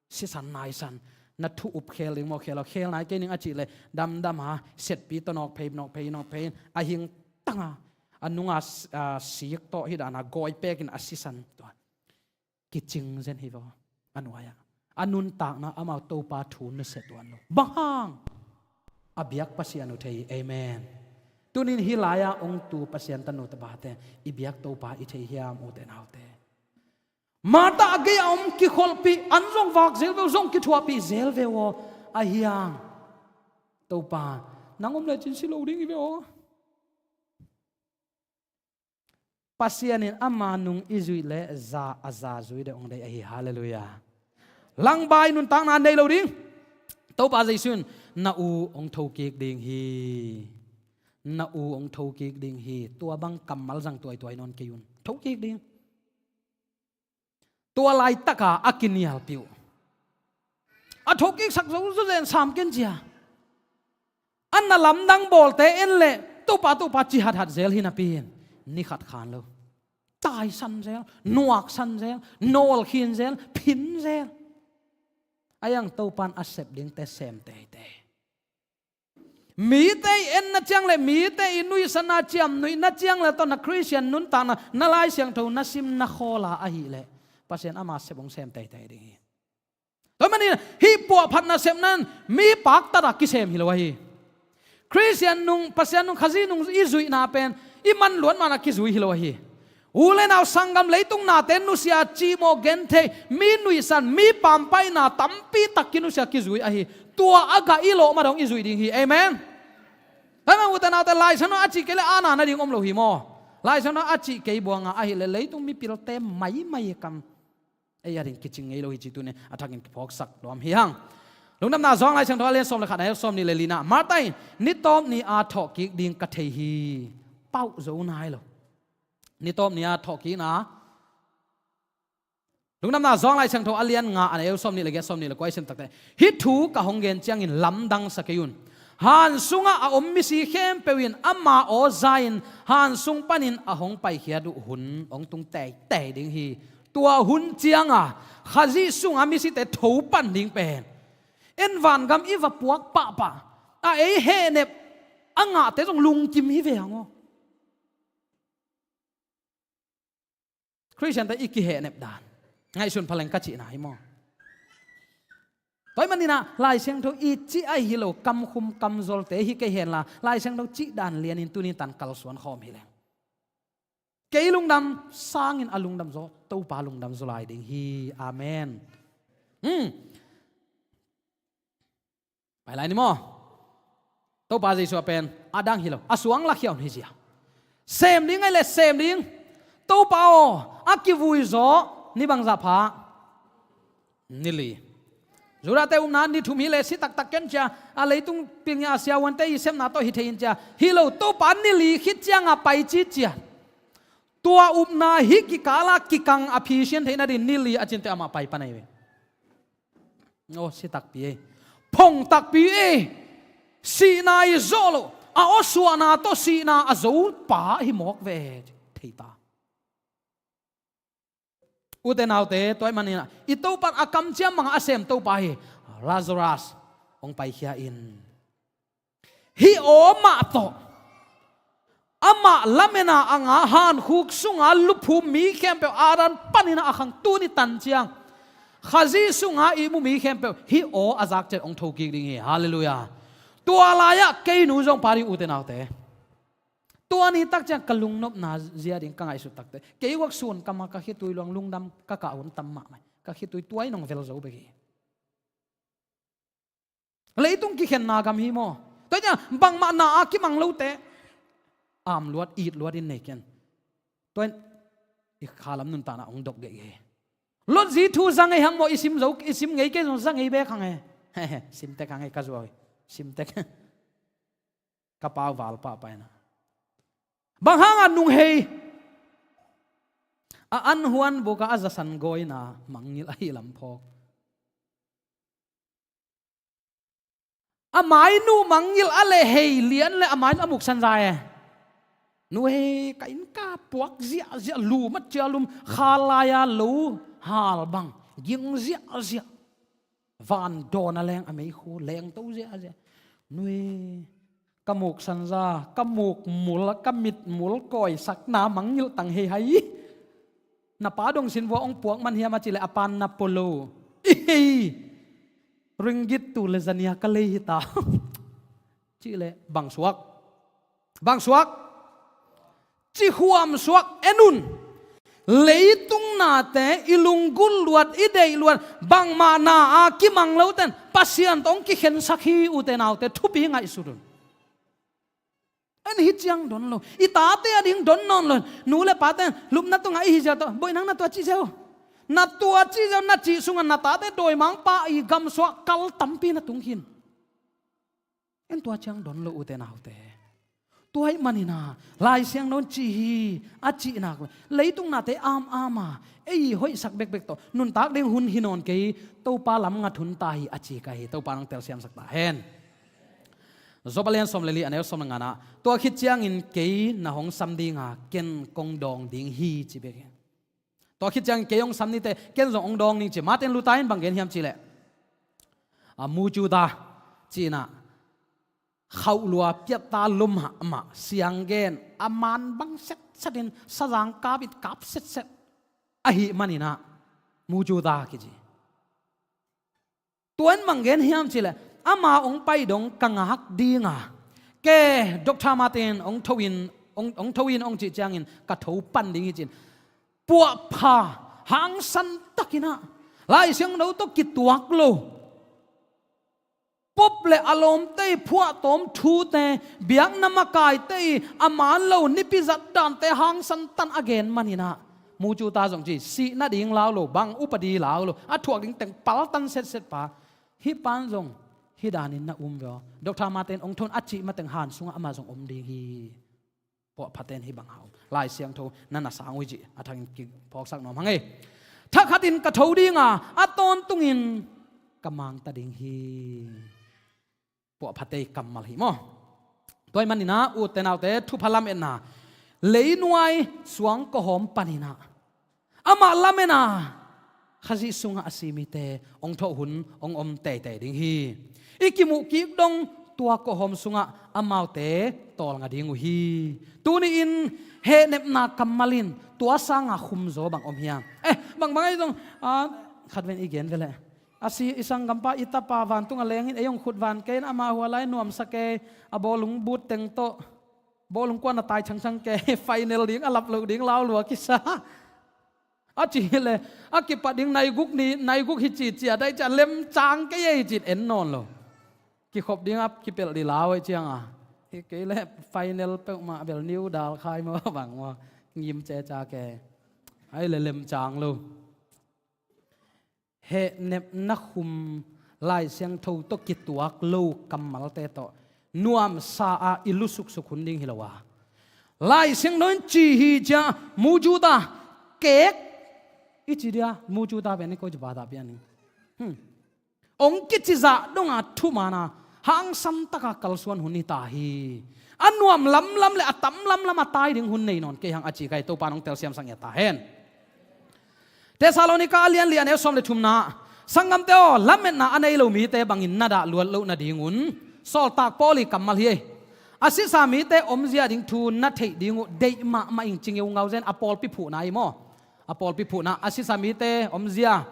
Sisan naisan, na thu up khel ding maw, khel aw, khel nai kei ning a cihleh damdam a, setpi tawh nawk phei, nawk phei, nawk phei, a hing tanga, a nunga, ah, sik tawh hih dana gawi pekin a sisan tua kicing zen hi vaw. A nuai-ah a nuntakna amau Topa thu nusia tuan lo. Bang hang? A biak Pasian uh thei hi. Amen. Tunin hih lai-a hong tu Pasian tanu tapate i biak Topa i thei hiam, ute naute? Martha a gei-a om, kikholhpih, an zong vak zel ve uh, zong kithuahpih zel ve uh aw. Ahi hang, Topa, nang om lecin si lo ding hi ve aw. Pasian in ama nung i zuih leh za a za zui deuh hong deih ahi. Halleluiah. Langbai nuntakna nei lo ding. Topa Jesu in na u hong thokik ding hi. Na u hong thokik ding hi. Tua bang kammal zang tuaituai nawn kei un. Thokik ding. Tua laitaka a kinialpih uh, a thokiksak zo zawzen sam ken cia. A na lamdang bawlte en leh Topa, Topa ci hathat zel hi napi in ni khat khan lo. Taisan zel, nuaksan zel, nawlkhin zel, phin zel. Ahi hang Topan a sep dingte sem teitei. Mite i enna ciang le, mite i nuihsatna ciamnuihna ciang le tawh na Khristian nuntakna, na Lai Siangtho na simna khawl a ahih leh Pasian ama sep hong sem teitei ding hi. Tua manin hih puahphat nasepna in mi paktat a kisem hi lo ahi. Khristian nung, Pasian nung, Khazih nung i zuihna pen i manluat man a kizui hi lo ahi. U le nau, sanggam, leitung nate nusia, cimawh, genthei, mi nuihsan, mi pampaihna tampi tak kinusia kizui ahi. Tua a gah i lawh ma dong i zuih ding hi. Amen. Tua hi mah, ute naute, Lai Siangtho a cih kei leh ana nading om lo hi maw? Lai Siangtho a cih kei buang a ahih leh leitung mipilte maimai kam ei a ding kicing ngei lo hi cih tuni a thakin kiphawksak nuam hi hang. Lungdamna Johan Lai Siangtho a lian sawm le khat, a neu sawmnih le lina, Martha in, ni tawp ni a thawhkik ding ka thei hi. Pauh zo nai lo. Ni tawp ni a thawhkikna Lungdamna Johan Lai Siangtho a lian nga, a neu sawmnih le giat, sawmnih le kua i sim takteh, hih thu ka hong gen ciangin lamdang sa kei un. Han sungah a om misi khempeuh in ama aw za-in han sung panin a hong paikhiat uh hun hong tung teitei ding hi. Tua hun cianga Khazih sunga misite tho pan ding pen en vangam i va puak pahpah a, ei hehnep a ngahte zong lungkim hi ve hang aw. Khristiante i kihehnep dan ngaihsun phaleng ka cihna hi maw? Tua ahih maninah Lai Siangtho i cih ahi hi lo, kamkhum kamzolte hi kei henla, Lai Siangtho cih dan lianin tuni tan kalsuan khawm hi leng, kei lungdam sangin a lungdam zaw Topa lungdam zaw lai ding hi. Amen. Hmm. Pai lai ni maw? Topa Jesuh a pen a dang hi lo, a suang lakhia un hi zia. Sem ding ahi le sem ding. Topa aw, a kivui zaw ni bangzah pha? Ni li. Judahte upna ni thum hi le si taktak ken cia, a leitung pilngia siavuante i sepna tawh hi thei in cia. Hi lo, Topa ni li khit cianga pai ci cia. Tua upna hih kikala kikang a phisian theihna ding ni li a cinte amah pai pan ahi ve. Aw si takpi ei. Phong takpi ei. Sihna i zawh loh, a awsuahna tawh sihna a zo pa hi mawk ve. Thei ta. Ute naute, tua ahih maninah i Topa a kamciam bangah a sem Topa hi. Lazarus hong paikhia in. Hih aw mah tawh amah lamena a nga hankhuk sunga luphum mi khempeuh Adam paninah a khang tuni tan ciang Khazih sunga ihmu mi khempeuh hih aw a zak ciat hong thokik ding hi. Halleluiah. Tua lai-ah kei nu zong pa ding, ute naute. Tua ni tak ciang ka lungnopna zia ding ka ngaihsut takte, kei uak sun kama ka khitui luang lungdam ka kah hun tam mahmah. Ka khitui tuai nong vel zo bek hi. Leitung kikhenna gam hi maw? Tua ciang bangmah na a kimang lote am luat, it luat in nei ken. Tua in i khalam nuntakna hong dok geihgei. Lotzi thu za ngei hang maw? I sim zo, i sim ngei kei zong za ngei bek hang e. Sim tek hang e, ka zuau hi. Sim tek. Ka pau val pahpah ina. Bang hanga nung hei? A an huan buka a zasan gawina mangngilh ahi lam phawk. A mainu mangngilh a le hei lian le a mainu a muksan za e. Nu hei, ka inn ka puak ziahziah, lum a cia lum, khal lai-a lo hal bang ging ziahziah. Van dawn a leng a meikhu lengto ziahziah. Nu hei, ka muksan za, ka mukmul, ka mitmul kawisakna mangngilh tang hei hai. Na pa dong sin vua hong puak man hiam a cih leh a pan na pua lo. I hei. Ringgit tul le zania ka lei hi ta. Cih leh bang suak? Bang suak? Cikhuam suak en un. Leitung nate i lunggulh luat, i deih luat, bangmah na a kimang loten Pasian tawh hong kikhensak hi, ute naute, thupi ngaihsut un. En hi ciang don lo. I tate a ding don nawn lo. Nu le pate lupna tungah i hi ziau tawh, boih nang na tua cih ziau. Na tua cih ziau, na cih sungah na tate dawimangpa i gamsuah kal tampi na tung khin. En tua ciang don lo, ute naute. Tua ahih maninah Lai Siangtho in cih hi a cih nak le, leitung nate amama ei hoihsak bekbek tawh nuntak ding hun hi nawn kei, Topa lam ngat hun ta hi a ci ka hi. Topa nang telsiamsak ta hen. Job a lian sawm le li, a neu sawm le ngana, tua khit ciangin kei na hong sam dinga ken kong dawng ding hi, ci bek hi. Tua khit ciangin kei hong sam nite, ken zong hong dawng ning ci. Martin Luther in bang gen hiam cih leh, a, mucuta cinah khauhlua piatta lum hah mah sianggen a man bang setsetin sazang kap it kap setset ahih maninah mucuta kici. Tua in bang gen hiam cih leh, ama hong pai dong ka ngak dinga, ke Doctor Martin hong tho in, hong, hong tho in hong cih ciangin ka tho pan ding hi, ci-in puahpha hangsan takinah Lai Siangtho tawh kituak lo, pop le a lawmte i phuahtawm thute, biakna makaite i a man lo nipi zat dante hangsan tan a gen maninah mucuta zong ci, sih nading lau lo, bang upadi lau lo, a thuak ding teng paltan setset pa. Hih pan zong hih danin na um ve aw. Doctor Martin hong tho in a cih mateng han sungah ama zong om ding hi. Puahphaten hih bang hau Lai Siangtho na na sang uh hi, cih a thangin kiphawksak nuam hang ei. Thakhatin ka tho dinga, a tawntungin ka mangta ding hi. Puahphatei kammal hi maw? Tua ahih maninah ute naute, thupha lametna, leinuai suang kawhawm paninah amah lamena Khazih sungah a si mite hong thawh hun hong om teitei ding hi. I kimuh kik dong tua kawhawm sungah amaute tawlnga ding uh hi. Tuni-in hehnepna kammal in tua sanga khumzaw bang om hiam? Eh, bangbang ahi zong, ah, khatven i gen ve leh, a si i sanggampa, i tapa vantung a lengin ei hong khutvan kei in, ama hua lai nuamsa kei, a bawlung but teng tawh bawlung kuan a tai changchang kei, final ding a lap loh ding lau lua kisa. A ci hileh a kipat ding naiguk ni, naiguk hi ci, cia dai cia lemcang kei ei cin en nawn lo. Kikhop ding a kipelh di lau ei cianga, hi kei leh final peuhmah bel niu dal khai maw bang maw, ngim ceca kei. Ai le lemcang lo. Hehnepna khum, Lai Siangtho tawh kituak lo kammalte tawh nuamsa-a i lusuksuk hun ding hi lo a, Lai Siangtho in ci hi cia, mujuta, kek i ci dia, mujuta pen i koi ci bata pian in. Hmm. Ong kici zah donga thumana hangsan taka kalsuan hun hi ta hi. A nuam lamlam le a tam lamlam a tai ding hun nei nawn kei hang a ci kai, Topa nong telsiamsak ngiat ta hen. Thessalonika a lian li a neu sawm le thumna, "Sanggamte aw, lametna a nei lo mite bangin na dah luat loh nadingun Sawltak Paul i kammal hi ei. A sisa mite omzia ding thu na theih ding uh deih mahmah ing," ci ngeungau zen, a pawlpi phuhna hi maw? A pawlpi phuhna, a sisa mite omzia.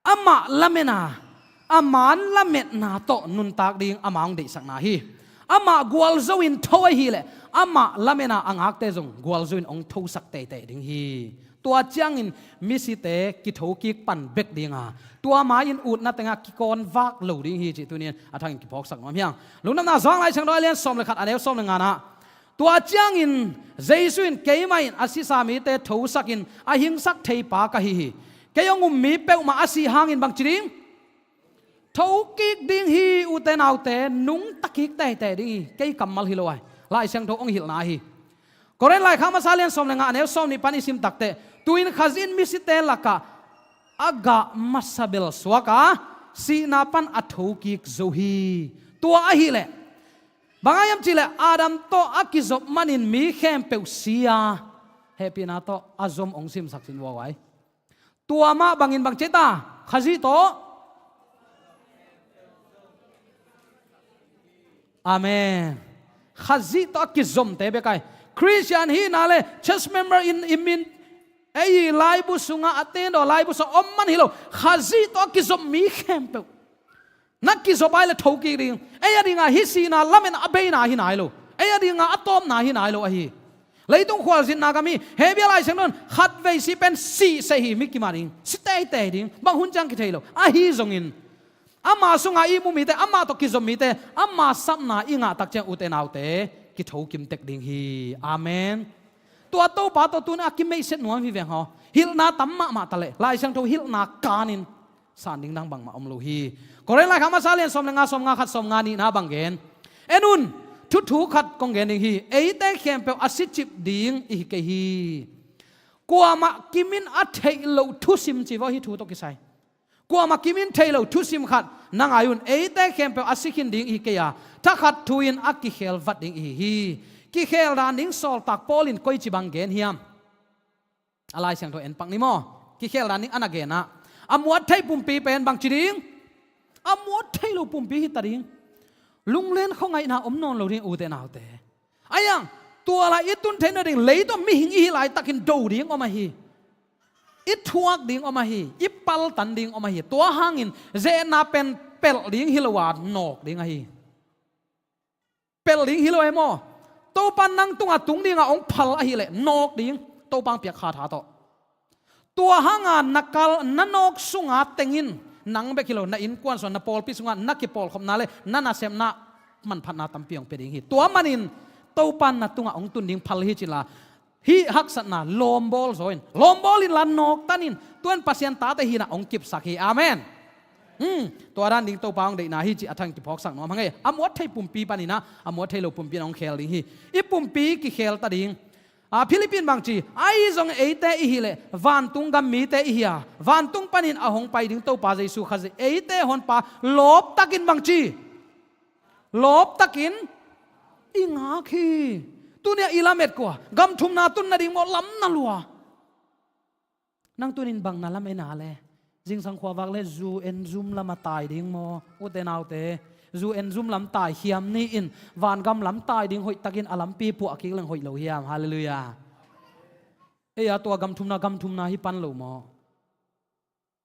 Amah lamena, a man lametna tawh nuntak ding ama hong deihsakna hi. Amah gualzo in tho ahileh amah lamena a ngakte zong gualzo in hong thosak teitei ding hi. Tua ciangin misite kithokik pan bek dinga, tua mai-in utna tengah kikawn vak lo ding hi cih tuni-in a thangin kiphawksak nuam hiang. Lungdamna Johan Lai Siangtho a lian sawm le khat a neu sawm le nganah, tua ciangin Jesu in, "Keimah in a sisa mite thosakin a hingsak theipa ka hi hi. Kei hong um mi peuhmah a sih hangin bangci ding? Thokik ding hi, ute naute, nungtakik teitei ding hi." Kei kammal hi lo ai. Lai Siangtho hong hilhna hi. Korin laikhak masa lian sawm le nga a neu sawm nih pan i sim takteh, "Tu-in Khazih in misite lakah a gah masa bel suaka, sihna pan a thokik zo hi." Tua ahileh bang a hiam cihleh Adam tawh a kizop manin mi khempeuh si a, hehpihna tawh a zom hong simsak sin vuau ai. Tua mah bangin bang ci ta? Khazih tawh. Amen. Khazih tawh a kizomte bek ai. Khristian hihna le church member in i min, ei laibu sungah a tendaw laibu sungah om man hi lo. Khazih tawh a kizom mi khempeuh na kizop ai le thokik ding. Ei a dinga hih sihna lametna a beina hi nai lo. Ei a dinga a tawpna hi nai lo ahi. Leitung khualzinna gam hi. Hebrew Lai Siangtho in khatvei si pen sih seh hi, mi kimah ding, si teitei ding, bang hun ciang kithei lo. Ahi zongin ama sunga i mu mite, ama tawh kizom mite, ama sapna i ngah tak ciang, ute naute, kithokim tek ding hi. Amen. Tua Topa tawh tuni a kimeihset nuam hi veng haw. Hilhna tam mahmah ta leh Lai Siangtho hilhna kanin san ding dang bangmah om lo hi. Korin laikhak masa lian sawm le nga, sawm nga khat, sawm nga nihna bang gen. En un, thuthu khat kong gen ding hi. Eite khempeuh a sicip ding i hi kei hi. Kuamah kimin a theih loh thusim ci vaw, hih thu tawh kisai. Kuamah kimin theih loh thusim khat na ngai un. Eite khempeuh a si khin ding i hi kei a, thakhat thu-in a kikhel vat ding i hi hi. Kikhel dan ding Sawltak Paul in koici bang gen hiam? A Lai Siangtho en pak ni maw. Kikhel dan ding a na genah, a muat theih pumpi pen bangci ding? A muat theih lo pumpi hi ta ding. Lunglen khuangaihna om nawn lo ding, ute naute. Ahi hang, tua lai i tun theihna ding, leitung mihing i hih laitakin do ding om ahi. I thuak ding om ahi. I paltan ding om ahi. Tua hangin zehna pen pelh ding hi lo a, nawk ding ahi. Pelh ding hi lo e maw? Topa nang tungah tung dinga hong phal ahileh nawk ding, Topa hong piak kha tha tawh. Tua hanga na kal, na nawk sunga tengin, nang bek hi lo, na innkuan sungah, na pawlpi sungah na kipawlkhopna le na nasepna manphatna tampi hong pia ding hi. Tua manin Topa na tungah hong tun ding phal hi ci inla, hih haksatna lawmbawl zaw in, lawmbawl inla nawktan in, tua in Pasian tate hihna hong kipsak hi. Amen. Hmm, tua dan ding Topa hong deihna hi cih a thang kiphawksak nuam hang e. A muat theih pumpi paninah a muat theih lo pumpi in hong khel ding hi. I pumpi kikhel ta ding. A Philippine bang ci, ahi zong eite i hih leh vantung gam mite i hi a, vantung panin a hong pai ding Topa Jesu Khazih eite honpa lawptakin bang ci, lawptakin i ngak hi. Tuni-ah i lamet kua, gam thumna tun nading maw, lam na lua. Nang tunin bang na lamet na le? Zingsang khuavak le zu en zum lam a tai ding maw? Ute naute, zu en zum lam tai hiam ni-in vangam lam tai ding hoihtakin a lampi puah kik leng hoih lo hiam? Halleluiah. Ei a tua gam thumna, gam thumna hi pan lo maw?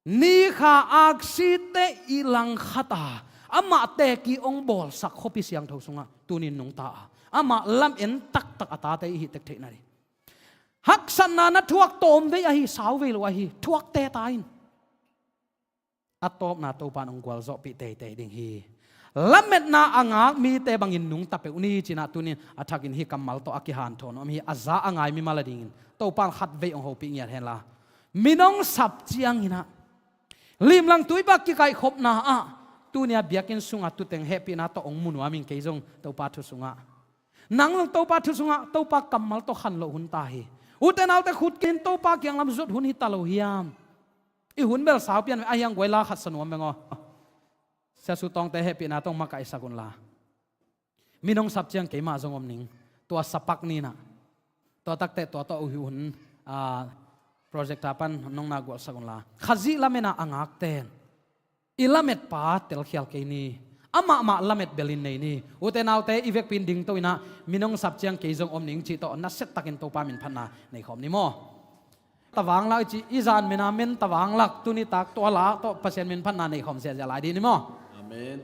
Ni kha aksite i langkhat a, amah teki ong bawlsak khuapi siangtho sungah tunin nungta a, amah lamen taktak a tate i hih tek theih na ding. Haksatna na thuak tawmvei ahi, sauvei lo ahi, thuakte ta in. A tawpna Topa in hong gualzawhpih teitei ding hi. Lametna a ngak mite bangin nungta peuh ni, ci-in ah tunin a thakin hih kammal tawh a kihanthawn om hi. A za a ngai mimal a dingin Topa in khatvei hong hopih ngiat hen la, min hong sap ciangin ah limlang tuipi-a kikaihkhopna ah, tuni-a biakinn sungah tuteng hehpihna tawh hong mu nuam ing. Kei zong Topa thu sungah, nang zong Topa thu sungah, Topa kammal tawh khan loh hun ta hi. Ute naute, khut kinin Topa kiang lam zot hun hi ta lo hiam? I hun bel sau pian ve, a hiang guai la khat sa nuam beng aw. Sia Su Tawngte hehpihna tawh makaihsak un la, min hong sap ciang keimah zong om ning. Tua sapak ni-in ah, tua takte tua tawh uh hi hun, a, projector pan nong na gualsak un la, Khazih lametna a ngakten i lametpa telkhial kei ni. Amah mah lamet belin nei ni. Ute naute, i vekpi-in dingto in ah, min hong sap ciang kei zong om ning cih tawh nasia takin Topa min phatna nei khawm ni maw? Tavanglak i cih, i zan min a min tavanglak, tuni tak tua la tawh Pasian min phatna nei khawm ziahziah lai dih ni maw? Amen.